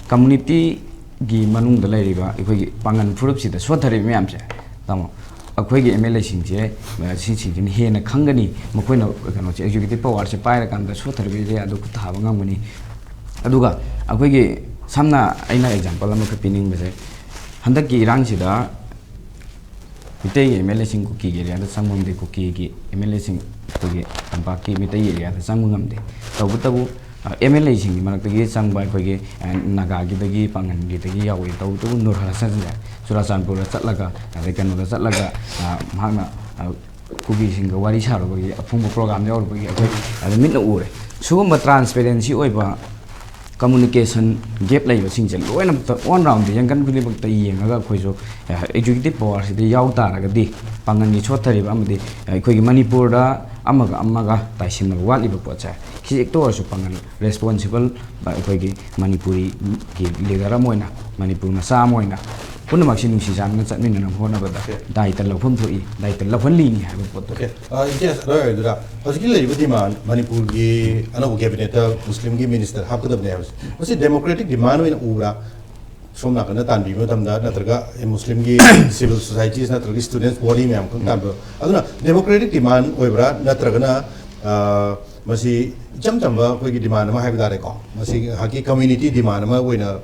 ꯀꯝꯃꯨꯅꯤꯇꯤꯒꯤ ꯃꯅꯨꯡꯗ ꯂꯩꯔꯤꯕ ꯑꯩꯈꯣꯏꯒꯤ ꯄꯥꯡꯒꯟ ꯐꯨꯔꯨꯞꯁꯤꯗ ꯁꯣꯠꯊꯔꯤꯕ ꯃꯌꯥꯝꯁꯦ, ꯇꯥꯃꯣ, ꯑꯩꯈꯣꯏꯒꯤ ꯑꯦꯝ ꯑꯦꯜ ꯑꯦꯁꯤꯡꯁꯦ, ꯑ, ꯁꯤꯁꯤꯡꯁꯤꯅ ꯍꯦꯟꯅ ꯈꯪꯒꯅꯤ, ꯃꯈꯣꯏꯅ ꯀꯩꯅꯣꯁꯦ, ꯑꯦꯛꯖꯤꯀ꯭ꯌꯨꯇꯤꯞ ꯄꯋꯥꯔꯁꯦ ꯄꯥꯏꯔꯀꯥꯟꯗ ꯁꯣꯠꯊꯔꯤꯕ ꯑꯦꯔꯤꯌꯥꯗꯣ ꯈꯨꯠ ꯊꯥꯕ ꯉꯝꯒꯅꯤ꯫ ꯑꯗꯨꯒ ꯑꯩꯈꯣꯏꯒꯤ ꯁꯝꯅ ꯑꯩꯅ ꯑꯦꯛꯖꯥꯝꯄꯜ ꯑꯃꯈꯛ ꯄꯤꯅꯤꯡꯕꯁꯦ, ꯍꯟꯗꯛꯀꯤ ꯏꯔꯥꯡꯁꯤꯗ ꯃꯤꯇꯩꯒꯤ ꯑꯦꯝ ꯑꯦꯜ ꯑꯦꯁꯤꯡ ꯀꯨꯀꯤꯒꯤ ꯑꯦꯔꯤꯌꯥꯗ ꯆꯪꯕ ꯉꯝꯗꯦ, ꯀꯨꯀꯤꯒꯤ ꯑꯦꯝ ꯑꯦꯜ ꯑꯦꯁꯤꯡ ꯑꯩꯈꯣꯏꯒꯤ ꯇꯝꯄꯥꯛꯀꯤ ꯃꯤꯇꯩꯒꯤ ꯑꯦꯔꯤꯌꯥꯗ ꯆꯪꯕ ꯉꯝꯗꯦ꯫ ꯇꯧꯕꯇꯕꯨ, ꯑ, ꯑꯦꯝ ꯑꯦꯜ ꯑꯦꯁꯤꯡꯒꯤ ꯃꯔꯛꯇꯒꯤ ꯆꯪꯕ ꯑꯩꯈꯣꯏꯒꯤ, ꯑ, ꯅꯥꯒꯥꯒꯤꯗꯒꯤ, ꯄꯥꯡꯒꯟꯒꯤꯗꯒꯤ ꯌꯥꯎꯏ꯫ ꯇꯧꯕꯇꯕꯨ ꯅꯨꯔ ꯍꯁꯟꯁꯦ ꯆꯨꯔꯥꯆꯥꯟꯄꯨꯔꯗ ꯆꯠꯂꯒ, ꯑꯗꯩ ꯀꯩꯅꯣꯗ ꯆꯠꯂꯒ, ꯑ, ꯃꯍꯥꯛꯅ, ꯑ, ꯀꯨꯀꯤꯁꯤꯡꯒ ꯋꯥꯔꯤ ꯁꯥꯔꯨꯕꯒꯤ, ꯑꯐꯨꯝꯕ ꯄ꯭ꯔꯣꯒ꯭ꯔꯥꯝ ꯌꯥꯎꯔꯨꯕꯒꯤ ꯑꯩꯈꯣꯏ ꯑꯗꯨ ꯃꯤꯠꯅ ꯎꯔꯦ꯫ ꯁꯤꯒꯨꯝꯕ ꯇ꯭ꯔꯥꯟꯁꯄꯦꯔꯦꯟꯁꯤ ꯑꯣꯏꯕ ꯀꯝꯃꯨꯅꯤꯀꯦꯁꯟ ꯒꯦꯞ ꯂꯩꯕꯁꯤꯡꯁꯦ ꯂꯣꯏꯅꯃꯛꯇ ꯑꯣꯟ ꯔꯥꯎꯟꯗ ꯌꯥꯡꯀꯟ ꯈꯨꯗꯤꯡꯃꯛꯇ ꯌꯦꯡꯉꯒ ꯑꯩꯈꯣꯏꯁꯨ ꯑꯦꯛꯖꯤꯀ꯭ꯌꯨꯇꯤꯚ ꯄꯋꯥꯔꯁꯤꯗ ꯌꯥꯎ ꯇꯥꯔꯒꯗꯤ ꯄꯥꯡꯒꯜꯒꯤ ꯁꯣꯠꯊꯔꯤꯕ ꯑꯃꯗꯤ ꯑꯩꯈꯣꯏꯒꯤ ꯃꯅꯤꯄꯨꯔꯗ ꯑꯃꯒ ꯑꯃꯒ ꯇꯥꯏꯁꯤꯟꯅꯕ ꯋꯥꯠꯂꯤꯕ ꯄꯣꯠꯁꯦ ꯈꯤꯖꯤꯛꯇ ꯑꯣꯏꯔꯁꯨ ꯄꯥꯡꯒꯜ ꯔꯦꯁꯄꯣꯟꯁꯤꯕꯜ ꯑꯩꯈꯣꯏꯒꯤ ꯃꯅꯤꯄꯨꯔꯤꯒꯤ ꯂꯤꯗꯔ ꯑꯃ ꯑꯣꯏꯅ ꯃꯅꯤꯄꯨꯔ ꯃꯆꯥ ꯑꯃ ꯑꯣꯏꯅ ꯄꯨꯝꯅꯃꯛꯁꯤ ꯅꯨꯡꯁꯤ ꯆꯥꯟꯅꯅ ꯆꯠꯃꯤꯟꯅꯅꯕ ꯍꯣꯠꯅꯕꯗ ꯗꯥꯏꯇ ꯂꯧꯐꯝ ꯊꯣꯛꯏ, ꯗꯥꯏꯇ ꯂꯧꯍꯟꯅꯤꯡꯏ ꯍꯥꯏꯕ ꯄꯣꯠꯇꯣ꯫ ꯑꯣꯀꯦ, ꯏꯟꯇꯤꯌꯥꯁ ꯑꯗꯨꯋꯥꯏꯗꯨꯗ ꯍꯧꯖꯤꯛꯀꯤ ꯂꯩꯔꯤꯕ ꯗꯤꯃꯥꯟ, ꯃꯅꯤꯄꯨꯔꯒꯤ ꯑꯅꯧꯕ ꯀꯦꯕꯤꯅꯦꯠꯇ ꯃꯨꯁꯂꯤꯝꯒꯤ ꯃꯤꯅꯤꯁꯇꯔ ꯍꯥꯞꯀꯗꯕꯅꯦ ꯍꯥꯏꯕꯁꯦ, ꯃꯁꯤ ꯗꯦꯃꯣꯀ꯭ꯔꯦꯇꯤꯛ ꯗꯤꯃꯥꯟ ꯑꯣꯏꯅ ꯎꯕ꯭ꯔꯥ? ꯁꯣꯝ ꯅꯥꯀꯟꯗ ꯇꯥꯟꯕꯤꯕ ꯃꯇꯝꯗ, ꯅꯠꯇ꯭ꯔꯒ ꯃꯨꯁꯂꯤꯝꯒꯤ ꯁꯤꯚꯤꯜ ꯁꯣꯁꯥꯏꯇꯤꯁ ꯅꯠꯇ꯭ꯔꯒ ꯁ꯭ꯇꯨꯗꯦꯟꯠꯁ ꯕꯣꯗꯤ ꯃꯌꯥꯝ ꯈꯪ ꯇꯥꯟꯕ, ꯑꯗꯨꯅ ꯗꯦꯃꯣꯀ꯭ꯔꯦꯇꯤꯛ ꯗꯤꯃꯥꯟ ꯑꯣꯏꯕ꯭ꯔꯥ, ꯅꯠꯇ꯭ꯔꯒꯅ ꯃꯁꯤ ꯏꯆꯝ ꯆꯝꯕ ꯑꯩꯈꯣꯏꯒꯤ ꯗꯤꯃꯥꯟ ꯑꯃ ꯍꯥꯏꯕ ꯇꯥꯔꯦꯀꯣ, ꯃꯁꯤ ꯉꯥꯏꯍꯥꯛꯀꯤ ꯀꯝꯃ꯭ꯌꯨꯅꯤꯇꯤ ꯗꯤꯃꯥꯟ ꯑꯃ ꯑꯣꯏꯅ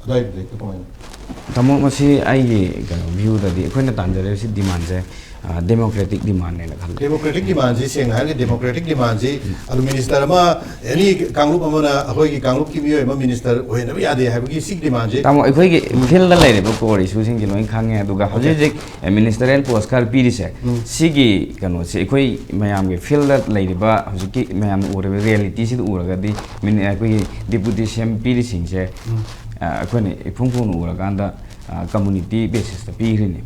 ꯑꯗꯨꯋꯥꯏꯗꯨꯗꯤ ꯀꯃꯥꯏꯅ? ꯇꯥꯃꯣ, ꯃꯁꯤ ꯑꯩꯒꯤ ꯀꯩꯅꯣ ꯚ꯭ꯌꯨꯗꯗꯤ ꯑꯩꯈꯣꯏꯅ ꯇꯥꯟꯖꯔꯤꯕꯁꯤ ꯗꯤꯃꯥꯟꯁꯦ ꯗꯦꯃꯣꯀ꯭ꯔꯦꯇꯤꯛ ꯗꯤꯃꯥꯟꯅꯦꯅ ꯈꯜꯂꯤ꯫ ꯗꯦꯃꯣꯀ꯭ꯔꯦꯇꯤꯛ ꯗꯤꯃꯥꯟꯁꯤ, ꯁꯦꯡꯅ ꯍꯥꯏꯔꯒꯗꯤ, ꯗꯦꯃꯣꯀ꯭ꯔꯦꯇꯤꯛ ꯗꯤꯃꯥꯟꯁꯤ ꯑꯗꯨ ꯃꯤꯅꯤꯁꯇꯔ ꯑꯃ, ꯑꯦꯅꯤ ꯀꯥꯡꯂꯨꯞ ꯑꯃꯅ ꯑꯩꯈꯣꯏꯒꯤ ꯀꯥꯡꯂꯨꯞꯀꯤ ꯃꯤꯑꯣꯏ ꯑꯃ ꯃꯤꯅꯤꯁꯇꯔ ꯑꯣꯏꯍꯟꯗꯕ ꯌꯥꯗꯦ ꯍꯥꯏꯕꯒꯤ ꯁꯤꯒꯤ ꯗꯤꯃꯥꯟꯁꯤ꯫ ꯇꯥꯃꯣ, ꯑꯩꯈꯣꯏꯒꯤ ꯐꯤꯜꯗ ꯂꯩꯔꯤꯕ ꯀꯣꯔ ꯏꯁꯨꯁꯤꯡꯁꯦ ꯂꯣꯏ ꯈꯪꯉꯦ, ꯑꯗꯨꯒ ꯍꯧꯖꯤꯛ ꯍꯧꯖꯤꯛ ꯃꯤꯅꯤꯁꯇꯔꯤꯌꯦꯜ ꯄꯣꯁ ꯈꯔ ꯄꯤꯔꯤꯁꯦ, ꯁꯤꯒꯤ ꯀꯩꯅꯣꯁꯦ ꯑꯩꯈꯣꯏ ꯃꯌꯥꯝꯒꯤ ꯐꯤꯜꯗ ꯂꯩꯔꯤꯕ ꯍꯧꯖꯤꯛꯀꯤ ꯃꯌꯥꯝꯅ ꯎꯔꯤꯕ ꯔꯤꯌꯦꯂꯤꯇꯤꯁꯤꯗ ꯎꯔꯒꯗꯤ ꯑꯩꯈꯣꯏꯒꯤ ꯗꯤꯄꯨꯇꯤ ꯁꯤ ꯑꯦꯝ ꯄꯤꯔꯤꯁꯤꯡꯁꯦ ꯑꯩꯈꯣꯏꯅ ꯏꯐꯣꯡ ꯐꯣꯡꯅ ꯎꯔꯀꯥꯟꯗ ꯀꯝꯃꯨꯅꯤꯇꯤ ꯕꯦꯁꯤꯁꯇ ꯄꯤꯈ꯭ꯔꯤꯅꯦ꯫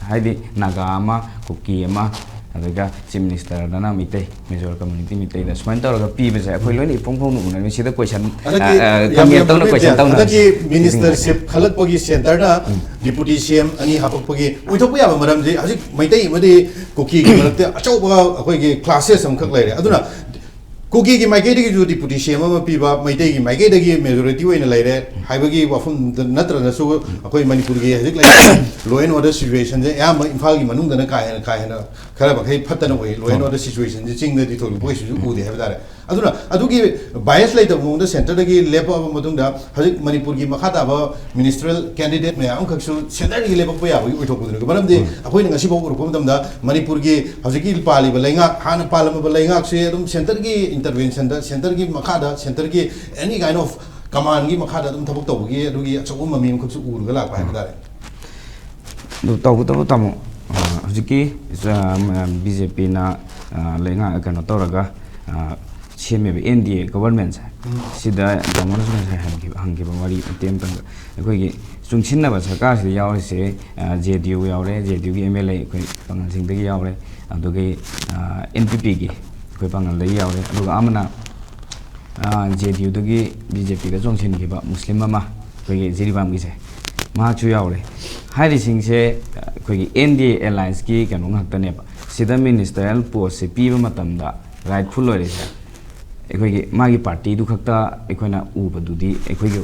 ꯍꯥꯏꯗꯤ ꯅꯥꯒꯥ ꯑꯃ, ꯀꯨꯀꯤ ꯑꯃ, ꯑꯗꯨꯒ ꯆꯤꯐ ꯃꯤꯅꯤꯁꯇꯔꯗꯅ ꯃꯤꯇꯩ, ꯃꯤꯖꯣꯔ ꯀꯝꯃꯨꯅꯤꯇꯤ ꯃꯤꯇꯩꯗ ꯁꯨꯃꯥꯏꯅ ꯇꯧꯔꯒ ꯄꯤꯕꯁꯦ ꯑꯩꯈꯣꯏ ꯂꯣꯏꯅ ꯏꯐꯣꯡ ꯐꯣꯡꯅ ꯎꯅꯔꯦ꯫ ꯁꯤꯗ ꯀꯣꯏꯁꯟ ꯍꯟꯗꯛꯀꯤ ꯌꯥꯝ ꯌꯥꯝ ꯇꯧꯅ ꯀꯣꯏꯁꯟ ꯇꯧꯅ ꯍꯟꯗꯛꯀꯤ ꯃꯤꯅꯤꯁꯇꯔꯁꯤꯞ ꯈꯜꯂꯛꯄꯒꯤ ꯁꯦꯟꯇꯔꯅ ꯗꯤꯄꯨꯇꯤ ꯁꯤ ꯑꯦꯝ ꯑꯅꯤ ꯍꯥꯞꯄꯛꯄꯒꯤ ꯑꯣꯏꯊꯣꯛꯄ ꯌꯥꯕ ꯃꯔꯝꯁꯤ ꯍꯧꯖꯤꯛ ꯃꯩꯇꯩ ꯑꯃꯗꯤ ꯀꯨꯀꯤꯒꯤ ꯃꯔꯛꯇ ꯑꯆꯧꯕ ꯑꯩꯈꯣꯏꯒꯤ ꯀ꯭ꯂꯥꯁꯦꯁ ꯑꯃꯈꯛ ꯂꯩꯔꯦ꯫ ꯑꯗꯨꯅ ꯀꯨꯀꯤꯒꯤ ꯃꯥꯏꯀꯩꯗꯒꯤꯁꯨ ꯗꯤꯄꯨꯇꯤ ꯁꯤ ꯑꯦꯝ ꯑꯃ ꯄꯤꯕ, ꯃꯩꯇꯩꯒꯤ ꯃꯥꯏꯀꯩꯗꯒꯤ ꯃꯦꯖꯣꯔꯤꯇꯤ ꯑꯣꯏꯅ ꯂꯩꯔꯦ ꯍꯥꯏꯕꯒꯤ ꯋꯥꯐꯝꯗ ꯅꯠꯇ꯭ꯔꯒꯁꯨ ꯑꯩꯈꯣꯏ ꯃꯅꯤꯄꯨꯔꯒꯤ ꯍꯧꯖꯤꯛ ꯂꯩꯔꯤꯕ ꯂꯣ ꯑꯦꯟ ꯑꯣꯔꯗꯔ ꯁꯤꯆꯨꯋꯦꯁꯟꯁꯦ ꯑꯌꯥꯝꯕ ꯏꯝꯐꯥꯜꯒꯤ ꯃꯅꯨꯡꯗꯅ ꯀꯥ ꯍꯦꯟꯅ ꯀꯥ ꯍꯦꯟꯅ ꯈꯔ ꯃꯈꯩ ꯐꯠꯇꯅ ꯎꯏ꯫ ꯂꯣ ꯑꯦꯟ ꯑꯣꯔꯗꯔ ꯁꯤꯆꯨꯋꯦꯁꯟꯁꯦ ꯆꯤꯡꯗꯗꯤ ꯊꯣꯏꯗꯣꯛꯄ ꯀꯩꯁꯨ ꯎꯗꯦ ꯍꯥꯏꯕ ꯇꯥꯔꯦ꯫ ꯑꯗꯨꯅ ꯑꯗꯨꯒꯤ ꯕꯥꯏꯁ ꯂꯩꯇꯕ ꯃꯑꯣꯡꯗ ꯁꯦꯟꯇꯔꯗꯒꯤ ꯂꯦꯞꯄꯛꯑꯕ ꯃꯇꯨꯡꯗ ꯍꯧꯖꯤꯛ ꯃꯅꯤꯄꯨꯔꯒꯤ ꯃꯈꯥ ꯇꯥꯕ ꯃꯤꯅꯤꯁꯇꯔꯤꯌꯦꯜ ꯀꯦꯟꯗꯤꯗꯦꯠ ꯃꯌꯥꯝ ꯑꯃꯈꯛꯁꯨ ꯁꯦꯟꯇꯔꯗꯒꯤ ꯂꯦꯞꯄꯛꯄ ꯌꯥꯕꯒꯤ ꯑꯣꯏꯊꯣꯛꯄꯗꯨꯅꯤ꯫ ꯃꯔꯝꯗꯤ ꯑꯩꯈꯣꯏꯅ ꯉꯁꯤꯐꯥꯎ ꯎꯔꯛꯄ ꯃꯇꯝꯗ ꯃꯅꯤꯄꯨꯔꯒꯤ ꯍꯧꯖꯤꯛꯀꯤ ꯄꯥꯜꯂꯤꯕ ꯂꯩꯉꯥꯛ, ꯍꯥꯟꯅ ꯄꯥꯜꯂꯝꯃꯕ ꯂꯩꯉꯥꯛꯁꯦ ꯑꯗꯨꯝ ꯁꯦꯟꯇꯔꯒꯤ ꯏꯟꯇꯔꯚꯦꯟꯁꯟꯗ, ꯁꯦꯟꯇꯔꯒꯤ ꯃꯈꯥꯗ, ꯁꯦꯟꯇꯔꯒꯤ ꯑꯦꯅꯤ ꯀꯥꯏꯟ ꯑꯣꯐ ꯀꯃꯥꯟꯒꯤ ꯃꯈꯥꯗ ꯑꯗꯨꯝ ꯊꯕꯛ ꯇꯧꯕꯒꯤ ꯑꯗꯨꯒꯤ ꯑꯆꯧꯕ ꯃꯃꯤ ꯑꯃꯈꯛꯁꯨ ꯎꯔꯒ ꯂꯥꯛꯄ ꯍꯥꯏꯕ ꯇꯥꯔꯦ꯫ ꯑꯗꯨ ꯇꯧꯕꯇꯕꯨ ꯇꯥꯃꯣ, ꯍꯧꯖꯤꯛꯀꯤ ꯕꯤ ꯖꯦ ꯄꯤꯅ ꯂꯩꯉꯥꯛ ꯀꯩꯅꯣ ꯇꯧꯔꯒ ꯁꯦꯝꯃꯦꯕ ꯑꯦꯟ ꯗꯤ ꯑꯦ ꯒꯣꯕꯔꯃꯦꯟꯁꯦ꯫ ꯁꯤꯗ ꯗꯥꯃꯣꯅꯁꯨ ꯉꯁꯥꯏ ꯍꯪꯈꯤꯕ ꯍꯪꯈꯤꯕ ꯋꯥꯔꯤ ꯃꯇꯦꯛ ꯑꯃꯇꯪꯒ, ꯑꯩꯈꯣꯏꯒꯤ ꯆꯨꯡꯁꯤꯟꯅꯕ ꯁꯔꯀꯥꯔꯁꯤꯗ ꯌꯥꯎꯔꯤꯁꯦ ꯖꯦ ꯗꯤ ꯌꯨ ꯌꯥꯎꯔꯦ, ꯖꯦ ꯗꯤ ꯌꯨꯒꯤ ꯑꯦꯝ ꯑꯦꯜ ꯑꯦ ꯑꯩꯈꯣꯏ ꯄꯥꯉꯜꯁꯤꯡꯗꯒꯤ ꯌꯥꯎꯔꯦ, ꯑꯗꯨꯗꯒꯤ ꯑꯦꯟ ꯄꯤ ꯄꯤꯒꯤ ꯑꯩꯈꯣꯏ ꯄꯥꯉꯜꯗꯒꯤ ꯌꯥꯎꯔꯦ, ꯑꯗꯨꯒ ꯑꯃꯅ ꯖꯦ ꯗꯤ ꯌꯨꯗꯒꯤ ꯕꯤ ꯖꯦ ꯄꯤꯗ ꯆꯣꯡꯁꯤꯟꯈꯤꯕ ꯃꯨꯁꯂꯤꯝ ꯑꯃ ꯑꯩꯈꯣꯏꯒꯤ ꯖꯤꯔꯤꯕꯥꯝꯒꯤꯁꯦ, ꯃꯍꯥꯛꯁꯨ ꯌꯥꯎꯔꯦ꯫ ꯍꯥꯏꯔꯤꯁꯤꯡꯁꯦ ꯑꯩꯈꯣꯏꯒꯤ ꯑꯦꯟ ꯗꯤ ꯑꯦ ꯑꯦꯂꯥꯌꯟꯁꯀꯤ ꯀꯩꯅꯣ ꯉꯥꯛꯇꯅꯦꯕ꯫ ꯁꯤꯗ ꯃꯤꯅꯤꯁꯇꯔꯤꯌꯦꯜ ꯄꯣꯁꯁꯦ ꯄꯤꯕ ꯃꯇꯝꯗ ꯔꯥꯏꯠꯐꯨꯜ ꯑꯣꯏꯔꯤꯁꯦ ꯑꯩꯈꯣꯏꯒꯤ ꯃꯥꯒꯤ ꯄꯥꯔꯇꯤꯗꯨ ꯈꯛꯇ ꯑꯩꯈꯣꯏꯅ ꯎꯕꯗꯨꯗꯤ ꯑꯩꯈꯣꯏꯒꯤ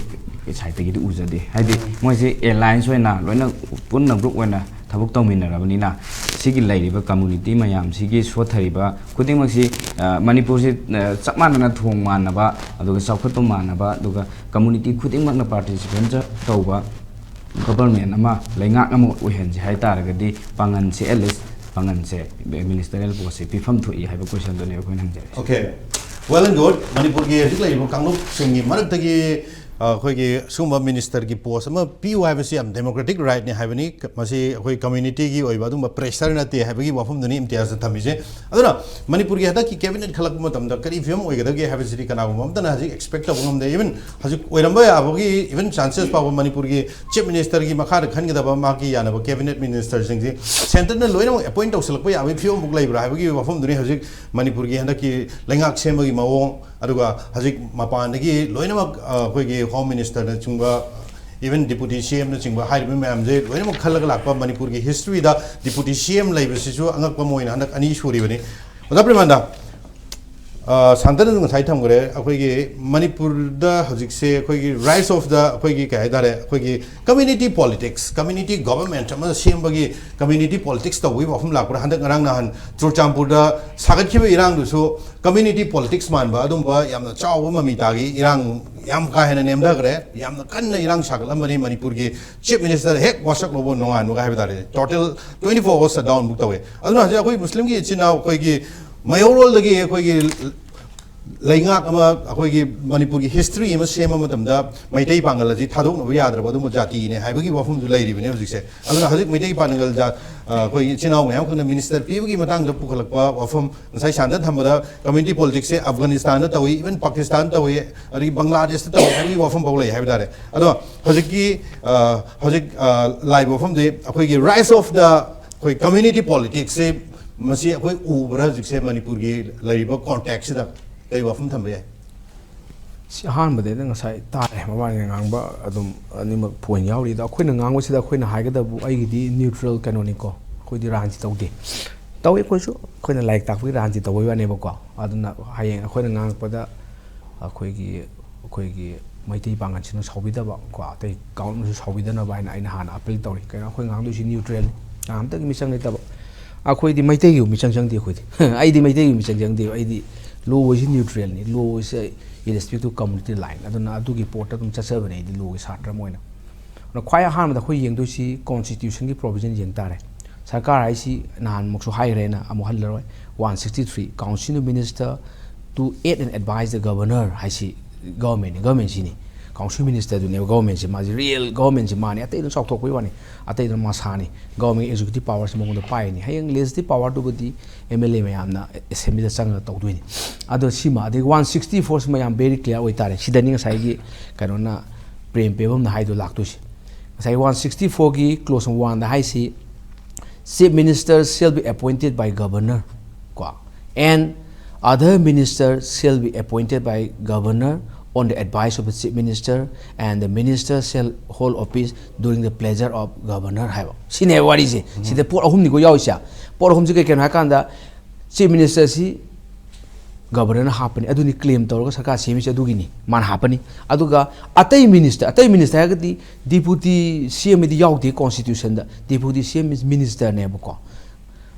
ꯁꯥꯏꯠꯇꯒꯤꯗꯤ ꯎꯖꯗꯦ꯫ ꯍꯥꯏꯗꯤ ꯃꯣꯏꯁꯦ ꯑꯦꯂꯥꯌꯟꯁ ꯑꯣꯏꯅ ꯂꯣꯏꯅ ꯄꯨꯟꯅ ꯒ꯭ꯔꯨꯞ ꯑꯣꯏꯅ ꯊꯕꯛ ꯇꯧꯃꯤꯟꯅꯔꯕꯅꯤꯅ ꯁꯤꯒꯤ ꯂꯩꯔꯤꯕ ꯀꯝꯃꯨꯅꯤꯇꯤ ꯃꯌꯥꯝꯁꯤꯒꯤ ꯁꯣꯠꯊꯔꯤꯕ ꯈꯨꯗꯤꯡꯃꯛꯁꯤ, ꯑ, ꯃꯅꯤꯄꯨꯔꯁꯤ, ꯑ, ꯆꯞ ꯃꯥꯟꯅꯅ ꯊꯣꯡ ꯃꯥꯟꯅꯕ, ꯑꯗꯨꯒ ꯆꯥꯎꯈꯠꯄ ꯃꯥꯟꯅꯕ, ꯑꯗꯨꯒ ꯀꯝꯃꯨꯅꯤꯇꯤ ꯈꯨꯗꯤꯡꯃꯛꯅ ꯄꯥꯔꯇꯤꯁꯤꯄꯦꯠ ꯇꯧꯕ ꯒꯣꯕꯔꯃꯦꯟ ꯑꯃ, ꯂꯩꯉꯥꯛ ꯑꯃ ꯑꯣꯏꯍꯟꯁꯦ ꯍꯥꯏ ꯇꯥꯔꯒꯗꯤ ꯄꯥꯉꯜꯁꯦ, ꯑꯦꯠ ꯂꯤꯁ ꯄꯥꯉꯜꯁꯦ ꯃꯤꯅꯤꯁꯇꯔꯤꯌꯦꯜ ꯄꯣꯁꯁꯦ ꯄꯤꯐꯝ ꯊꯣꯛꯏ ꯍꯥꯏꯕ ꯀꯣꯏꯁꯟꯗꯨꯅꯦ ꯑꯩꯈꯣꯏꯅ ꯍꯪꯖꯔꯤꯁꯦ꯫ Okay, well and good. ꯃꯅꯤꯄꯨꯔꯒꯤ ꯍꯧꯖꯤꯛ ꯂꯩꯔꯤꯕ ꯀꯥꯡꯂꯨꯞꯁꯤꯡꯒꯤ ꯃꯔꯛꯇꯒꯤ, ꯑ, ꯑꯩꯈꯣꯏꯒꯤ ꯁꯤꯒꯨꯝꯕ ꯃꯤꯅꯤꯁꯇꯔꯒꯤ ꯄꯣꯁ ꯑꯃ ꯄꯤꯌꯨ ꯍꯥꯏꯕꯁꯤ ꯌꯥꯝ ꯗꯦꯃꯣꯀ꯭ꯔꯦꯇꯤꯛ ꯔꯥꯏꯠꯅꯤ ꯍꯥꯏꯕꯅꯤ꯫ ꯃꯁꯤ ꯑꯩꯈꯣꯏ ꯀꯝꯃ꯭ꯌꯨꯅꯤꯇꯤꯒꯤ ꯑꯣꯏꯕ ꯑꯗꯨꯒꯨꯝꯕ ꯄ꯭ꯔꯦꯁꯔ ꯅꯠꯇꯦ ꯍꯥꯏꯕꯒꯤ ꯋꯥꯐꯝꯗꯨꯅꯤ ꯏꯝꯇꯤꯌꯥꯖꯅ ꯊꯝꯃꯤꯁꯦ꯫ ꯑꯗꯨꯅ ꯃꯅꯤꯄꯨꯔꯒꯤ ꯍꯟꯗꯛꯀꯤ ꯀꯦꯕꯤꯅꯦꯠ ꯈꯜꯂꯛꯄ ꯃꯇꯝꯗ ꯀꯔꯤ ꯐꯤꯕꯝ ꯑꯣꯏꯒꯗꯒꯦ ꯍꯥꯏꯕꯁꯤꯗꯤ ꯀꯅꯥꯒꯨꯝꯕ ꯑꯃꯠꯇꯅ ꯍꯧꯖꯤꯛ ꯑꯦꯛꯁꯄꯦꯛ ꯇꯧꯕ ꯉꯝꯗꯦ꯫ Even ꯍꯧꯖꯤꯛ ꯑꯣꯏꯔꯝꯕ ꯌꯥꯕꯒꯤ even ꯆꯥꯟꯁꯦꯁ ꯐꯥꯎꯕ ꯃꯅꯤꯄꯨꯔꯒꯤ ꯆꯤꯐ ꯃꯤꯅꯤꯁꯇꯔꯒꯤ ꯃꯈꯥꯗ ꯈꯟꯒꯗꯕ ꯃꯍꯥꯛꯀꯤ ꯌꯥꯅꯕ ꯀꯦꯕꯤꯅꯦꯠ ꯃꯤꯅꯤꯁꯇꯔꯁꯤꯡꯁꯤ ꯁꯦꯟꯇꯔꯅ ꯂꯣꯏꯅꯃꯛ ꯑꯦꯄꯣꯏꯟ ꯇꯧꯁꯤꯜꯂꯛꯄ ꯌꯥꯕꯒꯤ ꯐꯤꯕꯝꯃꯨꯛ ꯂꯩꯕ꯭ꯔꯥ ꯍꯥꯏꯕꯒꯤ ꯋꯥꯐꯝꯗꯨꯅꯤ ꯍꯧꯖꯤꯛ ꯃꯅꯤꯄꯨꯔꯒꯤ ꯍꯟꯗꯛꯀꯤ ꯂꯩꯉꯥꯛ ꯁꯦꯝꯕꯒꯤ ꯃꯑꯣꯡ, ꯑꯗꯨꯒ ꯍꯧꯖꯤꯛ ꯃꯄꯥꯟꯗꯒꯤ ꯂꯣꯏꯅꯃꯛ, ꯑ, ꯑꯩꯈꯣꯏꯒꯤ ꯍꯣꯝ ꯃꯤꯅꯤꯁꯇꯔꯅꯆꯤꯡꯕ, even ꯗꯤꯄꯨꯇꯤ ꯁꯤ ꯑꯦꯝꯅꯆꯤꯡꯕ ꯍꯥꯏꯔꯤꯕ ꯃꯌꯥꯝꯁꯦ ꯂꯣꯏꯅꯃꯛ ꯈꯜꯂꯒ ꯂꯥꯛꯄ ꯃꯅꯤꯄꯨꯔꯒꯤ ꯍꯤꯁꯇ꯭ꯔꯤꯗ ꯗꯤꯄꯨꯇꯤ ꯁꯤ ꯑꯦꯝ ꯂꯩꯕꯁꯤꯁꯨ ꯑꯉꯛꯄ ꯑꯃ ꯑꯣꯏꯅ ꯍꯟꯗꯛ ꯑꯅꯤ ꯁꯨꯔꯤꯕꯅꯤ꯫ ꯑꯣꯖꯥ ꯄ꯭ꯔꯦꯃꯥꯅꯟꯗ, ꯑ, ꯁꯥꯟꯇꯅꯁꯨ ꯉꯁꯥꯏ ꯊꯝꯈ꯭ꯔꯦ, ꯑꯩꯈꯣꯏꯒꯤ ꯃꯅꯤꯄꯨꯔꯗ ꯍꯧꯖꯤꯛꯁꯦ ꯑꯩꯈꯣꯏꯒꯤ rise of the, ꯑꯩꯈꯣꯏꯒꯤ ꯀꯩ ꯍꯥꯏꯇꯥꯔꯦ, ꯑꯩꯈꯣꯏꯒꯤ ꯀꯝꯃ꯭ꯌꯨꯅꯤꯇꯤ ꯄꯣꯂꯤꯇꯤꯛꯁ, ꯀꯝꯃ꯭ꯌꯨꯅꯤꯇꯤ ꯒꯣꯕꯔꯃꯦꯟꯠ ꯑꯃ ꯁꯦꯝꯕꯒꯤ ꯀꯝꯃ꯭ꯌꯨꯅꯤꯇꯤ ꯄꯣꯂꯤꯇꯤꯛꯁ ꯇꯧꯕꯒꯤ ꯋꯥꯐꯝ ꯂꯥꯛꯄ꯭ꯔꯥ? ꯍꯟꯗꯛ ꯉꯔꯥꯡ ꯅꯍꯥꯟ ꯆꯨꯔꯆꯥꯟꯄꯨꯔꯗ ꯁꯥꯒꯠꯈꯤꯕ ꯏꯔꯥꯡꯗꯨꯁꯨ ꯀꯝꯃ꯭ꯌꯨꯅꯤꯇꯤ ꯄꯣꯂꯤꯇꯤꯛꯁ ꯃꯥꯟꯕ ꯑꯗꯨꯝꯕ ꯌꯥꯝꯅ ꯆꯥꯎꯕ ꯃꯃꯤ ꯇꯥꯈꯤ꯫ ꯏꯔꯥꯡ ꯌꯥꯝ ꯀꯥ ꯍꯦꯟꯅ ꯅꯦꯝꯊꯈ꯭ꯔꯦ꯫ ꯌꯥꯝꯅ ꯀꯟꯅ ꯏꯔꯥꯡ ꯁꯥꯒꯠꯂꯝꯕꯅꯤ꯫ ꯃꯅꯤꯄꯨꯔꯒꯤ ꯆꯤꯐ ꯃꯤꯅꯤꯁꯇꯔ ꯍꯦꯛ ꯋꯥꯁꯛ ꯂꯧꯕ ꯅꯣꯡꯉꯥꯟꯕꯒ ꯍꯥꯏꯕ ꯇꯥꯔꯦ, total twenty four hours shutdown book ꯇꯧꯋꯦ꯫ ꯑꯗꯨꯅ ꯍꯧꯖꯤꯛ ꯑꯩꯈꯣꯏ ꯃꯨꯁꯂꯤꯝꯒꯤ ꯏꯆꯤꯟ ꯏꯅꯥꯎ ꯑꯩꯈꯣꯏꯒꯤ ꯃꯌꯧꯔꯣꯜꯗꯒꯤ ꯑꯩꯈꯣꯏꯒꯤ ꯂꯩꯉꯥꯛ ꯑꯃ, ꯑꯩꯈꯣꯏꯒꯤ ꯃꯅꯤꯄꯨꯔꯒꯤ ꯍꯤꯁꯇ꯭ꯔꯤ ꯑꯃ ꯁꯦꯝꯕ ꯃꯇꯝꯗ ꯃꯩꯇꯩ ꯄꯥꯡꯒꯜ ꯑꯁꯤ ꯊꯥꯗꯣꯛꯅꯕ ꯌꯥꯗ꯭ꯔꯕ ꯑꯗꯨꯒꯨꯝꯕ ꯖꯥꯇꯤꯅꯦ ꯍꯥꯏꯕꯒꯤ ꯋꯥꯐꯝꯁꯨ ꯂꯩꯔꯤꯕꯅꯦ ꯍꯧꯖꯤꯛꯁꯦ꯫ ꯑꯗꯨꯅ ꯍꯧꯖꯤꯛ ꯃꯩꯇꯩ ꯄꯥꯡꯒꯜ ꯖꯥ-, ꯑ, ꯑꯩꯈꯣꯏꯒꯤ ꯏꯆꯤꯟ ꯏꯅꯥꯎ ꯃꯌꯥꯝ ꯈꯛꯅ ꯃꯤꯅꯤꯁꯇꯔ ꯄꯤꯕꯒꯤ ꯃꯇꯥꯡꯗ ꯄꯨꯈꯠꯂꯛꯄ ꯋꯥꯐꯝ, ꯉꯁꯥꯏ ꯁꯥꯟꯗ ꯊꯝꯕꯗ ꯀꯝꯃ꯭ꯌꯨꯅꯤꯇꯤ ꯄꯣꯂꯤꯇꯤꯛꯁꯁꯦ ꯑꯐꯒꯥꯅꯤꯁꯇꯥꯟꯗ ꯇꯧꯏ, ꯏꯚꯟ ꯄꯥꯀꯤꯁꯇꯥꯟꯗ ꯇꯧꯏ, ꯑꯗꯒꯤ ꯕꯪꯒ꯭ꯂꯥꯗꯦꯁꯇ ꯇꯧꯏ ꯍꯥꯏꯕꯒꯤ ꯋꯥꯐꯝ ꯐꯥꯎ ꯂꯩ ꯍꯥꯏꯕ ꯇꯥꯔꯦ꯫ ꯑꯗꯣ ꯍꯧꯖꯤꯛꯀꯤ, ꯑ, ꯍꯧꯖꯤꯛ, ꯑ, ꯂꯥꯛꯏꯕ ꯋꯥꯐꯝꯗꯤ ꯑꯩꯈꯣꯏꯒꯤ rise of the, ꯑꯩꯈꯣꯏ community politics ꯁꯦ, ꯃꯁꯤ ꯑꯩꯈꯣꯏ ꯎꯕ꯭ꯔꯥ ꯍꯧꯖꯤꯛꯁꯦ ꯃꯅꯤꯄꯨꯔꯒꯤ ꯂꯩꯔꯤꯕ ꯀꯣꯟꯇꯦꯛꯁꯁꯤꯗ ꯀꯔꯤ ꯋꯥꯐꯝ ꯊꯝꯕ ꯌꯥꯏ? ꯁꯤ ꯑꯍꯥꯟꯕꯗꯩꯗ ꯉꯁꯥꯏ ꯇꯥꯔꯦ, ꯃꯕꯥꯅꯤꯅ ꯉꯥꯡꯕ ꯑꯗꯨꯝ ꯑꯅꯤꯃꯛ ꯄꯣꯏꯟ ꯌꯥꯎꯔꯤ꯫ ꯑꯗꯣ ꯑꯩꯈꯣꯏꯅ ꯉꯥꯡꯕꯁꯤꯗ ꯑꯩꯈꯣꯏꯅ ꯍꯥꯏꯒꯗꯕꯨ, ꯑꯩꯒꯤꯗꯤ ꯅ꯭ꯌꯨꯇ꯭ꯔꯦꯜ ꯀꯩꯅꯣꯅꯤꯀꯣ, ꯑꯩꯈꯣꯏꯗꯤ ꯔꯥꯖꯅꯤꯇꯤ ꯇꯧꯗꯦ꯫ ꯇꯧꯏ ꯑꯩꯈꯣꯏꯁꯨ, ꯑꯩꯈꯣꯏꯅ ꯂꯥꯏꯔꯤꯛ ꯇꯥꯛꯄꯒꯤ ꯔꯥꯖꯅꯤꯇꯤ ꯇꯧꯕꯒꯤ ꯋꯥꯅꯦꯕꯀꯣ꯫ ꯑꯗꯨꯅ ꯍꯌꯦꯡ ꯑꯩꯈꯣꯏꯅ ꯉꯥꯡꯉꯛꯄꯗ ꯑꯩꯈꯣꯏꯒꯤ, ꯑꯩꯈꯣꯏꯒꯤ ꯃꯩꯇꯩ ꯄꯥꯡꯒꯜꯁꯤꯅ ꯁꯥꯎꯕꯤꯗꯕ ꯀꯣ, ꯑꯇꯩ ꯀꯥꯡꯂꯨꯞꯅꯁꯨ ꯁꯥꯎꯕꯤꯗꯅꯕ ꯍꯥꯏꯅ ꯑꯩꯅ ꯍꯥꯟꯅ ꯑꯄꯤꯜ ꯇꯧꯔꯤ꯫ ꯀꯩꯅꯣ, ꯑꯩꯈꯣꯏ ꯉꯥꯡꯗꯣꯏꯁꯤ ꯅ꯭ꯌꯨꯇ꯭ꯔꯦꯜ, ꯀꯅꯥꯝꯇꯒꯤ ꯃꯤꯆꯪ ꯂꯩꯇꯕ꯫ ꯑꯩꯈꯣꯏꯗꯤ ꯃꯩꯇꯩꯒꯤ ꯃꯤꯆꯪ ꯆꯪꯗꯦ꯫ ꯑꯩꯈꯣꯏꯗꯤ ꯑꯩꯗꯤ ꯃꯩꯇꯩꯒꯤ ꯃꯤꯆꯪ ꯆꯪꯗꯦ꯫ ꯑꯩꯗꯤ ꯂꯣ ꯑꯁꯤ ꯅ꯭ꯌꯨꯇ꯭ꯔꯦꯜꯅꯤ, ꯂꯣ ꯑꯁꯤ irrespective to community line꯫ ꯑꯗꯨꯅ ꯑꯗꯨꯒꯤ ꯄꯣꯠꯇ ꯑꯗꯨꯝ ꯆꯠꯆꯕꯅꯦ ꯑꯩꯗꯤ ꯂꯣꯒꯤ ꯁꯥꯇ꯭ꯔ ꯑꯃ ꯑꯣꯏꯅ꯫ ꯑꯗꯣ ꯈ꯭ꯋꯥꯏ ꯑꯍꯥꯟꯕꯗ ꯑꯩꯈꯣꯏ ꯌꯦꯡꯗꯣꯏꯁꯤ ꯀꯣꯟꯁꯇꯤꯇ꯭ꯌꯨꯁꯟꯒꯤ ꯄ꯭ꯔꯣꯕꯤꯖꯟ ꯌꯦꯡ ꯇꯥꯔꯦ꯫ ꯁꯔꯀꯥꯔ ꯍꯥꯏꯁꯤ ꯅꯍꯥꯟꯃꯨꯛꯁꯨ ꯍꯥꯏꯈ꯭ꯔꯦꯅ ꯑꯃꯨꯛ ꯍꯜꯂꯔꯣꯏ, one sixty three, council minister to aid and advise the governor ꯍꯥꯏꯁꯤ ꯒꯚꯔꯟꯃꯦꯟꯅꯤ, ꯒꯚꯔꯟꯃꯦꯟꯁꯤꯅꯤ꯫ ꯀꯥꯎꯟꯁꯤꯜ ꯃꯤꯅꯤꯁꯇꯔꯗꯨꯅꯦꯕ ꯒꯚꯔꯟꯃꯦꯟꯁꯤ, ꯃꯥꯁꯤ ꯔꯤꯌꯦꯜ ꯒꯚꯔꯟꯃꯦꯟꯁꯤ ꯃꯥꯅꯤ, ꯑꯇꯩꯗꯨꯅ ꯆꯥꯎꯊꯣꯛꯄꯒꯤ ꯋꯥꯅꯤ, ꯑꯇꯩꯗꯨꯅ ꯃꯁꯥꯅꯤ꯫ ꯒꯚꯔꯟꯃꯦꯟ ꯑꯦꯛꯖꯤꯀ꯭ꯌꯨꯇꯤꯚ ꯄꯥꯋꯔꯁꯤ ꯃꯉꯣꯟꯗ ꯄꯥꯏꯔꯤꯅꯤ꯫ ꯍꯌꯦꯡ ꯂꯦꯖꯤꯁꯂꯦꯇꯤꯚ ꯄꯥꯋꯔꯗꯨꯕꯨꯗꯤ ꯑꯦꯝ ꯑꯦꯜ ꯑꯦ ꯃꯌꯥꯝꯅ ꯑꯦꯁꯦꯝꯕ꯭ꯂꯤꯗ ꯆꯪꯉꯒ ꯇꯧꯗꯣꯏꯅꯤ꯫ ꯑꯗꯣ ꯁꯤꯃ, ꯑꯗꯩ ꯋꯥꯟ ꯁꯤꯛꯁꯇꯤ ꯐꯣꯔꯁꯤꯃ ꯌꯥꯝ ꯚꯦꯔꯤ ꯀ꯭ꯂꯤꯌꯥꯔ ꯑꯣꯏꯇꯥꯔꯦ꯫ ꯁꯤꯗꯅꯤ ꯉꯁꯥꯏꯒꯤ ꯀꯩꯅꯣꯅ, ꯄ꯭ꯔꯦꯝ ꯄꯦꯕꯝꯅ ꯍꯥꯏꯗꯣ ꯂꯥꯛꯇꯣꯏꯁꯦ꯫ ꯉꯁꯥꯏ ꯋꯥꯟ ꯁꯤꯛꯁꯇꯤ ꯐꯣꯔꯒꯤ ꯀ꯭ꯂꯣꯖ ꯋꯥꯟꯗ ꯍꯥꯏꯁꯤ, "Chief minister shall be appointed by governor" ꯀꯣ, "and other minister shall be appointed by governor on the advice of the chief minister, and the minister shall hold office during the pleasure of governor" ꯍꯥꯏꯕ꯫ ꯁꯤꯅꯦꯕ ꯋꯥꯔꯤꯁꯦ꯫ ꯁꯤꯗ ꯄꯣꯠ ꯑꯍꯨꯝꯅꯤꯀꯣ ꯌꯥꯎꯔꯤꯁꯦ꯫ ꯄꯣꯠ ꯑꯍꯨꯝꯁꯦ ꯀꯩ ꯀꯩꯅꯣ ꯍꯥꯏ ꯀꯥꯟꯗ, ꯆꯤꯐ ꯃꯤꯅꯤꯁꯇꯔꯁꯤ ꯒꯕꯔꯅꯔꯅ ꯍꯥꯞꯄꯅꯤ, ꯑꯗꯨꯅꯤ ꯀ꯭ꯂꯦꯝ ꯇꯧꯔꯒ ꯁꯔꯀꯥꯔ ꯁꯦꯝꯃꯤꯁꯦ, ꯑꯗꯨꯒꯤꯅꯤ ꯃꯥꯅ ꯍꯥꯞꯄꯅꯤ꯫ ꯑꯗꯨꯒ ꯑꯇꯩ ꯃꯤꯅꯤꯁꯇꯔ, ꯑꯇꯩ ꯃꯤꯅꯤꯁꯇꯔ ꯍꯥꯏꯔꯒꯗꯤ ꯗꯤꯄꯨꯇꯤ ꯁꯤ ꯑꯦꯝ ꯑꯗꯤ ꯌꯥꯎꯗꯦ ꯀꯣꯟꯁꯇꯤꯇ꯭ꯌꯨꯁꯟꯗ꯫ ꯗꯤꯄꯨꯇꯤ ꯁꯤ ꯑꯦꯝ ꯏꯁ ꯃꯤꯅꯤꯁꯇꯔꯅꯦꯕꯀꯣ꯫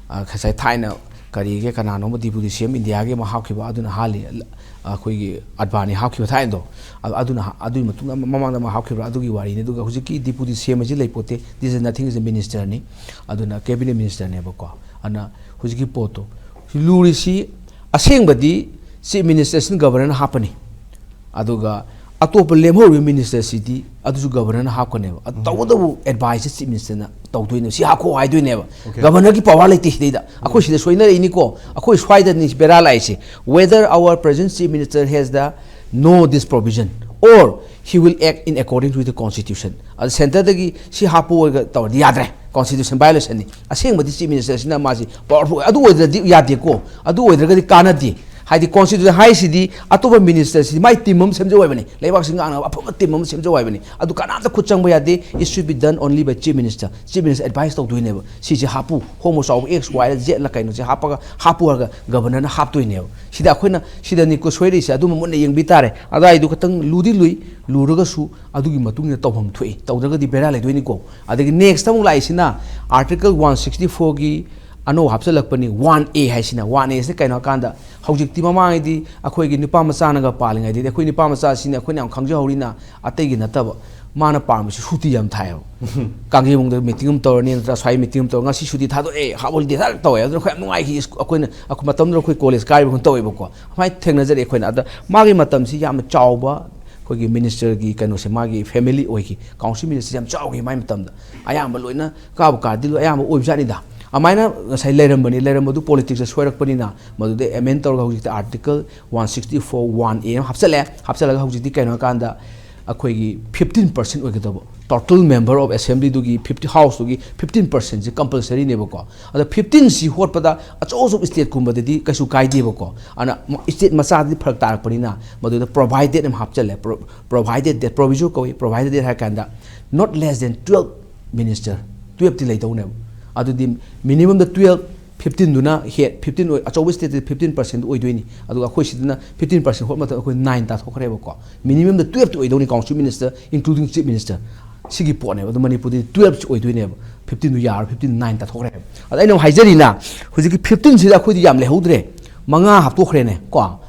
ꯑ, ꯉꯁꯥꯏ ꯊꯥꯏꯅ ꯀꯔꯤꯒꯦ, ꯀꯅꯥꯅꯣꯝꯕ ꯗꯤꯄꯨꯇꯤ ꯁꯤ ꯑꯦꯝ ꯏꯟꯗꯤꯌꯥꯒꯤ ꯑꯃ ꯍꯥꯞꯈꯤꯕ, ꯑꯗꯨꯅ ꯍꯥꯜꯂꯤ, ꯑ, ꯑꯩꯈꯣꯏꯒꯤ ꯑꯗꯚꯥꯅꯤ ꯍꯥꯞꯈꯤꯕ ꯊꯥꯏꯅꯗꯣ꯫ ꯑ-, ꯑꯗꯨꯅ ꯍꯥ-, ꯑꯗꯨꯒꯤ ꯃꯇꯨꯡꯗ ꯑꯃ-, ꯃꯃꯥꯡꯗ ꯑꯃ ꯍꯥꯞꯈꯤꯕ꯭ꯔꯥ, ꯑꯗꯨꯒꯤ ꯋꯥꯔꯤꯅꯤ꯫ ꯑꯗꯨꯒ ꯍꯧꯖꯤꯛꯀꯤ ꯗꯤꯄꯨꯇꯤ ꯁꯤ ꯑꯦꯝ ꯑꯁꯤ ꯂꯩꯄꯣꯠꯇꯦ, this is nothing, is a ministerꯅꯤ꯫ ꯑꯗꯨꯅ ꯀꯦꯕꯤꯅꯦꯠ ꯃꯤꯅꯤꯁꯇꯔꯅꯦꯕꯀꯣ꯫ ꯑꯗꯨꯅ ꯍꯧꯖꯤꯛꯀꯤ ꯄꯣꯠꯇꯣ ꯂꯨꯔꯤꯁꯤ ꯑꯁꯦꯡꯕꯗꯤ Chief Minister ꯁꯤꯅ Governor ꯅ ꯍꯥꯞꯄꯅꯤ, ꯑꯗꯨꯒ ꯑꯇꯣꯞꯄ ꯂꯦꯝꯍꯧꯔꯤꯕ Minister ꯁꯤꯗꯤ ꯑꯗꯨꯁꯨ Governor ꯅ ꯍꯥꯞꯀꯅꯦꯕ꯫ ꯑꯗꯨ ꯇꯧꯕꯇꯕꯨ advice ꯁꯤ Chief Minister ꯅ ꯇꯧꯗꯣꯏꯅꯦꯕ, ꯁꯤ ꯍꯥꯞꯈꯣ ꯍꯥꯏꯗꯣꯏꯅꯦꯕ꯫ Okay. Governor ꯒꯤ power ꯂꯩꯇꯦ ꯁꯤꯗꯩꯗ꯫ ꯑꯩꯈꯣꯏ ꯁꯤꯗ ꯁꯣꯏꯅꯔꯛꯏꯅꯤꯀꯣ, ꯑꯩꯈꯣꯏ ꯁ꯭ꯋꯥꯏꯗꯅꯤ ꯕꯦꯔꯥ ꯂꯥꯛꯏꯁꯦ꯫ Whether our present Chief Minister has the no this provision or he will act in according to the constitution꯫ ꯑꯗ centre ꯗꯒꯤ ꯁꯤ ꯍꯥꯞꯄꯨ ꯑꯣꯏꯒ ꯇꯧꯔꯗꯤ ꯌꯥꯗ꯭ꯔꯦ, constitution violation ꯅꯤ꯫ ꯑꯁꯦꯡꯕꯗꯤ Chief Minister ꯁꯤꯅ ꯃꯥꯁꯤ powerful, ꯑꯗꯨ ꯑꯣꯏꯗ꯭ꯔꯗꯤ ꯌꯥꯗꯦꯀꯣ, ꯑꯗꯨ ꯑꯣꯏꯗ꯭ꯔꯒꯗꯤ ꯀꯥꯟꯅꯗꯦ꯫ ꯍꯥꯏꯗꯤ constitution ꯍꯥꯏꯁꯤꯗꯤ ꯑꯇꯣꯞꯄ Minister ꯁꯤꯗꯤ ꯃꯥꯏ team ꯑꯃ ꯁꯦꯝꯖꯧ ꯍꯥꯏꯕꯅꯤ, ꯂꯩꯕꯥꯛꯁꯤ ꯉꯥꯛꯅꯕ ꯑꯐꯕ team ꯑꯃ ꯁꯦꯝꯖꯧ ꯍꯥꯏꯕꯅꯤ꯫ ꯑꯗꯨ ꯀꯅꯥꯝꯇ ꯈꯨꯠ ꯆꯪꯕ ꯌꯥꯗꯦ, it should be done only by Chief Minister꯫ Chief Minister advice ꯇꯧꯗꯣꯏꯅꯦꯕ, ꯁꯤꯁꯦ ꯍꯥꯞꯄꯨ, ꯍꯣꯃꯣ ꯆꯥꯎꯕ X Y ꯂ Z ꯂ ꯀꯩꯅꯣꯁꯦ ꯍꯥꯞꯄꯒ ꯍꯥꯞꯄꯨ ꯍꯥꯏꯔꯒ Governor ꯅ ꯍꯥꯞꯇꯣꯏꯅꯦꯕ꯫ ꯁꯤꯗ ꯑꯩꯈꯣꯏꯅ, ꯁꯤꯗꯅꯤꯀꯣ ꯁꯣꯏꯔꯛꯏꯁꯦ꯫ ꯑꯗꯨ ꯃꯃꯨꯟꯅ ꯌꯦꯡꯕꯤ ꯇꯥꯔꯦ꯫ ꯑꯗꯨꯋꯥꯏꯗꯨ ꯈꯇꯪ ꯂꯨꯗꯤ ꯂꯨꯏ, ꯂꯨꯔꯒꯁꯨ ꯑꯗꯨꯒꯤ ꯃꯇꯨꯡ ꯏꯟꯅ ꯇꯧꯐꯝ ꯊꯣꯛꯏ, ꯇꯧꯗ꯭ꯔꯒꯗꯤ ꯕꯦꯔꯥ ꯂꯩꯗꯣꯏꯅꯤꯀꯣ꯫ ꯑꯗꯒꯤ next ꯑꯃꯨꯛ ꯂꯥꯛꯏꯁꯤꯅ Article one sixty four ꯒꯤ ꯑꯅꯧꯕ ꯍꯥꯞꯆꯤꯜꯂꯛꯄꯅꯤ, one A ꯍꯥꯏꯁꯤꯅ꯫ One A ꯁꯤꯅ ꯀꯩꯅꯣ ꯍꯥꯏ ꯀꯥꯟꯗ, ꯍꯧꯖꯤꯛꯇꯤ, ꯃꯃꯥꯡꯉꯩꯗꯤ ꯑꯩꯈꯣꯏꯒꯤ ꯅꯨꯄꯥ ꯃꯆꯥꯅꯒ ꯄꯥꯜꯂꯤꯉꯩꯗꯗꯤ, ꯑꯩꯈꯣꯏ ꯅꯨꯄꯥ ꯃꯆꯥꯁꯤꯅ ꯑꯩꯈꯣꯏꯅ ꯌꯥꯝ ꯈꯪꯖꯍꯧꯔꯤꯅ, ꯑꯇꯩꯒꯤ ꯅꯠꯇꯕ, ꯃꯥꯅ ꯄꯥꯝꯃꯤꯁꯤ ꯁꯨꯇꯤ ꯌꯥꯝ ꯊꯥꯏꯌꯦꯕ꯫ ꯀꯥꯡꯖꯩꯕꯨꯡꯗ meeting ꯑꯃ ꯇꯧꯔꯅꯤ, ꯅꯠꯇ꯭ꯔ ꯁ꯭ꯋꯥꯏ meeting ꯑꯃ ꯇꯧꯔ, "ꯉꯁꯤ ꯁꯨꯇꯤ ꯊꯥꯗꯣꯛꯑꯦ, half holiday ꯊꯥ" ꯇꯧꯋꯦ꯫ ꯑꯗꯨꯅ ꯑꯩꯈꯣꯏ ꯌꯥꯝ ꯅꯨꯡꯉꯥꯏꯈꯤ꯫ ꯑꯩꯈꯣꯏꯅ, ꯑꯩꯈꯣꯏ ꯃꯇꯝꯗꯨꯗ ꯑꯩꯈꯣꯏ college ꯀꯥꯔꯤꯕ ꯈꯛꯇ ꯇꯧꯋꯦꯕꯀꯣ꯫ ꯑꯗꯨꯃꯥꯏꯅ ꯊꯦꯡꯅꯖꯔꯛꯑꯦ ꯑꯩꯈꯣꯏꯅ꯫ ꯑꯗ ꯃꯥꯒꯤ ꯃꯇꯝꯁꯤ ꯌꯥꯝꯅ ꯆꯥꯎꯕ, ꯑꯩꯈꯣꯏꯒꯤ Minister ꯒꯤ ꯀꯩꯅꯣꯁꯦ, ꯃꯥꯒꯤ family ꯑꯣꯏꯈꯤ, Council Minister ꯁꯦ ꯌꯥꯝ ꯆꯥꯎꯈꯤ ꯃꯥꯏ ꯃꯇꯝꯗ꯫ ꯑꯌꯥꯝꯕ ꯂꯣꯏꯅ ꯀꯥꯕꯨ ꯀꯥꯔꯗꯤ ꯂꯣꯏ ꯑꯌꯥꯝꯕ ꯑꯣꯏꯕꯖꯥꯠꯅꯤꯗ꯫ ꯑꯗꯨꯃꯥꯏꯅ ꯉꯁꯥꯏ ꯂꯩꯔꯝꯕꯅꯤ, ꯂꯩꯔꯝꯕꯗꯨ politics ꯇ ꯁꯣꯏꯔꯛꯄꯅꯤꯅ ꯃꯗꯨꯗ amend ꯇꯧꯔꯒ ꯍꯧꯖꯤꯛꯇꯤ Article one sixty four one A ꯑꯃ ꯍꯥꯞꯆꯤꯜꯂꯦ꯫ ꯍꯥꯞꯆꯤꯜꯂꯒ ꯍꯧꯖꯤꯛꯇꯤ ꯀꯩꯅꯣ ꯍꯥꯏꯀꯥꯟꯗ ꯑꯩꯈꯣꯏꯒꯤ fifteen percent ꯑꯣꯏꯒꯗꯕ, total member of assembly ꯗꯨꯒꯤ fifty, House ꯇꯨꯒꯤ fifteen percent ꯁꯦ compulsory ꯅꯦꯕꯀꯣ꯫ ꯑꯗ fifteen ꯁꯤ ꯍꯣꯠꯄꯗ ꯑꯆꯧ ꯑꯆꯧꯕ state ꯀꯨꯝꯕꯗꯗꯤ ꯀꯩꯁꯨ ꯀꯥꯏꯗꯦꯕꯀꯣ꯫ ꯑꯗꯨꯅ state ꯃꯆꯥꯗꯗꯤ ꯐꯔꯛ ꯇꯥꯔꯛꯄꯅꯤꯅ ꯃꯗꯨꯗ provided ꯑꯃ ꯍꯥꯞꯆꯤꯜꯂꯦ꯫ Pro-, provided that, proviso ꯀꯧꯏ, provided that ꯍꯥꯏ ꯀꯥꯟꯗ not less than twelve minister, twelve ꯇꯤ ꯂꯩꯗꯧꯅꯦꯕ꯫ ꯑꯗꯨꯗꯤ minimum ꯗ twelve, fifteen ꯗꯨꯅ ꯍꯦ-, fifteen ꯑꯣꯏ-, ꯑꯆꯧꯕ state ꯇꯗꯤ fifteen percent ꯑꯣꯏꯗꯣꯏꯅꯤ꯫ ꯑꯗꯨꯒ ꯑꯩꯈꯣꯏ ꯁꯤꯗꯅ fifteen percent ꯍꯣꯠ ꯃꯇꯝꯗ ꯑꯩꯈꯣꯏ nine ꯇꯥꯊꯣꯛꯈ꯭ꯔꯦꯕꯀꯣ꯫ Minimum ꯗ twelve ꯇꯤ ꯑꯣꯏꯗꯧꯅꯤ, Council Minister including Chief Minister꯫ ꯁꯤꯒꯤ ꯄꯣꯠꯅꯦꯕ꯫ ꯑꯗꯨ ꯃꯅꯤꯄꯨꯔꯗꯗꯤ twelve ꯁꯤ ꯑꯣꯏꯗꯣꯏꯅꯦꯕ, fifteen ꯗꯨ ꯌꯥꯔꯣꯏ, fifteen nine ꯇꯥꯊꯣꯛꯈ꯭ꯔꯦꯕ꯫ ꯑꯗ ꯑꯩꯅ ꯑꯃꯨꯛ ꯍꯥꯏꯖꯔꯤꯅ, ꯍꯧꯖꯤꯛꯀꯤ fifteen ꯁꯤꯗ ꯑꯩꯈꯣꯏꯗꯤ ꯌꯥꯝ ꯂꯩꯍꯧꯗ꯭ꯔꯦ, ꯃꯉꯥ ꯍꯥꯞꯇꯣꯛꯈ꯭ꯔꯦꯅꯦ ꯀꯣ꯫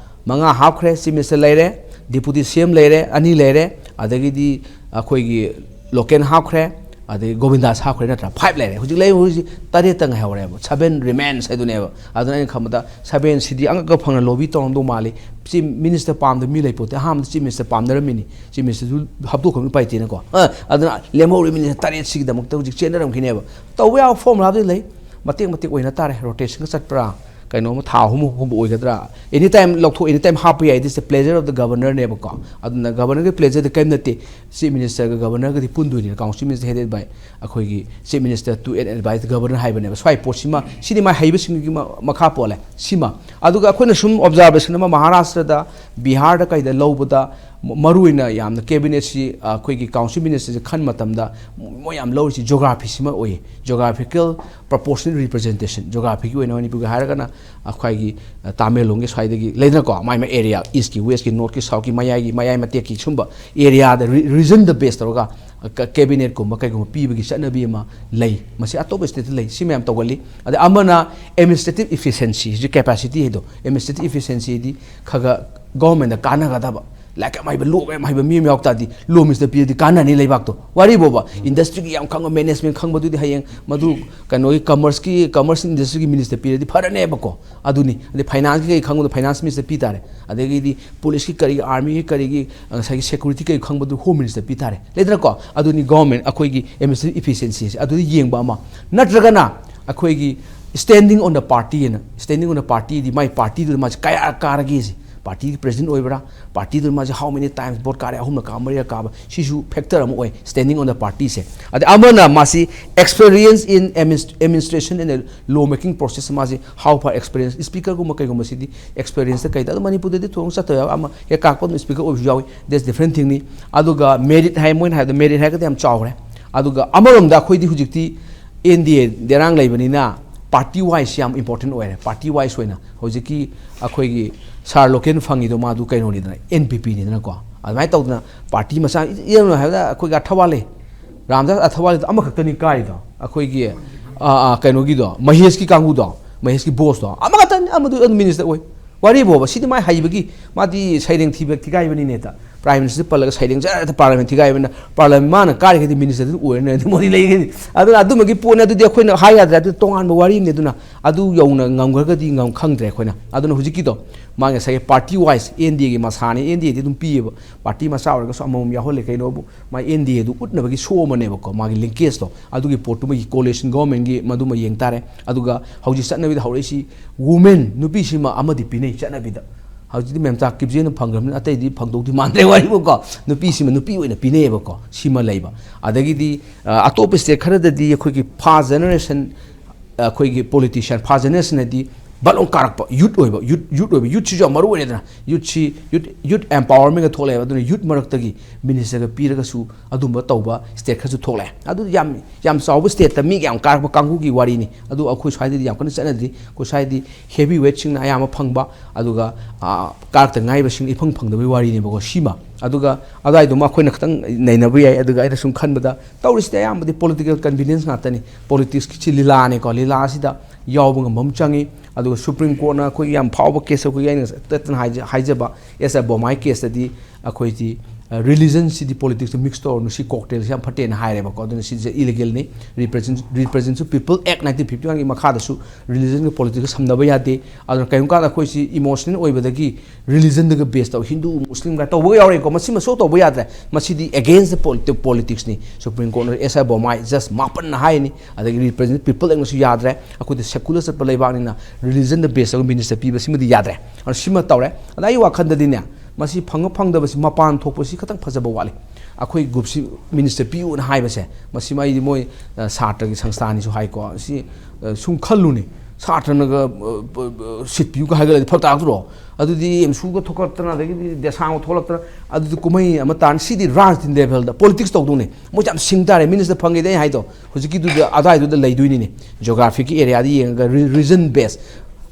ꯃꯉꯥ ꯍꯥꯞꯈ꯭ꯔꯦ, Chief Minister ꯂꯩꯔꯦ, Deputy C M ꯂꯩꯔꯦ, ꯑꯅꯤ ꯂꯩꯔꯦ, ꯑꯗꯒꯤꯗꯤ ꯑꯩꯈꯣꯏꯒꯤ local ꯍꯥꯞꯈ꯭ꯔꯦ, ꯑꯗꯩ ꯒꯣꯕꯤꯟꯗꯥꯁ ꯍꯥꯞꯈ꯭ꯔꯦ ꯅꯠꯇ꯭ꯔꯥ? ꯐꯥꯏꯚ ꯂꯩꯔꯦ꯫ ꯍꯧꯖꯤꯛ ꯂꯩꯍꯧꯔꯤꯁꯤ ꯇꯔꯦꯠꯇ ꯉꯥꯏꯍꯧꯔꯦꯕ, ꯁꯕꯦꯟ ꯔꯤꯃꯦꯟꯁ ꯍꯥꯏꯗꯨꯅꯦꯕ꯫ ꯑꯗꯨꯅ ꯑꯩꯅ ꯈꯟꯕꯗ ꯁꯕꯦꯟ ꯁꯤꯗꯤ ꯑꯉꯛꯄ ꯐꯪꯅ ꯂꯣꯕꯤ ꯇꯧꯔꯝꯗꯧ ꯃꯥꯜꯂꯤ꯫ ꯆꯤꯐ ꯃꯤꯅꯤꯁꯇꯔ ꯄꯥꯝꯗꯕ ꯃꯤ ꯂꯩꯄꯣꯠꯇꯦ꯫ ꯑꯍꯥꯟꯕꯗ ꯆꯤꯐ ꯃꯤꯅꯤꯁꯇꯔ ꯄꯥꯝꯅꯔꯝꯃꯤꯅꯤ, ꯆꯤꯐ ꯃꯤꯅꯤꯁꯇꯔꯗꯨ ꯍꯥꯞꯇꯣꯛꯈ꯭ꯔꯕꯅꯤ ꯎꯄꯥꯏ ꯂꯩꯇꯦꯅꯀꯣ꯫ ꯑ, ꯑꯗꯨꯅ ꯂꯦꯝꯍꯧꯔꯤꯕ ꯃꯤꯅꯤꯁꯇꯔ ꯇꯔꯦꯠꯁꯤꯒꯤꯗꯃꯛꯇ ꯍꯧꯖꯤꯛ ꯆꯦꯟꯅꯔꯝꯈꯤꯅꯦꯕ꯫ ꯇꯧꯕ ꯌꯥꯕ ꯐꯣꯔꯃꯨꯂꯥꯗꯤ ꯂꯩ, ꯃꯇꯦꯛ ꯃꯇꯦꯛ ꯑꯣꯏꯅ ꯇꯥꯔꯦ꯫ ꯔꯣꯇꯦꯁꯟꯒ ꯆꯠꯄ꯭ꯔꯥ, ꯀꯩꯅꯣꯝꯃ ꯊꯥ ꯑꯍꯨꯝ ꯑꯍꯨꯝꯕ ꯑꯣꯏꯒꯗ꯭ꯔꯥ, ꯑꯦꯅꯤ ꯇꯥꯏꯝ ꯂꯧꯊꯣꯛ, ꯑꯦꯅꯤ ꯇꯥꯏꯝ ꯍꯥꯞꯄ ꯌꯥꯏ꯫ This is the pleasure of the governorꯅꯦꯕꯀꯣ꯫ ꯑꯗꯨꯅ ꯒꯕꯔꯅꯔꯒꯤ ꯄ꯭ꯂꯦꯖꯔꯗꯤ ꯀꯔꯤꯝ ꯅꯠꯇꯦ꯫ ꯆꯤꯐ ꯃꯤꯅꯤꯁꯇꯔꯒ ꯒꯕꯔꯅꯔꯒꯗꯤ ꯄꯨꯟꯗꯣꯏꯅꯤꯅ, council minister headed by ꯑꯩꯈꯣꯏꯒꯤ chief minister to an advised governor ꯍꯥꯏꯕꯅꯦꯕ꯫ ꯁ꯭ꯋꯥꯏ ꯄꯣꯠꯁꯤꯃ, ꯁꯤꯗꯤ ꯃꯥꯏ ꯍꯩꯕꯁꯤꯡꯒꯤ ꯃ-, ꯃꯈꯥ ꯄꯣꯜꯂꯦ꯫ ꯁꯤꯃ, ꯑꯗꯨꯒ ꯑꯩꯈꯣꯏꯅ ꯁꯨꯝ ꯑꯣꯕꯖꯥꯔꯕꯦꯁꯟ ꯑꯃ ꯃꯍꯥꯔꯥꯁꯇ꯭ꯔꯗ, ꯕꯤꯍꯥꯔꯗ ꯀꯩꯗ ꯂꯧꯕꯗ, ꯃ-, ꯃꯔꯨꯑꯣꯏꯅ ꯌꯥꯝꯅ ꯀꯦꯕꯤꯅꯦꯠꯁꯤ, ꯑ, ꯑꯩꯈꯣꯏꯒꯤ council ministerꯁꯤ ꯈꯟꯕ ꯃꯇꯝꯗ ꯃꯣꯏ ꯌꯥꯝ ꯂꯧꯔꯤꯁꯤ ꯖꯣꯒ꯭ꯔꯥꯐꯤꯁꯤꯃ ꯑꯣꯏꯌꯦ꯫ Geographical proportional representation, ꯖꯣꯒ꯭ꯔꯥꯐꯤꯒꯤ ꯑꯣꯏꯅ ꯃꯅꯤꯄꯨꯔꯒꯤ ꯍꯥꯏꯔꯒꯅ ꯑꯩꯈꯣꯏꯒꯤ, ꯑ, ꯇꯥꯃꯦꯡꯂꯣꯡꯒꯤ ꯁ꯭ꯋꯥꯏꯗꯒꯤ ꯂꯩꯗꯅꯀꯣ, ꯃꯥꯏ ꯃꯥꯏ ꯑꯦꯔꯤꯌꯥ, ꯏꯁꯀꯤ, ꯋꯦꯁꯀꯤ, ꯅꯣꯔꯠꯀꯤ, ꯁꯥꯎꯠꯀꯤ, ꯃꯌꯥꯏꯒꯤ, ꯃꯌꯥꯏ ꯃꯇꯦꯛꯀꯤ ꯁꯨꯝꯕ ꯑꯦꯔꯤꯌꯥꯗ ꯔꯤ-, ꯔꯤꯖꯟꯗ ꯕꯦꯁ ꯇꯧꯔꯒ, ꯑ, ꯀ-, ꯀꯦꯕꯤꯅꯦꯠꯀꯨꯝꯕ ꯀꯩꯒꯨꯝꯕ ꯄꯤꯕꯒꯤ ꯆꯠꯅꯕꯤ ꯑꯃ ꯂꯩ꯫ ꯃꯁꯤ ꯑꯇꯣꯞꯄ ꯁ꯭ꯇꯦꯠꯇ ꯂꯩ꯫ ꯁꯤ ꯃꯌꯥꯝ ꯇꯧꯒꯜꯂꯤ꯫ ꯑꯗꯩ ꯑꯃꯅ administrative efficiency, ꯍꯧꯖꯤꯛ capacity ꯍꯥꯏꯗꯣ, administrative efficiencyꯗꯤ ꯈꯔ ꯈꯔ ꯒꯣꯔꯃꯦꯟꯗ ꯀꯥꯟꯅꯒꯗꯕ, ꯂꯥꯏꯔꯤꯛ ꯌꯥꯝ ꯍꯩꯕ, ꯂꯣ ꯌꯥꯝ ꯍꯩꯕ ꯃꯤ ꯑꯃ ꯌꯥꯎ ꯇꯥꯔꯗꯤ, ꯂꯣ ꯃꯤꯅꯤꯁꯇꯔ ꯄꯤꯔꯗꯤ ꯀꯥꯟꯅꯅꯤ ꯂꯩꯕꯥꯛꯇꯣ꯫ ꯋꯥꯔꯤꯕꯣꯕ, ꯏꯟꯗꯁꯇ꯭ꯔꯤꯒꯤ ꯌꯥꯝ ꯈꯪꯕ, ꯃꯦꯅꯦꯖꯃꯦꯟ ꯈꯪꯕꯗꯨꯗꯤ ꯍꯌꯦꯡ ꯃꯗꯨ ꯀꯩꯅꯣꯒꯤ ꯀꯃꯔꯁꯀꯤ, ꯀꯃꯔꯁ ꯏꯟꯗꯁꯇ꯭ꯔꯤꯒꯤ ꯃꯤꯅꯤꯁꯇꯔ ꯄꯤꯔꯗꯤ ꯐꯔꯅꯦꯕꯀꯣ꯫ ꯑꯗꯨꯅꯤ꯫ ꯑꯗꯩ ꯐꯥꯏꯅꯥꯟꯁꯀꯤ ꯀꯩ ꯈꯪꯕꯗꯣ ꯐꯥꯏꯅꯥꯟꯁ ꯃꯤꯅꯤꯁꯇꯔ ꯄꯤ ꯇꯥꯔꯦ꯫ ꯑꯗꯒꯤꯗꯤ ꯄꯨꯂꯤꯁꯀꯤ ꯀꯔꯤꯒꯤ, ꯑꯥꯔꯃꯤꯒꯤ ꯀꯔꯤꯒꯤ, ꯉꯁꯥꯏꯒꯤ ꯁꯦꯀ꯭ꯌꯨꯔꯤꯇꯤ ꯀꯩ ꯈꯪꯕꯗꯨ ꯍꯣꯝ ꯃꯤꯅꯤꯁꯇꯔ ꯄꯤ ꯇꯥꯔꯦ꯫ ꯂꯩꯗꯅꯀꯣ? ꯑꯗꯨꯅꯤ ꯒꯣꯔꯃꯦꯟ ꯑꯩꯈꯣꯏꯒꯤ administrative efficiencyꯁꯦ꯫ ꯑꯗꯨꯗ ꯌꯦꯡꯕ ꯑꯃ꯫ ꯅꯠꯇ꯭ꯔꯒꯅ ꯑꯩꯈꯣꯏꯒꯤ standing on the party ꯍꯥꯏꯅ, standing on the partyꯗꯤ ꯃꯥꯏ ꯄꯥꯔꯇꯤꯗꯨꯗ ꯃꯥꯁꯦ ꯀꯌꯥ ꯀꯥꯔꯒꯦꯁꯦ꯫ ꯄꯥꯔꯇꯤꯒꯤ ꯄ꯭ꯔꯦꯁꯤꯗꯦꯟ ꯑꯣꯏꯕ꯭ꯔꯥ? ꯄꯥꯔꯇꯤꯗꯨ ꯃꯥꯁꯦ how many times vote ꯀꯥꯔꯦ? ꯑꯍꯨꯝꯂꯛ ꯀꯥꯕ, ꯃꯔꯤꯔꯛ ꯀꯥꯕ? ꯁꯤꯁꯨ factor ꯑꯃ ꯑꯣꯏ, standing on the partyꯁꯦ꯫ ꯑꯗꯩ ꯑꯃꯅ ꯃꯥꯁꯤ experience in adminis-, administration and law making process, ꯃꯥꯁꯤ how far experience, speakerꯒꯨꯝꯕ ꯀꯩꯒꯨꯝꯕꯁꯤꯗꯤ experienceꯇ ꯀꯩꯗ, ꯑꯗꯨ ꯃꯅꯤꯄꯨꯔꯗꯗꯤ ꯊꯣꯏꯗꯣꯛꯅ ꯆꯠꯇꯕ ꯌꯥꯎꯋꯦ, ꯑꯃ ꯍꯦꯛ ꯀꯥꯛꯄ ꯑꯗꯨꯝ speaker ꯑꯣꯏꯕꯁꯨ ꯌꯥꯎꯏ, that's different thingꯅꯤ꯫ ꯑꯗꯨꯒ merit ꯍꯥꯏ, ꯃꯣꯏꯅ ꯍꯥꯏꯕꯗ merit ꯍꯥꯏꯔꯒꯗꯤ ꯌꯥꯝ ꯆꯥꯎꯈ꯭ꯔꯦ꯫ ꯑꯗꯨꯒ ꯑꯃꯔꯣꯝꯗ ꯑꯩꯈꯣꯏꯗꯤ ꯍꯧꯖꯤꯛꯇꯤ N D A ꯏꯔꯥꯡ ꯂꯩꯕꯅꯤꯅ party wise ꯌꯥꯝ important ꯑꯣꯏꯔꯦ꯫ Party wise ꯑꯣꯏꯅ ꯍꯧꯖꯤꯛꯀꯤ ꯑꯩꯈꯣꯏꯒꯤ ꯁꯥꯔ ꯂꯣꯀꯦꯟ ꯐꯪꯉꯤꯗꯣ ꯃꯥꯗꯨ ꯀꯩꯅꯣꯅꯤꯗꯅ, N P Pꯅꯤꯗꯅꯀꯣ꯫ ꯑꯗꯨꯃꯥꯏꯅ ꯇꯧꯗꯅ ꯄꯥꯔꯇꯤ ꯃꯆꯥ, ꯏꯔꯝꯅ ꯍꯥꯏꯕꯗ ꯑꯩꯈꯣꯏꯒꯤ ꯑꯊꯋꯥꯂꯦ, ꯔꯥꯝꯗꯥꯁ ꯑꯊꯋꯥꯂꯦꯗꯣ ꯑꯃꯈꯛꯇꯅꯤ ꯀꯥꯔꯤꯗꯣ, ꯑꯩꯈꯣꯏꯒꯤ, ꯑꯥ, ꯑꯥ, ꯀꯩꯅꯣꯒꯤꯗꯣ, ꯃꯍꯦꯁꯀꯤ ꯀꯥꯡꯕꯨꯗꯣ, ꯃꯍꯦꯁꯀꯤ ꯕꯣꯁꯇꯣ ꯑꯃꯈꯛꯇꯅꯤ, ꯑꯃꯗꯨ ꯑꯗꯨꯝ ꯃꯤꯅꯤꯁꯇꯔ ꯑꯣꯏ꯫ ꯋꯥꯔꯤꯕꯣꯕ, ꯁꯤꯗꯤ ꯃꯥꯏ ꯍꯩꯕꯒꯤ, ꯃꯥꯗꯤ ꯁꯩꯔꯦꯡ ꯊꯤꯕ ꯊꯤꯒꯥꯏꯕꯅꯤꯅꯦ ꯍꯦꯛꯇ꯫ Prime Minister ꯄꯜꯂꯒ ꯁꯩꯔꯦꯡ ꯖꯔ ꯍꯦꯛꯇ Parliament ꯊꯤꯒꯥꯏꯕꯅ, Parliament ꯃꯥꯅ ꯀꯥꯔꯤꯈꯩꯗꯤ Minister ꯑꯗꯨꯝ ꯑꯣꯏꯔꯅꯤ, ꯑꯗꯨ ꯃꯣꯗꯤ ꯂꯩꯒꯅꯤ꯫ ꯑꯗꯨꯅ ꯑꯗꯨꯃꯛꯀꯤ ꯄꯣꯠꯅꯤ, ꯑꯗꯨꯗꯤ ꯑꯩꯈꯣꯏꯅ ꯍꯥꯏ ꯌꯥꯗ꯭ꯔꯦ, ꯑꯗꯨ ꯇꯣꯉꯥꯟꯕ ꯋꯥꯔꯤꯅꯤ꯫ ꯑꯗꯨꯅ ꯑꯗꯨ ꯌꯧꯅ ꯉꯝꯈ꯭ꯔꯒꯗꯤ ꯉꯝ ꯈꯪꯗ꯭ꯔꯦ ꯑꯩꯈꯣꯏꯅ꯫ ꯑꯗꯨꯅ ꯍꯧꯖꯤꯛꯀꯤꯗꯣ ꯃꯥꯒꯤ ꯉꯁꯥꯏꯒꯤ party wise N D A ꯒꯤ ꯃꯁꯥꯅꯤ, N D A ꯗꯤ ꯑꯗꯨꯝ ꯄꯤꯌꯦꯕ, party ꯃꯆꯥ ꯑꯣꯏꯔꯒꯁꯨ ꯑꯃꯃꯝ ꯌꯥꯎꯍꯜꯂꯦ꯫ ꯀꯩꯅꯣꯕꯨ ꯃꯥ N D A do ꯎꯠꯅꯕꯒꯤ show ꯑꯃꯅꯦꯕꯀꯣ, ꯃꯥꯒꯤ linkageꯇꯣ, ꯑꯗꯨꯒꯤ ꯄꯣꯠꯇꯨꯃ coalition governmentꯒꯤ ꯃꯗꯨꯃ ꯌꯦꯡ ꯇꯥꯔꯦ꯫ ꯑꯗꯨꯒ ꯍꯧꯖꯤꯛ ꯆꯠꯅꯕꯤꯗ ꯍꯧꯔꯛꯏꯁꯤ women, ꯅꯨꯄꯤꯁꯤꯃ ꯑꯃꯗꯤ ꯄꯤꯅꯩ ꯆꯠꯅꯕꯤꯗ꯫ ꯍꯧꯖꯤꯛꯇꯤ ꯃꯦꯝꯆꯥ ꯀꯤꯞꯖꯦꯅ ꯐꯪꯈ꯭ꯔꯕꯅꯤꯅ ꯑꯇꯩꯗꯤ ꯐꯪꯗꯧꯗꯤ ꯃꯥꯟꯗ꯭ꯔꯦ ꯋꯥꯔꯤꯕꯨꯀꯣ꯫ ꯅꯨꯄꯤꯁꯤꯃ ꯅꯨꯄꯤ ꯑꯣꯏꯅ ꯄꯤꯅꯩꯌꯦꯕꯀꯣ, ꯁꯤꯃ ꯂꯩꯕ꯫ ꯑꯗꯒꯤꯗꯤ ꯑ, ꯑꯇꯣꯞꯄ state ꯈꯔꯗꯗꯤ ꯑꯩꯈꯣꯏꯒꯤ first generation, ꯑ, ꯑꯩꯈꯣꯏꯒꯤ politician first generation ꯍꯥꯏꯗꯤ ꯕꯠ ꯂꯥꯎ ꯀꯥꯔꯛꯄ youth ꯑꯣꯏꯕ, youth, youth ꯑꯣꯏꯕ, youthꯁꯤꯁꯨ ꯌꯥꯝ ꯃꯔꯨ ꯑꯣꯏꯔꯦꯗꯅ꯫ Youthꯁꯤ, youth, youth empowermentꯒ ꯊꯣꯛꯂꯛꯑꯦꯕ꯫ ꯑꯗꯨꯅ youth ꯃꯔꯛꯇꯒꯤ ministerꯒ ꯄꯤꯔꯒꯁꯨ ꯑꯗꯨꯝꯕ ꯇꯧꯕ state ꯈꯔꯁꯨ ꯊꯣꯛꯂꯛꯑꯦ꯫ ꯑꯗꯨ ꯌꯥꯝ, ꯌꯥꯝ ꯆꯥꯎꯕ stateꯇ ꯃꯤꯒ ꯌꯥꯝ ꯀꯥꯔꯛꯄ ꯀꯥꯡꯕꯨꯒꯤ ꯋꯥꯔꯤꯅꯤ꯫ ꯑꯗꯨ ꯑꯩꯈꯣꯏ ꯁ꯭ꯋꯥꯏꯗꯗꯤ ꯌꯥꯝ ꯀꯟꯅ ꯆꯠꯅꯗ꯭ꯔꯤ꯫ ꯑꯩꯈꯣꯏ ꯁ꯭ꯋꯥꯏꯗꯤ heavy weightꯁꯤꯡꯅ ꯑꯌꯥꯝꯕ ꯐꯪꯕ, ꯑꯗꯨꯒ, ꯑ, ꯀꯥꯔꯛꯇ ꯉꯥꯏꯕꯁꯤꯡ ꯏꯐꯪ ꯐꯪꯗꯕꯒꯤ ꯋꯥꯔꯤꯅꯦꯕꯀꯣ꯫ ꯁꯤꯃ, ꯑꯗꯨꯒ ꯑꯗꯨꯋꯥꯏꯗꯨꯃ ꯑꯩꯈꯣꯏꯅ ꯈꯤꯇꯪ ꯅꯩꯅꯕ ꯌꯥꯏ꯫ ꯑꯗꯨꯒ ꯑꯩꯅ ꯁꯨꯝ ꯈꯟꯕꯗ ꯇꯧꯔꯤꯁꯤꯗꯤ ꯑꯌꯥꯝꯕꯗꯤ political convenience ꯉꯥꯛꯇꯅꯤ꯫ Politicsꯀꯤꯁꯤ ꯂꯤꯂꯥꯅꯦꯀꯣ, ꯂꯤꯂꯥ ꯑꯁꯤꯗ ꯌꯥꯎꯕ ꯉꯝꯕ ꯑꯃ ꯆꯪꯉꯤ꯫ ꯑꯗꯨꯒ Supreme Courtꯅ ꯑꯩꯈꯣꯏꯒꯤ ꯌꯥꯝ ꯐꯥꯎꯕ case, ꯑꯩꯈꯣꯏꯒꯤ ꯑꯩꯅ ꯉꯁꯥꯏ ꯇꯠꯇꯅ ꯍꯥꯏꯖ-, ꯍꯥꯏꯖꯕ ꯑꯦꯁ ꯑꯥꯏ ꯕꯣꯃꯥꯏ caseꯇꯗꯤ ꯑꯩꯈꯣꯏꯗꯤ, ꯑ, religionꯁꯤꯗꯤ politicsꯇ mix ꯇꯧꯔꯅꯨ, ꯁꯤ cocktailꯁꯤ ꯌꯥꯝ ꯐꯠꯇꯦꯅ ꯍꯥꯏꯔꯦꯕꯀꯣ꯫ ꯑꯗꯨꯅ ꯁꯤꯁꯦ illegalꯅꯤ꯫ Represent, Representative People Act nineteen fifty oneꯒꯤ ꯃꯈꯥꯗꯁꯨ religionꯒ politicsꯒ ꯁꯝꯅꯕ ꯌꯥꯗꯦ꯫ ꯑꯗꯨꯅ ꯀꯔꯤꯒꯨꯝꯕ ꯀꯥꯟꯗ ꯑꯩꯈꯣꯏꯁꯤ emotional ꯑꯣꯏꯕꯗꯒꯤ religionꯗꯒ base ꯇꯧ, ꯍꯤꯟꯗꯨ, ꯃꯨꯁꯂꯤꯝ ꯀꯥꯏ ꯇꯧꯕꯒ ꯌꯥꯎꯔꯦꯀꯣ꯫ ꯃꯁꯤꯃ ꯁꯣꯛ ꯇꯧꯕ ꯌꯥꯗ꯭ꯔꯦ꯫ ꯃꯁꯤꯗꯤ against the polit-, politicsꯅꯤ꯫ Supreme Courtꯅ S I ꯕꯣꯃꯥꯏ, Justice ꯃꯥꯄꯟꯅ ꯍꯥꯏꯔꯤꯅꯤ꯫ ꯑꯗꯒꯤ Representative People Actꯅꯁꯨ ꯌꯥꯗ꯭ꯔꯦ꯫ ꯑꯩꯈꯣꯏꯗꯤ secular ꯆꯠꯄ ꯂꯩꯕꯥꯛꯅꯤꯅ religionꯗ base ꯇꯧꯔꯒ minister ꯄꯤꯕ ꯁꯤꯃꯗꯤ ꯌꯥꯗ꯭ꯔꯦ꯫ ꯑꯗꯨꯅ ꯁꯤꯃ ꯇꯧꯔꯦ꯫ ꯑꯗ ꯑꯩ ꯋꯥꯈꯜꯗꯗꯤꯅꯦ, ꯃꯁꯤ ꯐꯪꯕ ꯐꯪꯗꯕꯁꯤ ꯃꯄꯥꯟ ꯊꯣꯛꯄꯁꯤ ꯈꯤꯇꯪ ꯐꯖꯕ ꯋꯥꯠꯂꯤ꯫ ꯑꯩꯈꯣꯏ groupꯁꯤ minister ꯄꯤꯌꯨꯅ ꯍꯥꯏꯕꯁꯦ, ꯃꯁꯤꯃ ꯑꯩꯗꯤ ꯃꯣꯏ, ꯑ, ꯁꯥꯇ꯭ꯔꯒꯤ ꯁꯪꯁꯊꯥꯟꯅꯤꯁꯨ ꯍꯥꯏꯀꯣ꯫ ꯁꯤ, ꯑ, ꯁꯨꯝ ꯈꯜꯂꯨꯅꯦ, ꯁꯥꯇ꯭ꯔꯅꯒ, ꯑ, ꯄ-, ꯄ-, seat ꯄꯤꯌꯨꯒ ꯍꯥꯏꯒꯠꯂꯗꯤ ꯐꯔꯛ ꯇꯥꯔꯛꯇ꯭ꯔꯣ? ꯑꯗꯨꯗꯤ ꯑꯦꯝꯁꯨꯒ ꯊꯣꯛꯂꯛꯇꯅ, ꯑꯗꯒꯤꯗꯤ ꯗꯦꯁꯥꯡꯒ ꯊꯣꯛꯂꯛꯇꯅ, ꯑꯗꯨꯗꯤ ꯀꯨꯝꯍꯩ ꯑꯃ ꯇꯥꯔꯅꯤ꯫ ꯁꯤꯗꯤ ꯔꯥꯖꯅꯤꯇꯤ levelꯗ politics ꯇꯧꯗꯧꯅꯦ꯫ ꯃꯣꯏꯁꯦ ꯌꯥꯝ ꯁꯤꯡ ꯇꯥꯔꯦ꯫ Minister ꯐꯪꯉꯦꯗꯤ ꯑꯩ ꯍꯥꯏꯗꯣ, ꯍꯧꯖꯤꯛꯀꯤꯗꯨꯗ ꯑꯗꯥꯏꯗꯨꯗ ꯂꯩꯗꯣꯏꯅꯤꯅꯦ꯫ Geographyꯒꯤ areaꯗ ꯌꯦꯡꯉꯒ re-, region base,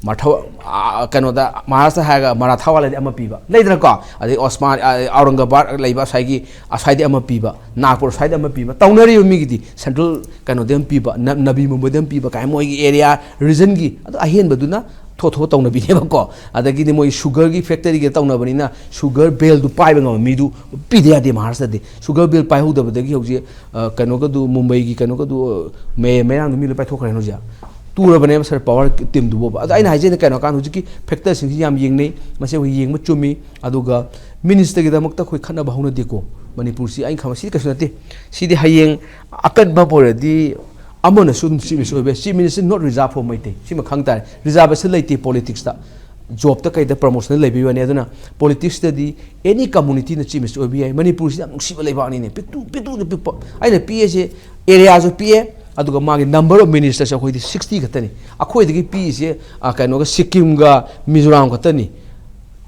ꯃꯊꯧ-, ꯑ, ꯀꯩꯅꯣꯗ ꯃꯍꯥꯔꯥꯁꯇ꯭ꯔ ꯍꯥꯏꯔꯒ ꯃꯔꯥꯊꯥꯋꯥꯂꯥꯗꯤ ꯑꯃ ꯄꯤꯕ ꯂꯩꯗꯅꯀꯣ, ꯑꯗꯩ ꯑꯣꯁꯃꯥꯟ, ꯑ, ꯑꯧꯔꯪꯒꯕꯥꯗ ꯂꯩꯕ ꯁ꯭ꯋꯥꯏꯒꯤ, ꯑꯁ꯭ꯋꯥꯏꯗꯤ ꯑꯃ ꯄꯤꯕ, ꯅꯥꯒꯄꯨꯔ ꯁ꯭ꯋꯥꯏꯗ ꯑꯃ ꯄꯤꯕ ꯇꯧꯅꯔꯤꯕ ꯃꯤꯒꯤꯗꯤ central ꯀꯩꯅꯣꯗ ꯑꯃ ꯄꯤꯕ, ꯅ-, ꯅꯕꯤ ꯃꯨꯝꯕꯩꯗ ꯑꯃ ꯄꯤꯕ ꯀꯥꯏꯅ ꯃꯣꯏꯒꯤ area regionꯒꯤ꯫ ꯑꯗꯣ ꯑꯍꯦꯟꯕꯗꯨꯅ ꯊꯣꯠ ꯊꯣꯠ ꯇꯧꯅꯕꯤꯅꯦꯕꯀꯣ꯫ ꯑꯗꯒꯤꯗꯤ ꯃꯣꯏ ꯁꯨꯒꯔꯒꯤ ꯐꯦꯛꯇꯔꯤꯒ ꯇꯧꯅꯕꯅꯤꯅ, ꯁꯨꯒꯔ ꯕꯦꯜꯗꯨ ꯄꯥꯏꯕ ꯉꯝꯕ ꯃꯤꯗꯨ ꯄꯤꯗ ꯌꯥꯗꯦ ꯃꯍꯥꯔꯥꯁꯇ꯭ꯔꯗꯤ꯫ ꯁꯨꯒꯔ ꯕꯦꯜ ꯄꯥꯏꯍꯧꯗꯕꯗꯒꯤ ꯍꯧꯖꯤꯛ, ꯑ, ꯀꯩꯅꯣꯒꯗꯨ, ꯃꯨꯝꯕꯩꯒꯤ ꯀꯩꯅꯣꯒꯗꯨ, ꯑ, ꯃꯦ-, ꯃꯩꯔꯥꯡꯗꯨ ꯃꯤ ꯂꯣꯏ ꯄꯥꯏꯊꯣꯛꯈ꯭ꯔꯦ ꯍꯧꯖꯤꯛ꯫ ꯇꯨꯔꯕꯅꯦꯕ ꯁꯔ ꯄꯋꯥꯔ ꯇꯤꯝꯗꯨꯕꯣꯕ꯫ ꯑꯗꯣ ꯑꯩꯅ ꯍꯥꯏꯖꯩꯅ ꯀꯩꯅꯣ ꯍꯥꯏꯀꯥꯟꯗ ꯍꯧꯖꯤꯛꯀꯤ ꯐꯦꯛꯇꯔꯁꯤꯡꯁꯤ ꯌꯥꯝ ꯌꯦꯡꯅꯩ, ꯃꯁꯤ ꯑꯩꯈꯣꯏ ꯌꯦꯡꯕ ꯆꯨꯝꯃꯤ꯫ ꯑꯗꯨꯒ ꯃꯤꯅꯤꯁꯇꯔꯒꯤꯗꯃꯛꯇ ꯑꯩꯈꯣꯏ ꯈꯠꯅꯕ ꯍꯧꯅꯗꯦꯀꯣ꯫ ꯃꯅꯤꯄꯨꯔꯁꯤ ꯑꯩꯅ ꯈꯪꯕ ꯁꯤꯗꯤ ꯀꯩꯁꯨ ꯅꯠꯇꯦ꯫ ꯁꯤꯗꯤ ꯍꯌꯦꯡ ꯑꯀꯟꯕ ꯑꯃ ꯑꯣꯏꯔꯗꯤ ꯑꯃꯅꯁꯨ ꯑꯗꯨꯝ ꯆꯤꯞ ꯃꯤꯅꯤꯁꯇꯔ ꯑꯣꯏꯕ ꯌꯥꯏ꯫ Chief minister not reserved for Meitei, ꯁꯤꯃ ꯈꯪ ꯇꯥꯔꯦ꯫ ꯔꯤꯖꯥꯔꯕꯦꯁꯟ ꯂꯩꯇꯦ ꯄꯣꯂꯤꯇꯤꯛꯁꯇ꯫ ꯖꯣꯕꯇ ꯀꯩꯗ ꯄ꯭ꯔꯃꯣꯁꯟ ꯂꯩꯕꯤꯕ ꯋꯥꯅꯤ꯫ ꯑꯗꯨꯅ ꯄꯣꯂꯤꯇꯤꯛꯁꯇꯗꯤ ꯑꯦꯅꯤ ꯀꯝꯃꯨꯅꯤꯇꯤꯅ ꯆꯤꯞ ꯃꯤꯅꯤꯁꯇꯔ ꯑꯣꯏꯕ ꯌꯥꯏ꯫ ꯃꯅꯤꯄꯨꯔꯁꯤ ꯌꯥꯝ ꯅꯨꯡꯁꯤꯕ ꯂꯩꯕꯥꯛꯅꯤꯅꯦ꯫ ꯄꯤꯛꯇꯨ ꯄꯤꯛꯇꯨꯗ ꯄꯤꯛꯄ꯫ ꯑꯩꯅ ꯄꯤꯛꯑꯁꯦ, ꯑꯦꯔꯤꯌꯥꯁꯨ ꯄꯤꯛꯑꯦ, ꯑꯗꯨꯒ ꯃꯥꯒꯤ number of ministerꯁꯦ ꯑꯩꯈꯣꯏꯗꯤ sixty ꯈꯛꯇꯅꯤ꯫ ꯑꯩꯈꯣꯏꯗꯒꯤ ꯄꯤꯛꯏꯁꯦ, ꯑ, ꯀꯩꯅꯣꯒ ꯁꯤꯛꯀꯤꯝꯒ ꯃꯤꯖꯣꯔꯥꯝ ꯈꯛꯇꯅꯤ꯫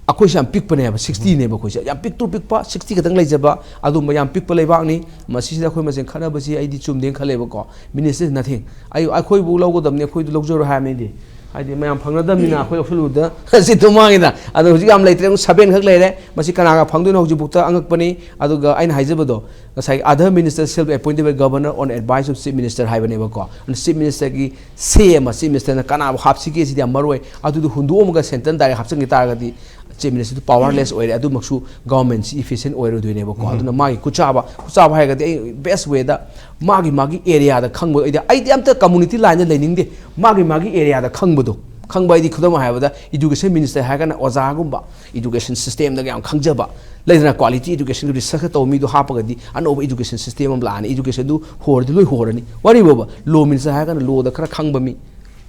ꯑꯩꯈꯣꯏꯁꯦ ꯌꯥꯝ ꯄꯤꯛꯄꯅꯦꯕ, sixtyꯅꯦꯕ ꯑꯩꯈꯣꯏꯁꯦ꯫ ꯌꯥꯝ ꯄꯤꯛꯇ꯭ꯔꯨ ꯄꯤꯛꯄ, sixty ꯈꯛꯇꯪ ꯂꯩꯖꯕ ꯑꯗꯨꯝꯕ ꯌꯥꯝ ꯄꯤꯛꯄ ꯂꯩꯕꯥꯛꯅꯤ꯫ ꯃꯁꯤꯁꯤꯗ ꯑꯩꯈꯣꯏ ꯃꯁꯦꯟ ꯈꯠꯅꯕꯁꯤ ꯑꯩꯗꯤ ꯆꯨꯝꯗꯦꯅ ꯈꯜꯂꯦꯕꯀꯣ꯫ Minister is nothing꯫ ꯑꯩ, ꯑꯩꯈꯣꯏꯕꯨ ꯂꯧꯒꯗꯕꯅꯤ, ꯑꯩꯈꯣꯏꯗꯨ ꯂꯧꯖꯔꯣꯏ ꯍꯥꯏꯕꯅꯤꯗꯤ꯫ ꯍꯥꯏꯗꯤ ꯃꯌꯥꯝ ꯐꯪꯅꯗꯕꯅꯤꯅ ꯑꯩꯈꯣꯏ ꯂꯧꯁꯤꯜꯂꯨꯕꯗ ꯁꯤꯠꯇꯨ ꯃꯥꯡꯉꯤꯗ꯫ ꯑꯗꯣ ꯍꯧꯖꯤꯛ ꯌꯥꯝ ꯂꯩꯇ꯭ꯔꯦ, ꯑꯃꯨꯛ seven ꯈꯛ ꯂꯩꯔꯦ꯫ ꯃꯁꯤ ꯀꯅꯥꯒ ꯐꯪꯗꯣꯏꯅꯣ ꯍꯧꯖꯤꯛꯐꯥꯎꯗ ꯑꯉꯛꯄꯅꯤ꯫ ꯑꯗꯨꯒ ꯑꯩꯅ ꯍꯥꯏꯖꯕꯗꯣ, ꯉꯁꯥꯏ other minister shall be appointed by governor on advice of chief minister ꯍꯥꯏꯕꯅꯦꯕꯀꯣ꯫ ꯑꯗꯨꯅ ꯆꯤꯞ ꯃꯤꯅꯤꯁꯇꯔꯒꯤ ꯁꯦ ꯑꯃ, ꯆꯤꯞ ꯃꯤꯅꯤꯁꯇꯔꯅ ꯀꯅꯥꯕꯨ ꯍꯥꯞꯁꯤꯒꯦ ꯁꯤꯗꯤ ꯌꯥꯝ ꯃꯔꯨ ꯑꯣꯏ꯫ ꯑꯗꯨꯗꯨ ꯍꯨꯟꯗꯣꯛꯑꯝꯃꯒ ꯁꯦꯟꯇꯔ ꯗꯥꯏꯔꯦꯛ ꯍꯥꯞꯆꯤꯟꯈꯤ ꯇꯥꯔꯒꯗꯤ ꯆꯤꯞ ꯃꯤꯅꯤꯁꯇꯔꯗꯨ ꯄꯋꯥꯔꯂꯦꯁ ꯑꯣꯏꯔꯦ꯫ ꯑꯗꯨꯃꯛꯁꯨ ꯒꯚꯔꯟꯃꯦꯟꯁꯤ ꯏꯐꯤꯁꯤꯌꯦꯟ ꯑꯣꯏꯔꯣꯏꯗꯣꯏꯅꯦꯕꯀꯣ꯫ ꯑꯗꯨꯅ ꯃꯥꯒꯤ ꯈꯨꯠꯆꯥꯕ, ꯈꯨꯠꯆꯥꯕ ꯍꯥꯏꯔꯒꯗꯤ ꯑꯩ best wayꯗ ꯃꯥꯒꯤ, ꯃꯥꯒꯤ ꯑꯦꯔꯤꯌꯥꯗ ꯈꯪꯕ, ꯑꯩꯗꯤ, ꯑꯩꯗꯤ ꯑꯝꯇ ꯀꯝꯃꯨꯅꯤꯇꯤ ꯂꯥꯏꯟꯗ ꯂꯩꯅꯤꯡꯗꯦ꯫ ꯃꯥꯒꯤ, ꯃꯥꯒꯤ ꯑꯦꯔꯤꯌꯥꯗ ꯈꯪꯕꯗꯣ, ꯈꯪꯕ ꯍꯥꯏꯗꯤ ꯈꯨꯗꯝ ꯍꯥꯏꯔꯕꯗ education minister ꯍꯥꯏꯔꯒꯅ ꯑꯣꯖꯥꯒꯨꯝꯕ, education systemꯗꯒ ꯌꯥꯝ ꯈꯪꯖꯕ ꯂꯩꯗꯅ, quality educationꯒꯤ researchꯀ ꯇꯧꯕ ꯃꯤꯗꯣ ꯍꯥꯞꯄꯒꯗꯤ ꯑꯅꯧꯕ education system ꯑꯃ ꯂꯥꯛꯑꯅꯤ꯫ Educationꯗꯨ ꯍꯣꯔꯗꯤ ꯂꯣꯏ ꯍꯣꯔꯅꯤ꯫ ꯋꯥꯔꯤꯕꯣꯕ, law minister ꯍꯥꯏꯔꯒꯅ lawꯗ ꯈꯔ ꯈꯪꯕ ꯃꯤ,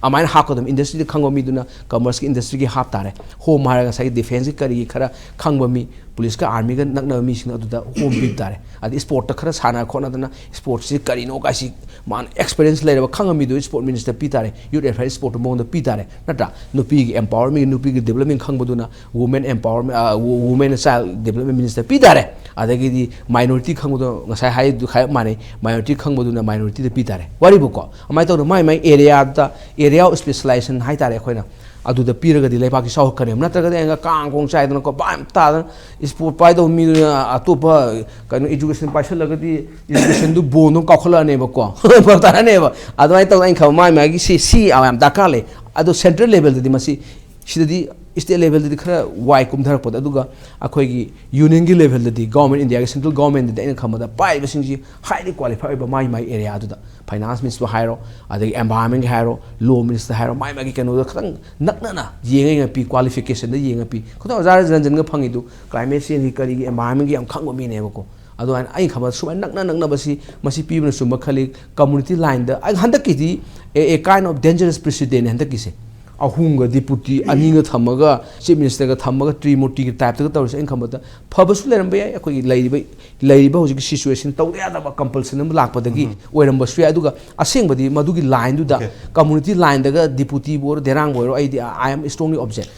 ꯑꯗꯨꯃꯥꯏꯅ ꯍꯥꯞꯀꯗꯕꯅꯤ꯫ Industryꯗ ꯈꯪꯕ ꯃꯤꯗꯨꯅ commerceꯀꯤ industryꯒꯤ ꯍꯥꯞ ꯇꯥꯔꯦ꯫ Home ꯍꯥꯏꯔꯒ ꯉꯁꯥꯏꯒꯤ defenceꯀꯤ ꯀꯔꯤꯒꯤ ꯈꯔ ꯈꯪꯕ ꯃꯤ, policeꯀ armyꯒ ꯅꯛꯅꯕ ꯃꯤꯁꯤꯡ ꯑꯗꯨꯗ home ꯄꯤꯕ ꯇꯥꯔꯦ꯫ ꯑꯗꯩ sportꯇ ꯈꯔ ꯁꯥꯟꯅ ꯈꯣꯠꯅꯗꯅ sportꯁꯤ ꯀꯔꯤꯅꯣ ꯀꯥꯏꯁꯤ ꯃꯥꯅ experience ꯂꯩꯔꯕ ꯈꯪꯕ ꯃꯤꯗꯨ sport minister ꯄꯤ ꯇꯥꯔꯦ꯫ Youth affairs sportꯇ ꯃꯉꯣꯟꯗ ꯄꯤ ꯇꯥꯔꯦ, ꯅꯠꯇ꯭ꯔꯥ? ꯅꯨꯄꯤꯒꯤ empowerment, ꯅꯨꯄꯤꯒꯤ development ꯈꯪꯕꯗꯨꯅ women empowerment, ꯑ, wo-, women and child development minister ꯄꯤ ꯇꯥꯔꯦ꯫ ꯑꯗꯒꯤꯗꯤ minority ꯈꯪꯕꯗꯣ ꯉꯁꯥꯏ ꯍꯥꯏꯗꯨ ꯈꯥꯏ ꯃꯥꯟꯅꯩ, minority ꯈꯪꯕꯗꯨꯅ minorityꯗ ꯄꯤ ꯇꯥꯔꯦ꯫ ꯋꯥꯔꯤꯕꯨꯀꯣ, ꯑꯗꯨꯃꯥꯏꯅ ꯇꯧꯗꯅ ꯃꯥꯏ ꯃꯥꯏ areaꯗ, area of specialization ꯍꯥꯏ ꯇꯥꯔꯦ ꯑꯩꯈꯣꯏꯅ꯫ ꯑꯗꯨꯗ ꯄꯤꯔꯒꯗꯤ ꯂꯩꯕꯥꯛꯁꯤ ꯆꯥꯎꯈꯠꯀꯅꯦꯕ꯫ ꯅꯠꯇ꯭ꯔꯒꯗꯤ ꯑꯩꯅ ꯀꯥꯡ ꯀꯣꯡ ꯆꯥꯏꯗꯅꯀꯣ, ꯚꯥꯞ ꯇꯥꯗꯅ ꯏꯁꯄꯣꯔꯠ ꯄꯥꯏꯗꯧꯕ ꯃꯤꯗꯨꯅ ꯑꯇꯣꯞꯄ ꯀꯩꯅꯣ education ꯄꯥꯏꯁꯜꯂꯒꯗꯤ educationꯗꯨ ꯕꯣꯟꯗꯣ ꯀꯥꯎꯈꯠꯂꯛꯑꯅꯦꯕꯀꯣ꯫ ꯐꯔꯛ ꯇꯥꯔꯅꯦꯕ꯫ ꯑꯗꯨꯃꯥꯏꯅ ꯇꯧꯗꯅ ꯑꯩꯅ ꯈꯟꯕ ꯃꯥꯏ ꯃꯥꯒꯤ ꯁꯤ ꯁꯤ ꯌꯥꯝ ꯗꯔꯀꯥꯔ ꯂꯩ꯫ ꯑꯗꯣ central levelꯗꯗꯤ ꯃꯁꯤ ꯁꯤꯗꯗꯤ state levelꯗꯗꯤ ꯈꯔ ꯋꯥꯏ ꯀꯨꯝꯊꯔꯛꯄꯗ, ꯑꯗꯨꯒ ꯑꯩꯈꯣꯏꯒꯤ unionꯒꯤ levelꯗꯗꯤ government, Indiaꯒꯤ central governmentꯗꯗꯤ ꯑꯩꯅ ꯈꯟꯕꯗ ꯄꯥꯏꯔꯤꯕꯁꯤꯡꯁꯤ highly qualified ꯑꯣꯏꯕ ꯃꯥꯒꯤ ꯃꯥꯒꯤ areaꯗꯨꯗ, finance ministerꯕꯨ ꯍꯥꯏꯔꯣ, ꯑꯗꯒꯤ environmentꯀꯤ ꯍꯥꯏꯔꯣ, law ministerꯗ ꯍꯥꯏꯔꯣ, ꯃꯥꯒꯤ ꯃꯥꯒꯤ ꯀꯩꯅꯣꯗ ꯈꯤꯇꯪ ꯅꯛꯅꯅ ꯌꯦꯡꯉ ꯌꯦꯡꯉ ꯄꯤ, qualificationꯗ ꯌꯦꯡꯉ ꯄꯤ꯫ ꯈꯨꯗꯝ ꯑꯣꯖꯥ ꯔꯟꯖꯟꯒ ꯐꯪꯉꯤꯗꯨ climate changeꯒꯤ ꯀꯔꯤꯒꯤ environmentꯒꯤ ꯌꯥꯝ ꯈꯪꯕ ꯃꯤꯅꯦꯕꯀꯣ꯫ ꯑꯗꯨꯃꯥꯏꯅ ꯑꯩꯅ ꯈꯟꯕꯗ ꯁꯨꯃꯥꯏꯅ ꯅꯛꯅ ꯅꯛꯅꯕꯁꯤ ꯃꯁꯤ ꯄꯤꯕꯅ ꯆꯨꯝꯕ ꯈꯜꯂꯤ꯫ Community lineꯗ ꯑꯩ ꯍꯟꯗꯛꯀꯤꯗꯤ a, a kind of dangerous precedentꯅꯦ ꯍꯟꯗꯛꯀꯤꯁꯦ꯫ ꯑꯍꯨꯝꯒ deputy ꯑꯅꯤꯒ ꯊꯝꯃꯒ chief ministerꯒ ꯊꯝꯃꯒ Trimurtiꯒꯤ typeꯇꯒ ꯇꯧꯔꯤꯁꯦ ꯑꯩꯅ ꯈꯟꯕꯗ ꯐꯕꯁꯨ ꯂꯩꯔꯝꯕ ꯌꯥꯏ꯫ ꯑꯩꯈꯣꯏꯒꯤ ꯂꯩꯔꯤꯕ ꯂꯩꯔꯤꯕ ꯍꯧꯖꯤꯛꯀꯤ situation ꯇꯧꯗ ꯌꯥꯗꯕ compulsion ꯑꯃ ꯂꯥꯛꯄꯗꯒꯤ ꯑꯣꯏꯔꯝꯕꯁꯨ ꯌꯥꯏ꯫ ꯑꯗꯨꯒ ꯑꯁꯦꯡꯕꯗꯤ ꯃꯗꯨꯒꯤ lineꯗꯨꯗ Okay. Community lineꯗꯒ deputyꯕꯨ ꯑꯣꯏꯔꯣ ꯗꯦꯔꯥꯡꯕꯨ ꯑꯣꯏꯔꯣ ꯑꯩꯗꯤ I am strongly object꯫